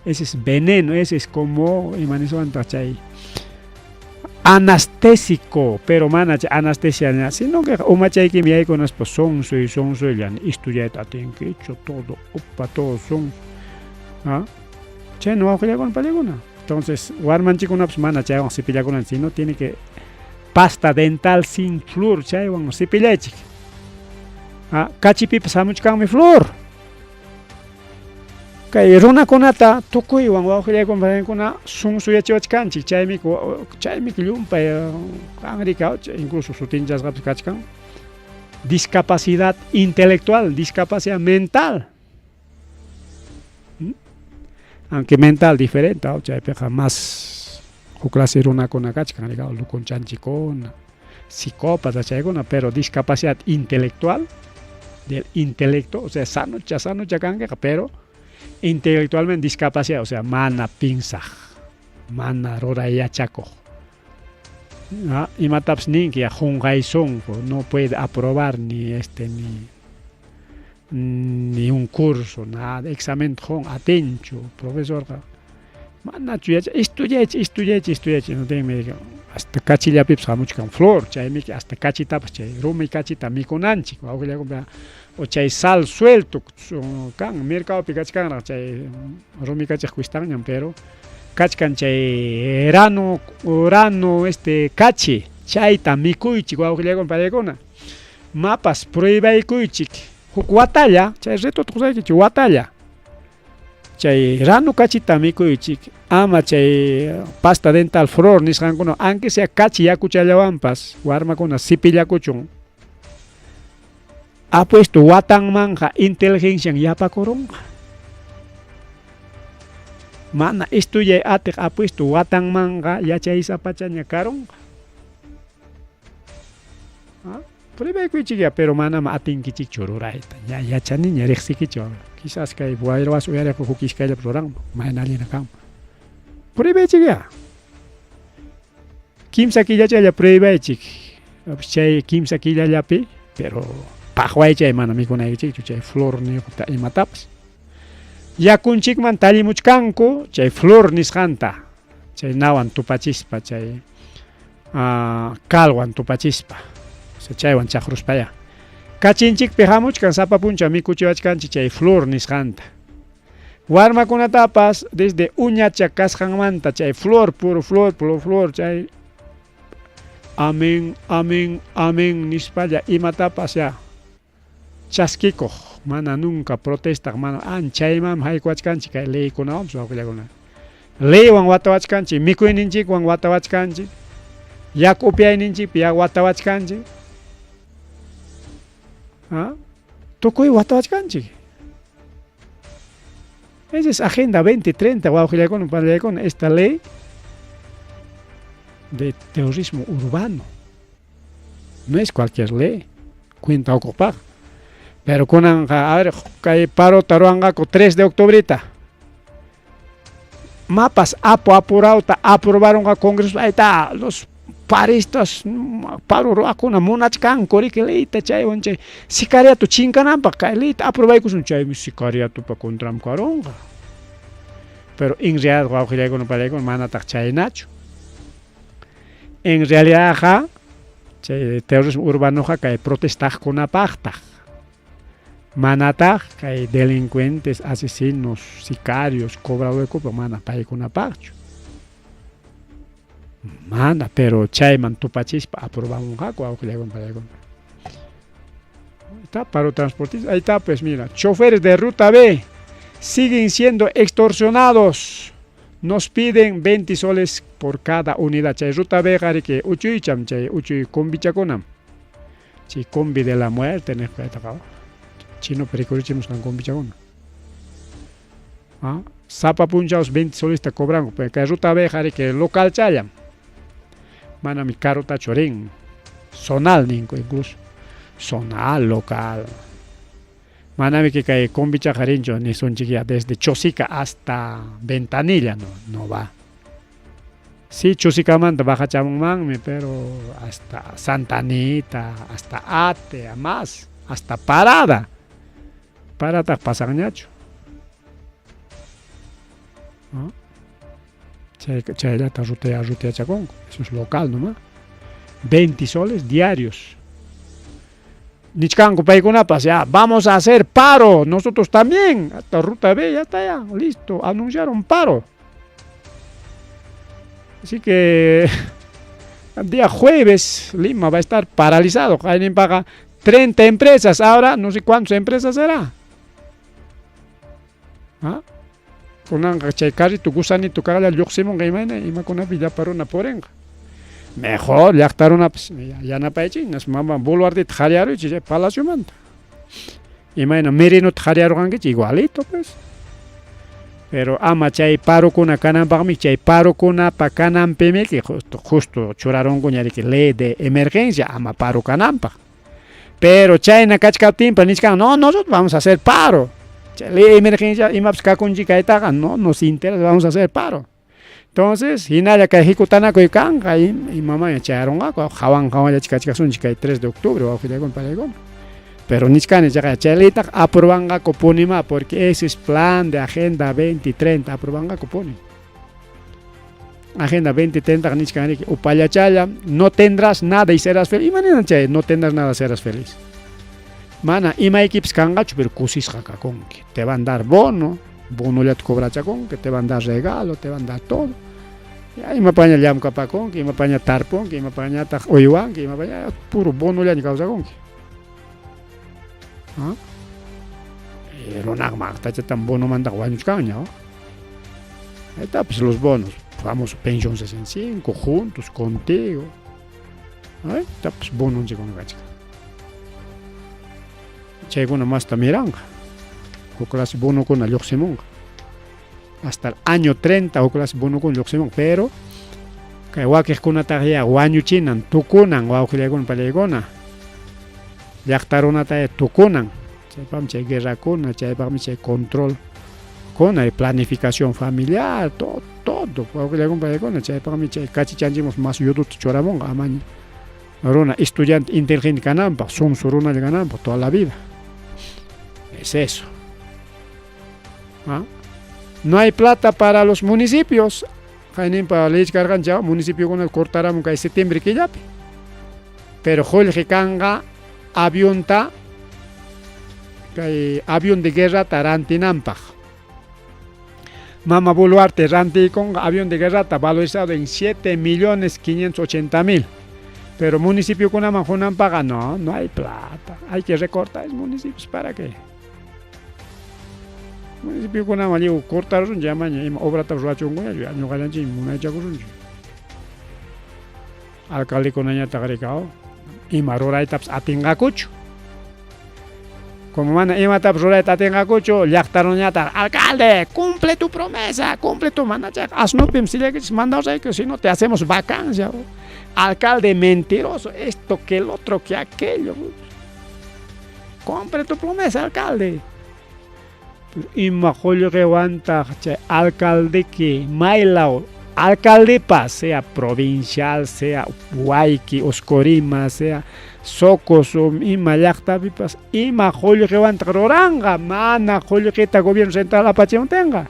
ese es veneno, ese es como ima niswantaq chay anestésico, pero mana chay anestesia, sino que umachaykimi yaykunaspa sunsuy sunsuylla estudiayta atinkichu, todo upa, todo sunsu. Chayna wawqillaykuna panaykuna. Entonces warmanchikkunapas mana chaywan cepillakunan, sino tiene que pasta dental sin flúor, chaywan cepillaychik. Kachipipas hamuchkanmi flúor. Kay runakunata tukuywan wawqillaykuna panaykuna sunsuyachiwachkanchik chaymi chaymi llumpay qanrika incluso sutinchasqapas kachkan discapacidad intelectual, discapacidad mental. Aunque mental diferente, chaypiqa más huk clase runakuna kachkan, lukunchanchikuna, psicópata chaykuna, pero discapacidad intelectual, del intelecto, o sea, sanocha, sanocha kankiqa, pero intelectualmente discapacidad, o sea, mana pinsaq, mana ruray yachakuq. Imatapas ninki qunqay sunqu, no puede aprobar ni este ni ni un curso, nada, examen qun atinchu, profesorqa manachu yacha, estudiaychik, estudiaychik, estudiaychik, no tinmi hasta kachillapipas hamuchkan flor, chaymi hasta kachitapas chay rumi kachita mikunanchik, wawqillaykuna o chay sal suelto kan mercadopi kachkanraq chay rumi kachiq cuestanñam, pero kachkan chay rano rano este kachi, chayta mikuychik wawqillaykuna panaykuna, mapas pruebaykuychik huk watalla, chay retota qusaykichik watalla, chay rano kachita mikuychik, ama chay pasta dental flor nisqankuna, aunque sea kachi yakuchallawanpas warmakuna sipillakuchun, apuesto watanmanja inteligencian yapakurunqa. Mana estudiay atiq apuesto watanmanqa yachaysapachaña karunqa. Pruebaykuychik pero manam atinkichikchu rurayta, ña yachaniña riqsikichu. Quizás kay wayra uyariq huk iskayllapas ruranman, mayna allina kanman. Pruebaychik ya. Kimsa killachalla pruebaychik. Chay kimsa killallapi, pero paqwaychay mana mikunaykichikchu chay flor niqta imatapas. Yakunchikman tallimuchkanku chay flor nisqanta, chay nawan tupachispa, chay calwan tupachispa, o sea, chaywan chaqruspaya. Kachinchikpi hamuchkan sapa punchaw mikuchiwachkanchik chay flor nisqanta. Warmakunatapas desde uñacha kasqanmanta chay flor, puro flor, puro flor, chay amén, amén, amén nispalla imatapas ya chaskikuq, mana nunca protestaq, mana anchayman haykuwachkanchik kay leykunawanpas wawqillakuna. Leywan watawachkanchik, mikuyninchikwan watawachkanchik, yaku upyayninchikpi ya watawachkanchik. Tukuy watawachkanchik. Esa es Agenda 2030, wawqillaykuna, panallaykuna, esta ley de terrorismo urbano. No es cualquier ley, cuenta ukupaq. Pero kunanqa, a ver, kay parota ruwanqaku 3 de octubrita. Mapas apu apurauta aprobaronqa Congreso, ahí está, los paristas paro ruwakuna munachkanku riki leyta chaywan chay sicariato chinkananpaq kay leyta aprobaykusun, chaymi sicariatopa contram karunqa. Pero en realidad wawqillaykuna panallaykuna manataq chaynachu. En realidadqa chay terrorismo urbanoqa kay protestaqkunapaqtaq. Manataq kay delincuentes, asesinos, sicarios, cobradores de culpa, mana paykunapaqchu. Mana, pero chayman tupachispa aprobamunqaku wawqillaykuna panallaykuna. Está paro transportista, ahí está pues mira, choferes de ruta B siguen siendo extorsionados. Nos piden 20 soles por cada unidad. Chay ruta B qariki uchuycham chay uchuy kombichakunam. Chay combi de la muerte nisqaytaqa chino rikurichimusqan kombichakuna. Sapa punchaws 20 solesta cobranku, pero kay ruta B qariki local challam. Manami karutachu rin. Zonal ninku incluso. Zonal, local. Manami que kay kombichaqa rinchu nisunchik ya desde Chosica hasta Ventanilla, no, no va. Sí, Chosicamanta bajachamunmanmi, pero hasta Santa Anita, hasta Ate, más, hasta Parada. Parada pasanñachu. ¿No? Chay, chayllata rutea ruteachakunku, eso es local nomás. 20 soles diarios. Nichkanku paykunapas ya, vamos a hacer paro, nosotros también, hasta ruta B ya está ya, listo, anunciaron paro. Así que el día jueves Lima va a estar paralizado, alguien paga 30 empresas, ahora no sé cuántas empresas será. ¿Ah? Kunanqa chay carrito gusanito kaqlla lluqsimunqa imayna imakunapi llapa runa purinqa. Mejor llaqta runapas yanapaychik mama Boluarteta qhariyaruychik chay palaciomanta. Imayna Merinota qhariyarurqankichik igualito pues. Pero ama chay parokuna kananpaqmi chay parokunapa kananpimiki justo, justo churarunkuña riki ley de emergencia ama paro kananpaq. Pero chayna kachkaptinpas nichkan no nosotros vamos a hacer paro. Chay ley de emergencia imapas kakunchik kaytaqa no nos interesa vamos a hacer paro. Entonces hinalla kay hikutanakuy kanqa imamaña chayarunqaku hawan hawanllachi kachkasunchik kay 3 de octubre wawqillaykuna panaykuna. Pero nichkani chaqa chay leytaqa aprobanqakupunimá porque ese es plan de agenda 2030 aprobanqakupuni. Agenda 2030 nichkan riki upallachalla no tendrás nada y serás feliz. Imanina chay no tendrás nada serás feliz. Mana imaykipas kanqachu pero kusisqa kakunki. Te van dar bono, bonollata cobrachakunki, te van dar regalo, te van dar todo. Ya imapaña llamkapakunki, imapaña tarpunki, imapañataq uywanki, imapaña puro bonollaña kawsakunki. ¿Ah? Runaqa maqtachatam bonomantaqa wañuchkanña. Ahí está, pues los bonos, famoso pensión 65, juntos, contigo. Ahí está, pues bononchikkuna kachkan. Chaykuna masta miranqa. Huk clase bonokuna lluqsimunqa. Hasta el año 30 huk clase bonokuna lluqsimunqa, pero kay wakiqkunataqa ya wañuchinan, tukunan wawqillaykuna panaykuna. Llaqta runata tukunan. Chaypaqmi chay guerrakuna, chaypaqmi chay control kuna y planificación familiar, todo, todo. Wawqillaykuna panaykuna, chaypaqmi chay kachichanchikman mas yuduta churamunqa amaña runa estudiante inteligente kananpaq, sonso runalla kananpaq toda la vida. Es eso. ¿Ah? No hay plata para los municipios. Qayninpa leyichkarqanchik municipiokuna cortaramun kay septiembre killapi. Pero qullqi kanqa avionta kay avión de guerrata rantinanpaq. Mama Boluarte rantiykunqa avión de guerrata valorizado en 7.580.000. Pero municipiokunaman qunanpaqa no, no hay plata. Hay que recortar esos municipios para qué. Municipiokunaman lliw cortarusunchik amaña ima obratapas ruwachunkuñachu ñuqallanchikmi munaychakusunchik. Alcaldekunañataq rikaw ima ruraytapas atinqakuchu. Como mana imatapas rurayta atinqakuchu, llaqta runañataq alcalde, cumple tu promesa, cumple tu mana chayqa asnupim sillaykichik mandawasqayki, si no te hacemos vacancia. Alcalde mentiroso, esto que el otro que aquello. Cumple tu promesa, alcalde. Ima qullqiwantaq chay alcaldeki maylaw alcaldepa, sea provincial, sea Huayqui, Oscorima, sea Socos o ima llaqtapipas, ima qullqiwantaq ruranqa, mana qullqita gobierno central apachimuptinqa.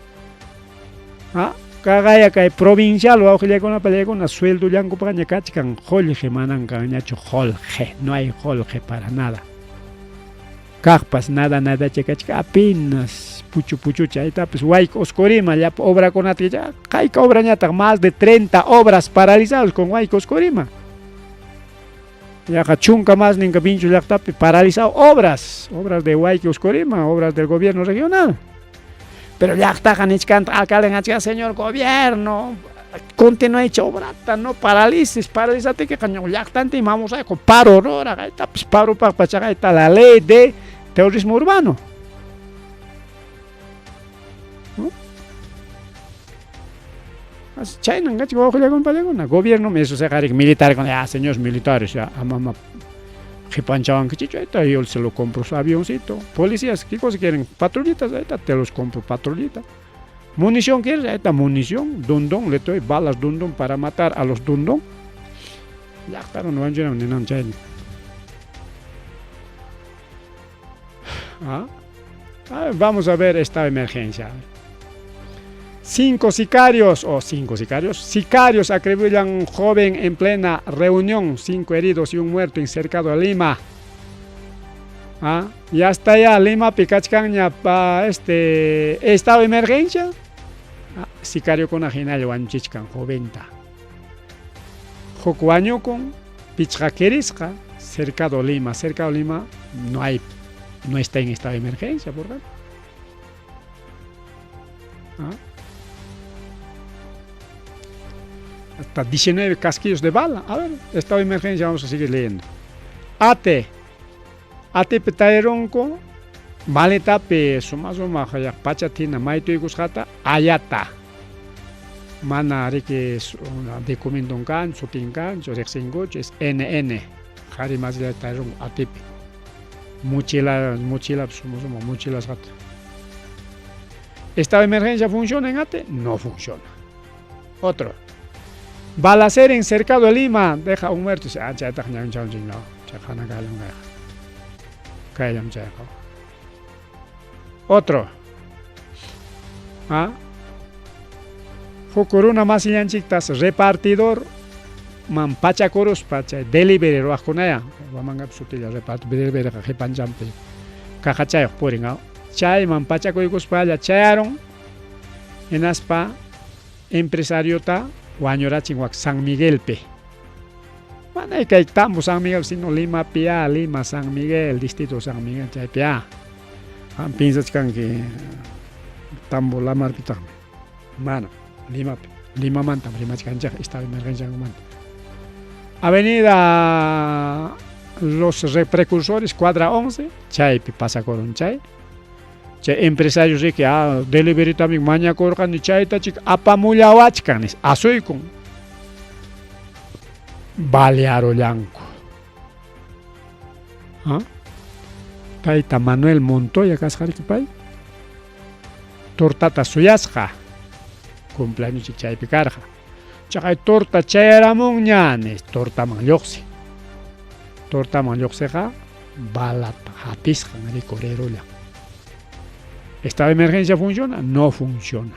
¿Ah? Kaqaya kay provincial wawqillaykuna pallaykuna sueldollankupaqña kachkan qullqi manan kanñachu qullqi, no hay qullqi para nada. Kaqpas nada nadacha kachkan apenas puchu puchucha chaytapas Huayco Oscorima llapa obrakunata hayka obrañataq más de 30 obras paralizadas con Huayco Oscorima. Yaqa chunka más ninka Vinchus llaqtapi paralizado obras, obras de Huayco Oscorima, obras del gobierno regional. Pero llaqtaqa nichkanta alcalde achka señor gobierno, continúa hecha obrata, no paralices, paralizate que llaqtantin vamos a paro ruraq, ahí paro pachaqa está la ley de terrorismo urbano. ¿No? Chaynan kachka wawqillaykuna panaykuna gobierno eso se militar con ya señores militares ya amama qipanchawankichikchu ahí está yo se lo compro su avioncito. Policías, ¿qué cosa quieren? Patrullitas, ahí está, te los compro patrullita. Munición quieres, ahí está munición, dundón, le doy balas dundón para matar a los dundón. Llaqta runa wañuchinaman ninan chayna. ¿Ah? A ver, vamos a ver esta emergencia. 5 sicarios, o 5 sicarios, sicarios acribillan a un joven en plena reunión, 5 heridos y un muerto en cercado a Lima. ¿Ah? Y hasta allá Lima pikachkanña pa este estado de emergencia. Ah, sicariokuna hinalla wañuchichkan joventa. Huk wañukun, pichqa kirisqa, cercado Lima, cercado Lima no hay, no está en estado de emergencia, ¿por qué? ¿Ah? Hasta 19 casquillos de bala. A ver, estado de emergencia, vamos a seguir leyendo. Ate. Atepi tarirunku maletapi suma sumaq pachatina maytuykusqata ayata. Mana riki documenton kan, sutin kanchu, riqsinkuchu, es NN. Qhari masillata tarirunku atipi. Mochila, mochilapi suma sumaq mochilasqata. ¿Estado de emergencia funciona en Ate? No funciona. Otro. Balacera en Cercado de Lima, deja un muerto. Ah, chaytaq ñawinchawanchik, no. Chayqa kayqa. Kayllam chayqa. Otro. ¿Ah? Huk runa masillanchiktas repartidor man pachakuruspa chay delivery ruwaqkunaya wamangapi sutilla reparto deliveryqa qipanchanpi kaqachayuq purin chayman pachakuykuspalla chayarun hinaspa empresariota wañurachin wak San Miguelpi. Mana kay tambo San Miguel sino Limapi Lima San Miguel distrito San Miguel chaypi qam piensachkanki tambo lamarpitaqmi mana Limapi Limamantam rimachkanchik estado de emergenciamanta. Avenida Los Precursores, cuadra 11, chaypi pasakurun chay. Chay empresario riki delivery también mañakurqani chayta chik apamullawachkan nis asuykun. Balearullanku. ¿Ah? Tayta Manuel Montoya kasqa riki pay. Tortata suyasqa. Cumpleaños chaypi karqa. Chaqay torta chayaramunña nis tortaman lluqsin. Tortaman lluqsiqa balata hapisqan rikurirullan. ¿Estado de emergencia funciona? No funciona.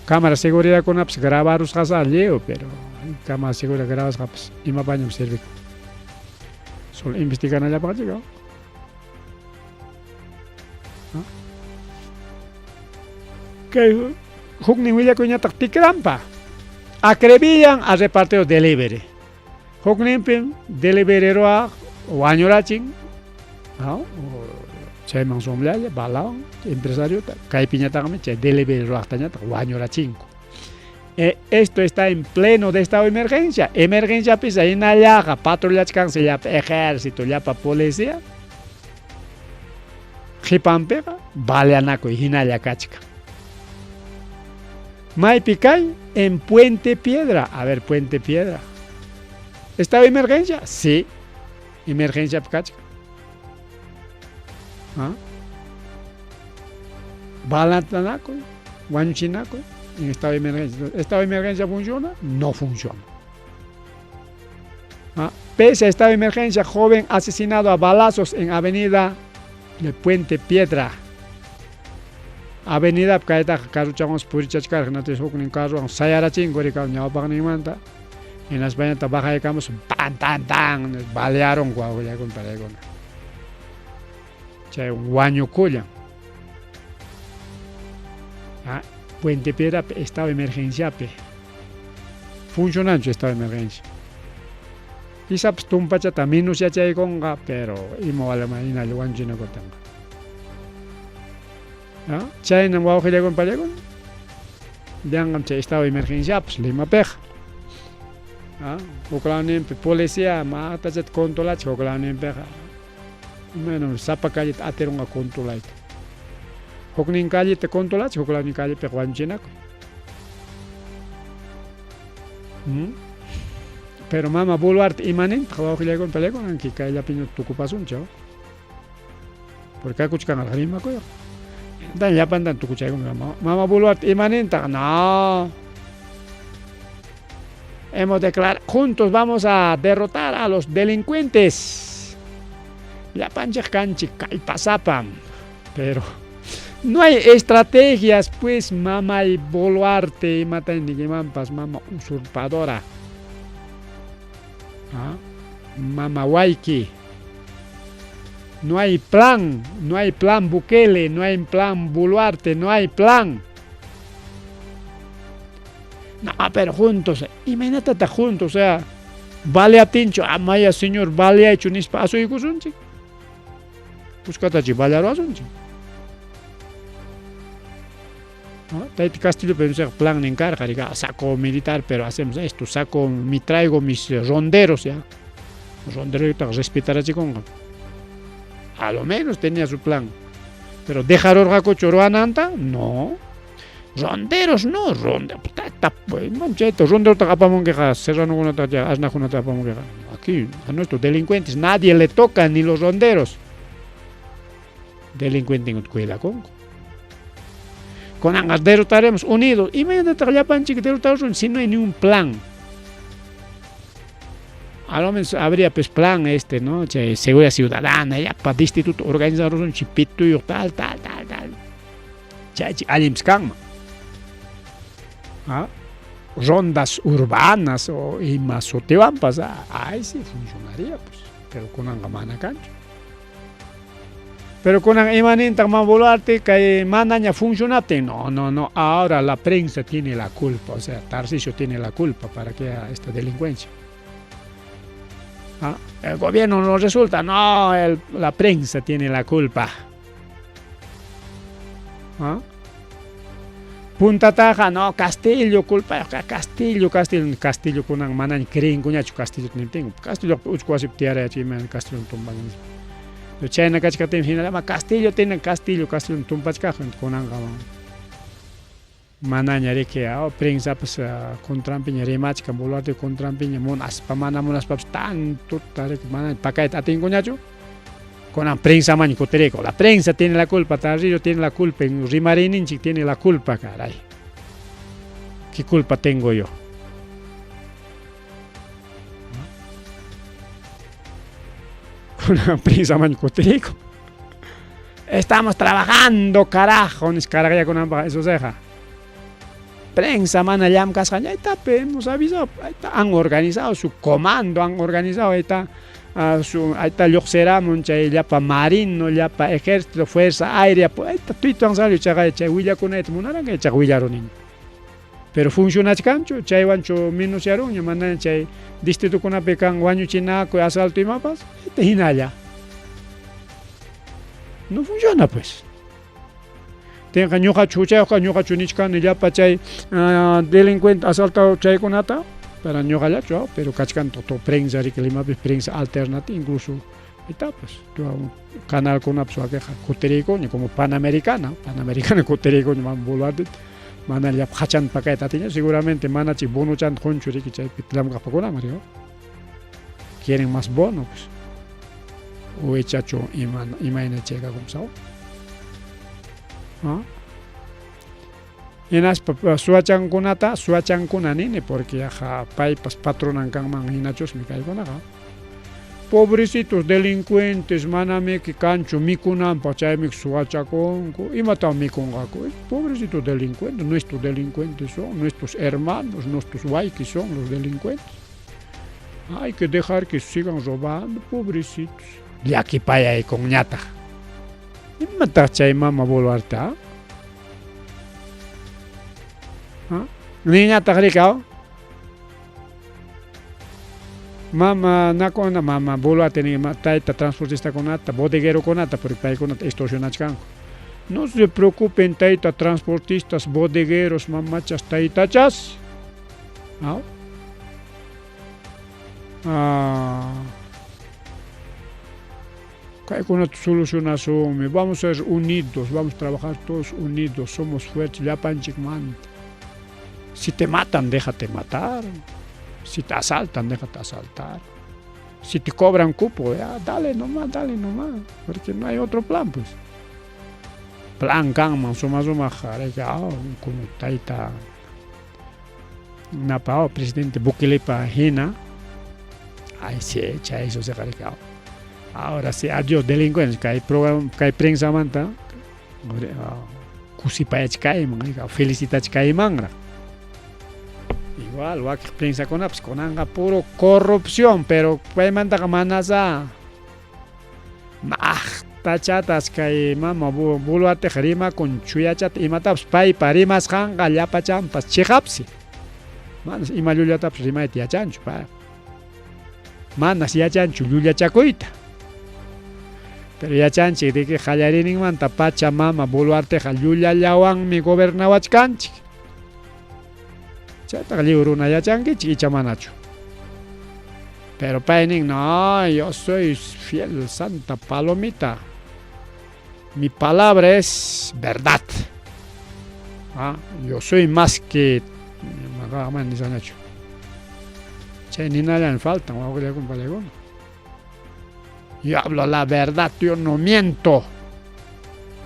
Cámara de seguridad kunapas grabarusqas lliw, pero cámara de seguridad grabasqapas imapañam sirvikun. Solo investiganallapaqchik. ¿No? Kay huknin willakuyñataq tikranpa. Acribillan a repartidor delivery. Hukninpim delivery ruwaq wañurachin, ¿no? Chayman sumllalla balawan empresariota, kaypiñataqmi chay delivery ruwaqtañataq wañurachinku. Esto está en pleno de estado de emergencia. Emergenciapis hinallaqa patrullachkansi llapa ejército, llapa policía. Qipanpiqa baleanakuy hinalla kachkan. Maypi kay en Puente Piedra. A ver, Puente Piedra. ¿Estado de emergencia? Sí. Emergencia kachkan. ¿Ah? Balatanakuy, wañuchinakuy en estado de emergencia. ¿Estado de emergencia funciona? No funciona. ¿Ah? Pese a estado de emergencia, joven asesinado a balazos en avenida de Puente Piedra. Avenida kaytaqa carruchawan purichachkarqa natis huknin carruwan sayarachinku rika ñawpaqninmanta hinaspañataq bajaykamus tan tan tan balearonku awillakun paykuna. Chay wañukullan. ¿Ah? Puente Piedra estado de emergenciapi. Funcionanchu estado de emergencia. Quizás tumpachata menos yachaykunqa, pero ima walama hinalla wañuchinakutanqa. ¿Ah? Chaynam wawqillakuna pallakuna. Yanqam chay estado de emergenciapas Limapiqa. ¿Ah? Huklawninpi policía matachata controlachik huklawninpiqa. Imaynam sapa calleta atirunqa controlayta. Huknin calleta controlachik huklawnin callepiqa wañuchinakuy. Pero mama Boluarte imanintaq wawqillakuna pallakuna anki kayllapiña tukupasunchik. Porque kakuchkanqa rimakuyqa. Dan llapantan tukuchaykuna. Mama Boluarte imanintaq no. Hemos declarado, juntos vamos a derrotar a los delincuentes. Llapanchik kanchik kallpasapam. Pero no hay estrategias, pues, mama y Boluarte imata nikimanpas, mama usurpadora. ¿Ah? Mama Waiki. No hay plan, no hay plan Bukele, no hay plan Boluarte, no hay plan. No, pero juntos, imagínate juntos, o sea, vale atincho, amaya señor, vale hecho nispa asuykusunchik. Puskatachi balearuwasunchik. Tayta Castillopa plannin karqa, saco militar, pero hacemos esto, saco, mi traigo mis ronderos, ya. Ronderotaqa respetarachikunqa. A lo menos tenía su plan. Pero dejarurqakuchu ruwananta? No. Ronderos no, ronde, chayta ronderotaqa apamunkiqa, serranokunata, asnakunata apamunkiqa. Aquí a nuestros delincuentes nadie le toca, ni los ronderos. Delincuentes cuidakunku. Kunanqa derrotaremos unidos. Imaynataq llapanchik derrotarusun si no hay ni un plan? A lo menos habría pues plan este, ¿no? Chay seguridad ciudadana, llapa distrito organizarusun chipituyuq tal, tal, tal, tal. Chaychi allinpis kanman. ¿Ah? Rondas urbanas o ima sutiwanpas, ahí sí funcionaría pues, pero kunanqa mana kanchu. Pero kunan imanintaq Mama Boluarte kay manaña funcionaptin, no, no, no, ahora la prensa tiene la culpa, o sea, Tarcisio tiene la culpa para que haya esta delincuencia. ¿Ah? El gobierno no resulta, no, la prensa tiene la culpa. ¿Ah? Puntataqa, no, Castillo, culpa, Castillo, Castillo, Castillo kunan manaña creenkuñachu Castillo niptin, Castillo uchku wasipi tiyarayachi imayna Castillo tumpan nispa. Pero chayna kachkaptinmi hinallama Castillo tiene Castillo, Castillo tumpachkaq kunanqa manaña riki prensapas contranpiña rimachkan, Boluarte contranpiña munaspa mana munaspapas tantota riki manaña pakayta atinkuñachu. Kunan prensamanña kutiriyku, la prensa tiene la culpa, Tarcisio tiene la culpa, en rimariyninchik tiene la culpa, caray. ¿Qué culpa tengo yo? Kunan prensamanña kutiriyku. Estamos trabajando, carajo, niskaraqyakunanpaq eso ceja. Prensa mana llamkasqaña, ahí está, hemos avisado, ahí está, han organizado su comando, han organizado, ahí está, su, ahí está lluqsiramun chay llapa marino, llapa ejército, fuerza aérea, pues, ahí está, tuituan salió chaqay, chay willakunayta munaranqa, chaqa willaruniña. Pero funcionachkanchu, chaywanchu minusyarunña, mana chay distritokunapi kan wañuchinakuy, asalto imapas, ahí está hinalla. No funciona pues. Tinqa ñuqachu huchayuqqa, ñuqachu nichkani llapa chay delincuente asaltado chaykunata, para ñuqallachu, pero kachkan todo prensa riki Limapi prensa alternativa, incluso está pues, canalkunapas wakinqa kutiriykuña como Panamericana, Panamericana kutiriykuña Mama Boluarte, mana llapa hachanta pakayta atiña, seguramente mana chay bonochanta qunchu riki chaypi llamk'aqpakunaman riki. Quieren más bono pues. O ichachu imayna chaykakunpas, ¿ah? Hinaspa suwachankunata, suwachankuna nini, porque yaqa paypas patronan kanman hinachusmi kaykunaqa. Pobrecitos delincuentes, manamiki kanchu mikunanpaq, chaymi suwachakunku. Imatam mikunqaku? Pobrecitos delincuentes, nuestros delincuentes son, nuestros hermanos, nuestros waykis son los delincuentes. Hay que dejar que sigan robando, pobrecitos. Llakipayaykunñataq. Imataq chay Mama Boluarte, ah? ¿Ah? Niñataq rika, Mama nakuna, mama Boluarte ni tayta transportistakunata, bodeguerokunata, porque paykunata extorsionachkanku. No se preocupen, tayta transportistas, bodegueros, mamachas, taytachas. ¿Ah? Ah. Kaykunata solucionasunmi, vamos a ser unidos, vamos a trabajar todos unidos, somos fuertes, llapanchikmanta. Si te matan, déjate matar. Si te asaltan, déjate asaltar. Si te cobran cupo, ya, dale nomás, dale nomás, porque no hay otro plan, pues. Plan kanman, suma sumaq, como tayta napao, presidente Bukelepa hina. Ay, sí, chay, eso se jaricao. Ahora sí, adiós, delincuentes, kay programa, kay prensa manta, kusipayachkayman, felicitachkaymanraq. Igual, wakiq prensakunapas kunanqa puro corrupción, pero paymantaqa manasá. Maqtachatas kay mama Boluarteqa rimakun chuyachata imatapas paypa rimasqanqa llapachanpas chiqapsi. Manas ima llullatapas rimayta yachanchu pay. Manas yachanchu llullachakuyta. Pero yachanchik de que qallariyninmanta pacha mama Boluarteqa llullallawanmi gobernawachkanchik. Chaytaqa lliw runa yachankichik icha manachu. Pero pay nin, no, yo soy fiel Santa Palomita. Mi palabra es verdad. Ah, yo soy más que nisqañachu. Chay ninallan faltan, wawqillakuna palaykuna. Yo hablo la verdad, yo no miento.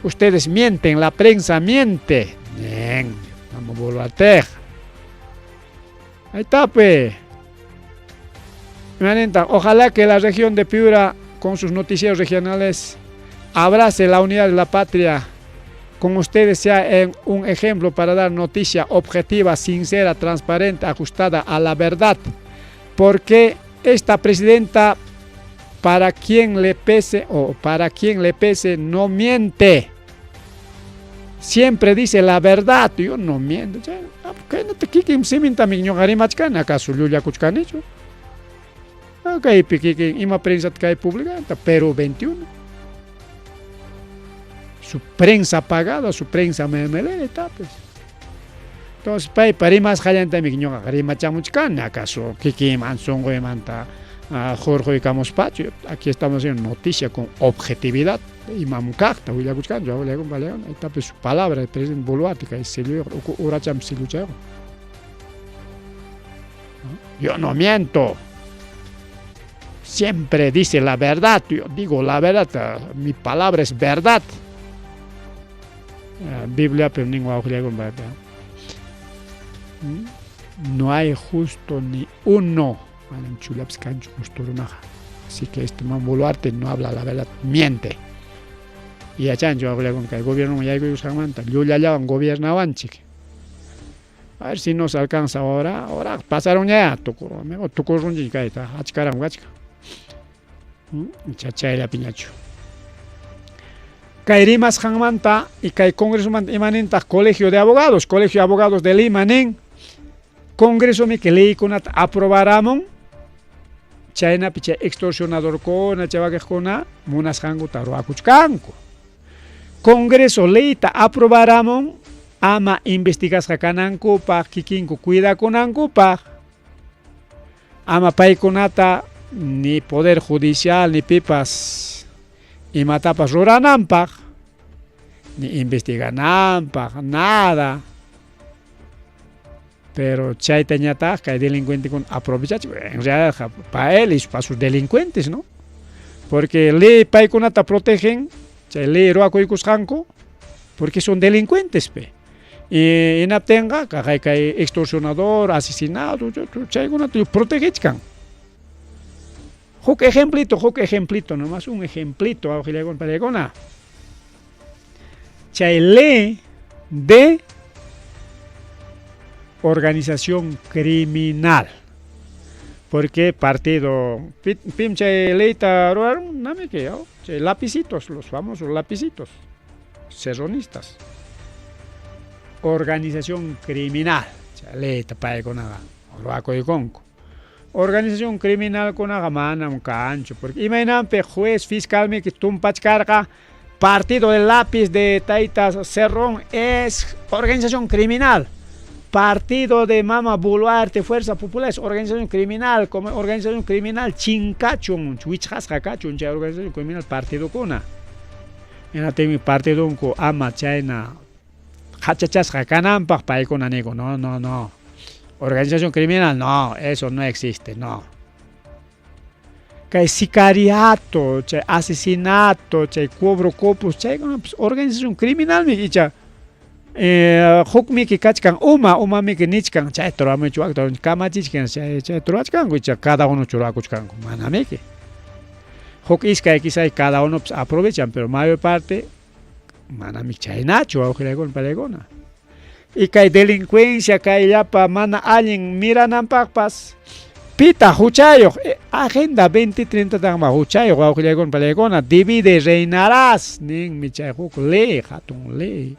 Ustedes mienten, la prensa miente. Bien, vamos a volver Ahí está, pues. Ojalá que la región de Piura, con sus noticieros regionales, abrace la unidad de la patria. Con ustedes sea un ejemplo para dar noticia objetiva, sincera, transparente, ajustada a la verdad. Porque esta presidenta, para quien le pese o para quien le pese, no miente. Siempre dice la verdad. Yo no miento. Kaynata kikin simintami ñuqa rimachkani, acaso llullakuchkanichu? Kaypi kikin ima prensa kay publicanta, Perú 21. Su prensa pagada, su prensa MML, está pues. Entonces, paypa rimasqallantami ñuqaqa rimachamuchkani, acaso kikinman sunquymanta hurquykamuspachu. Aquí estamos haciendo noticia con objetividad. Imam kaqta willakuchkanchu, ahí está pues su palabra, el presidente Boluarte, kay silluyuq, uracham silluchayuq. Yo no miento. Siempre dice la verdad. Yo digo la verdad. Mi palabra es verdad. Biblia, pero no hay justo ni uno. Así que este man Boluarte no habla la verdad, miente. Y yachanchu kay gobierno yaykuykusqanmanta llullallawan gobiernawanchik. A ver si nos alcanza ahora, ahora pasaron ya, tukurunchik kayta, achkaram kachka. Chayllapiñachu. Kay rimasqanmanta y kay congresomanta imanintaq Colegio de Abogados, Colegio de Abogados de Lima nin, Congresomi que leykunata aprobaramun, chaynapi chay extorsionadorkuna, chay wakiqkuna munasqankuta ruwakuchkanku. Congreso leyta aprobaramun, ama investigasqa kanankupaq, kikinku cuidakunankupaq, ama paykunata ni poder judicial ni pipas imatapas rurananpaq, ni investigananpaq, nada. Pero chaytañataq kay delincuentekuna aprovechachik, en realidad pa él y pa sus delincuentes, ¿no? Porque ley paykunata protegen, chay ley ruwakuykusqanku, porque son delincuentes, pe. Y hinaptinqa kay kay extorsionador, asesinado, chaykunata protegechkan. Huk ejemplito, nomás un ejemplito, wawqillaykuna panaykuna. Chay ley de organización criminal. Porque partido, pim chay leyta ruwaron, nami que, chay lapicitos, los famosos lapicitos, serronistas. Organización criminal, chay leyta paykunaqa ruwakuykunku. Organización criminal kunaqa manam kanchu, porque imaynanpi juez fiscalmi tumpachkarqa, partido del lápiz de Taita Cerrón es organización criminal. Partido de Mama Boluarte, Fuerza Popular, es organización criminal, como organización criminal, chinkachun, wichqasqa kachun, chay organización criminal, partido kuna. Hinaptinmi partidunku ama chayna hachachasqa kananpaq paykuna niku, no, no, no. Organización criminal, no, eso no existe, no. Kay sicariato, chay asesinato, chay cobro copos, chaykuna pues, organización criminalmi icha hukmiki kachkan uma, umamiki nichkan, chayta ruwamuchu wakta kamachichkan, chayta ruwachkanku icha cada uno churakuchkanku, manamiki. Huk iskay quizá cada uno pues, aprovechan, pero mayor parte manami chaynachu wawqillaykuna panaykuna. Y kay delincuencia, kay llapa mana allin mirananpaqpas, pita huchayuq, Agenda 2030 taqma huchayuq wawqillaykuna panaykuna, divide reinarás, ninmi chay huk ley, hatun ley.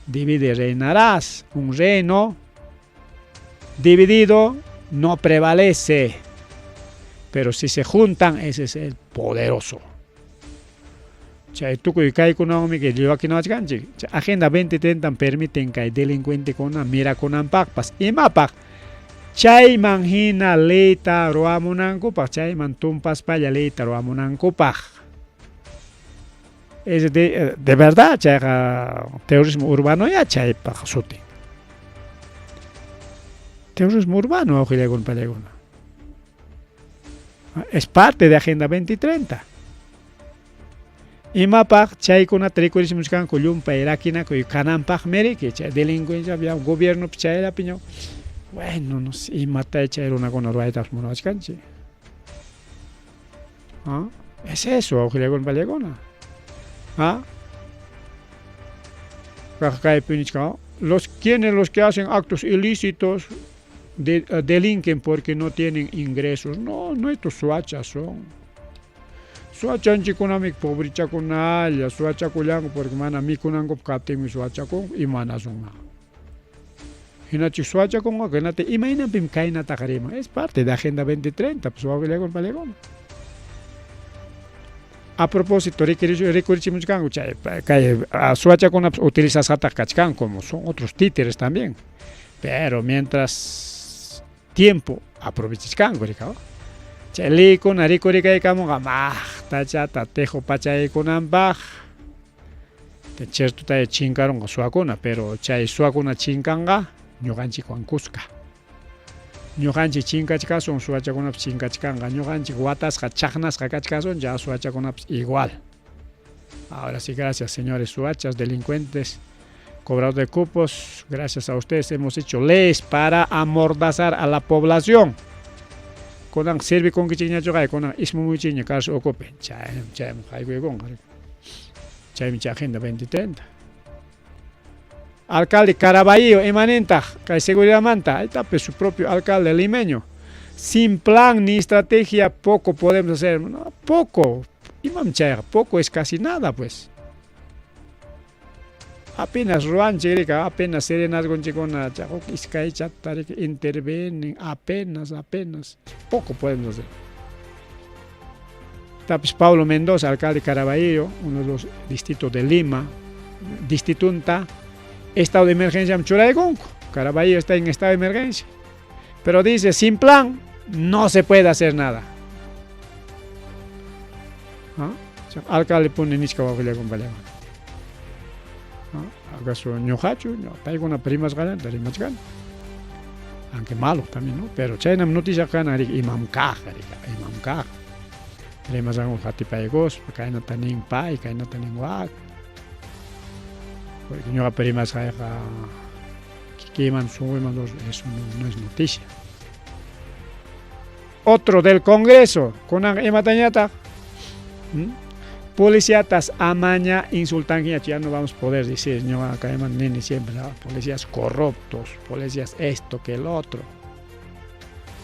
Divide reinarás, un reino dividido no prevalece, pero si se juntan, ese es el poderoso. Chay tukuy kaykunawanmi llakinawanchik. Chay Agenda 2030 permiten kay delincuentekuna mirakunanpaqpas. Imapaq? Chayman hina leyta ruwamunankupaq, chayman tumpaspalla leyta ruwamunankupaq. Es de verdad chayqa terrorismo urbano ya chaypaq sutin. Terrorismo urbano, wawqillaykuna pallaykuna. Es parte de Agenda 2030. Imapaq chaykunata rikurichimuchkanku llumpay rakinakuy kananpaqmi riki chay delincuencia gobiernopi chayllapi ña bueno no sé imata chay runakuna ruwaytapas munawachkanchik. ¿Ah? Es eso, wawqillaykuna pallaykuna. ¿Ah? Kaypi nichkan los quienes los que hacen actos ilícitos delinquen porque no tienen ingresos. No, no estos suachas son. Suachanchikkunami pobrichakunalla, suachakullanku porque mana mikunankup kaptinmi suachakunku imanasunman. Hinachik suachakunqa hinata imaynapim kaynataqa riman. Es parte de Agenda 2030, pues wawqillaykuna pallaykuna. A propósito, rikurichimuchkanku chay kay suachakunapas utilizasqataq kachkanku como son otros títeres también. Pero mientras tiempo aprovechachkanku rikaw. Chay leykuna rikurikaykamunqa maqtachata tejo pachaykunanpaq chertutaya chinkarunqa suwakuna, pero chay suwakuna chinkanqa ñuqanchikwan kuska. Ñuqanchik chinkachkasun, suwachakunapas chinkachkanqa. Ñuqanchik watasqa, chaqnasqa kachkasun, ya suwachakunapas igual. Ahora sí, gracias señores suachas, delincuentes, cobradores de cupos, gracias a ustedes hemos hecho leyes para amordazar a la población. Kunan sirvikunkichikñachu kunan ismumuychikña cárcel ukupi. Chaymi chaymi haykuykunqa. Chaymi chay Agenda 2030. Alcalde Caraballo, imanintaq kay seguridadmanta, ahí está pues, su propio alcalde limeño. Sin plan ni estrategia poco podemos hacer. No, poco. Imam chayqa, poco es casi nada pues. Apenas ruwanchik apenas serenazgonchikkuna huk iskay chata intervienen, apenas, apenas. Poco podemos hacer. Tapis Paulo Mendoza, alcalde de Caraballo, uno de los distritos de Lima, distritunta, estado de emergencia churaykunku. Caraballo está en estado de emergencia. Pero dice, sin plan, no se puede hacer nada. ¿Ah? Alcalde pone nichka wawqillaykuna ¿Ah? ¿Acaso ñuqachu? Paykuna rimasqallanta rimachkani. Aunque malo también, ¿no? Pero chaynam noticia kana imam kaq, imam kaq. Rimasqanku qatipaykuspa, kaynata nin pay, kaynata nin wak. Porque ñuqapa rimasqayqa kikiyman sunquyman eso no, no es noticia. Otro del Congreso, kunan imatañataq? Policiatas amaña insultankiñachu, ya no vamos a poder decir, ñuqa kayman nini siempre, ¿no? Policías corruptos, policías esto que el otro.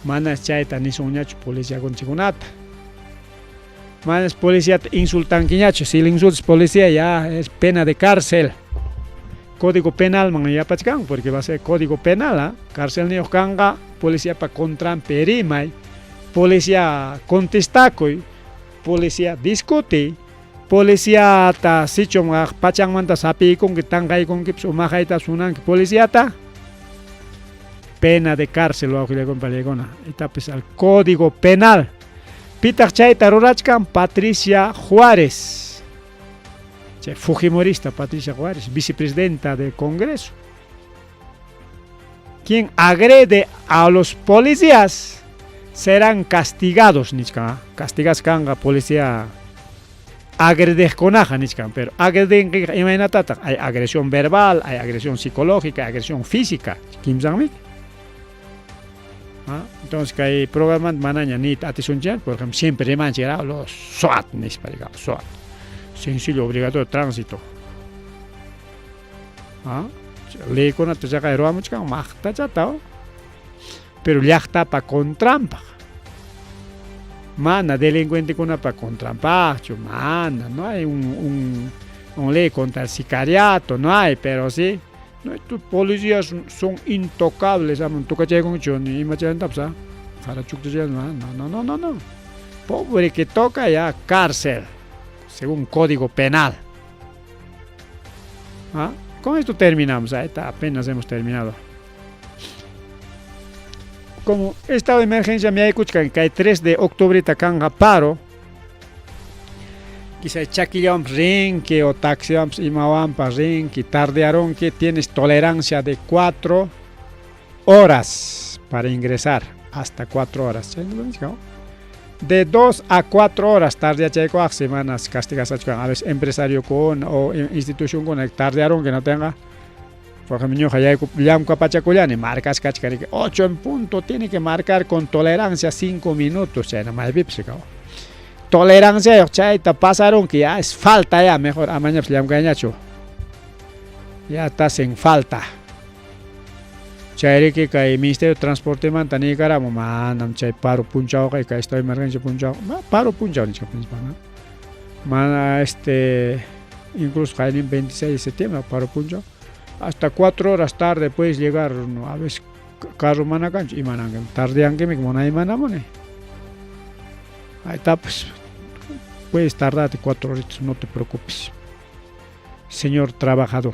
Manas chayta nisunñachu policiakunchikunata. Manas policíata insultankiñachu, si le insultas policía ya es pena de cárcel. Código penal man yapachkan, porque va a ser código penal, ¿ah? Cárcel niyuq kanqa, policía pa contranpi rimay, policía contestakuy, policía discute, policiata sichum pachanmanta sapiykunki tanqaykunkipas umaqaytapas munanki policiata, pena de cárcel wawqillaykuna pallaykuna. Itapis al código penal. Pitaq chayta rurachkan Patricia Juárez. Chay fujimorista Patricia Juárez, vicepresidenta del Congreso. Quien agrede a los policías serán castigados, nichkan, castigas kanga policía agredejkunaqa nichkan, pero agreden imaynatataq hay agresión verbal, hay agresión psicológica, hay agresión física, kimsanmi. ¿Ah? Entonces kay programa manaña niyta atisunchik, por ejemplo, siempre rimanchik los SOAT nispa, digamos, SOAT. Sencillo, obligatorio tránsito. ¿Ah? Leykunata chaqay ruwamuchkan maqtachata, pero llaqtapa contranpaq. Mana delincuentekunapa contranpaqchu, mana, no hay un ley contra el sicariato, no hay, pero sí, no, estos policías son intocables, tukachaykunchu ni imachantapas, ¿ah? No, no, no, no, no. Pobre que toca ya cárcel. Según Código Penal. ¿Ah? Con esto terminamos, ahí está, apenas hemos terminado. Como estado de emergencia me hay que 3 de octubre kanga paro, quizá chaquillawanpas rinki o taxiwanpas imawanpas rinki, tardearonki, tienes tolerancia de 4 horas para ingresar, hasta 4 horas. De 2 a 4 horas tardeachaykuaq semanas castigasachkan, a veces empresario con o institución con tardearon que no tenga. Por ejemplo, ñuqa llamkapachakullani, marcas kachkan, 8 en punto, tiene que marcar con tolerancia 5 minutos, chayna maypipas tolerancia chayta pasaron que ya es falta ya, mejor amañapas llamkayñachu. Ya estás en falta. Chayriki kay Ministerio de Transporte manta niykaramun manam chay paro punchawqa kay estado de emergencia punchaw, paro punchaw nichka principal, mana incluso qaynin 26 de septiembre paro punchaw, hasta 4 horas tarde puedes llegar, no, a veces carro mana kanchu imananki tardeankimi mana imanamuni. Ahí está, pues puedes tardarte 4 horitas, no te preocupes, señor trabajador.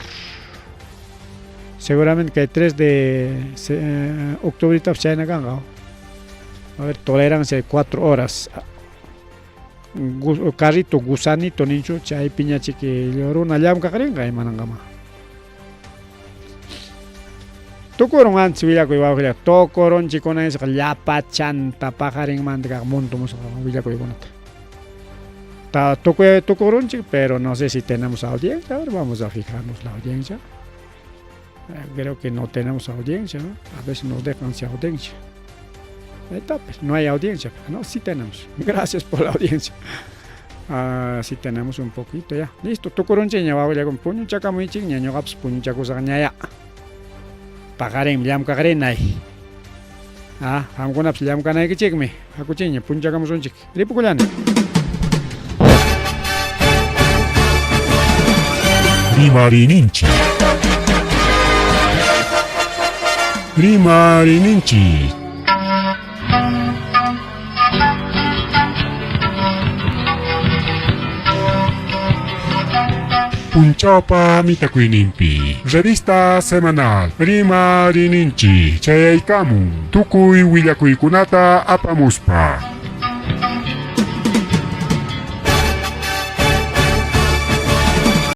Seguramente que el 3 de octubre chayna kanqa. A ver, tolerancia de 4 horas. Carrito gusanito ninchu chaypiñachiki runa llamkaq rinqa imanankama. Tukurun antes willakuy wawqilla, tukurunchikuna llapachanta paqarinmanta kaq muntu musuq willakuykunata. Tukurunchik, pero no sé si tenemos audiencia. A ver, vamos a fijarnos la audiencia. Creo que no tenemos audiencia, ¿no? A veces nos dejan sin audiencia. Ahí está, pues, no hay audiencia, no, sí tenemos. Gracias por la audiencia. Ah, sí tenemos un poquito ya. Listo, tukurunchikña wawqilla, puñuchakamuychikña, ñuqapas puñuchakusaqña ya. Paqarinmi llamkaqrinay. Ah, qamkunapas llamkanaykichikmi. Hakuchikña, puñuchakamusunchik. Ripukullani. Rimarininchik. Rimarininchik. Punchawpa mitakuyninpi. Revista semanal Rimarininchik chayaykamun. Tukuy willakuykunata apamuspa.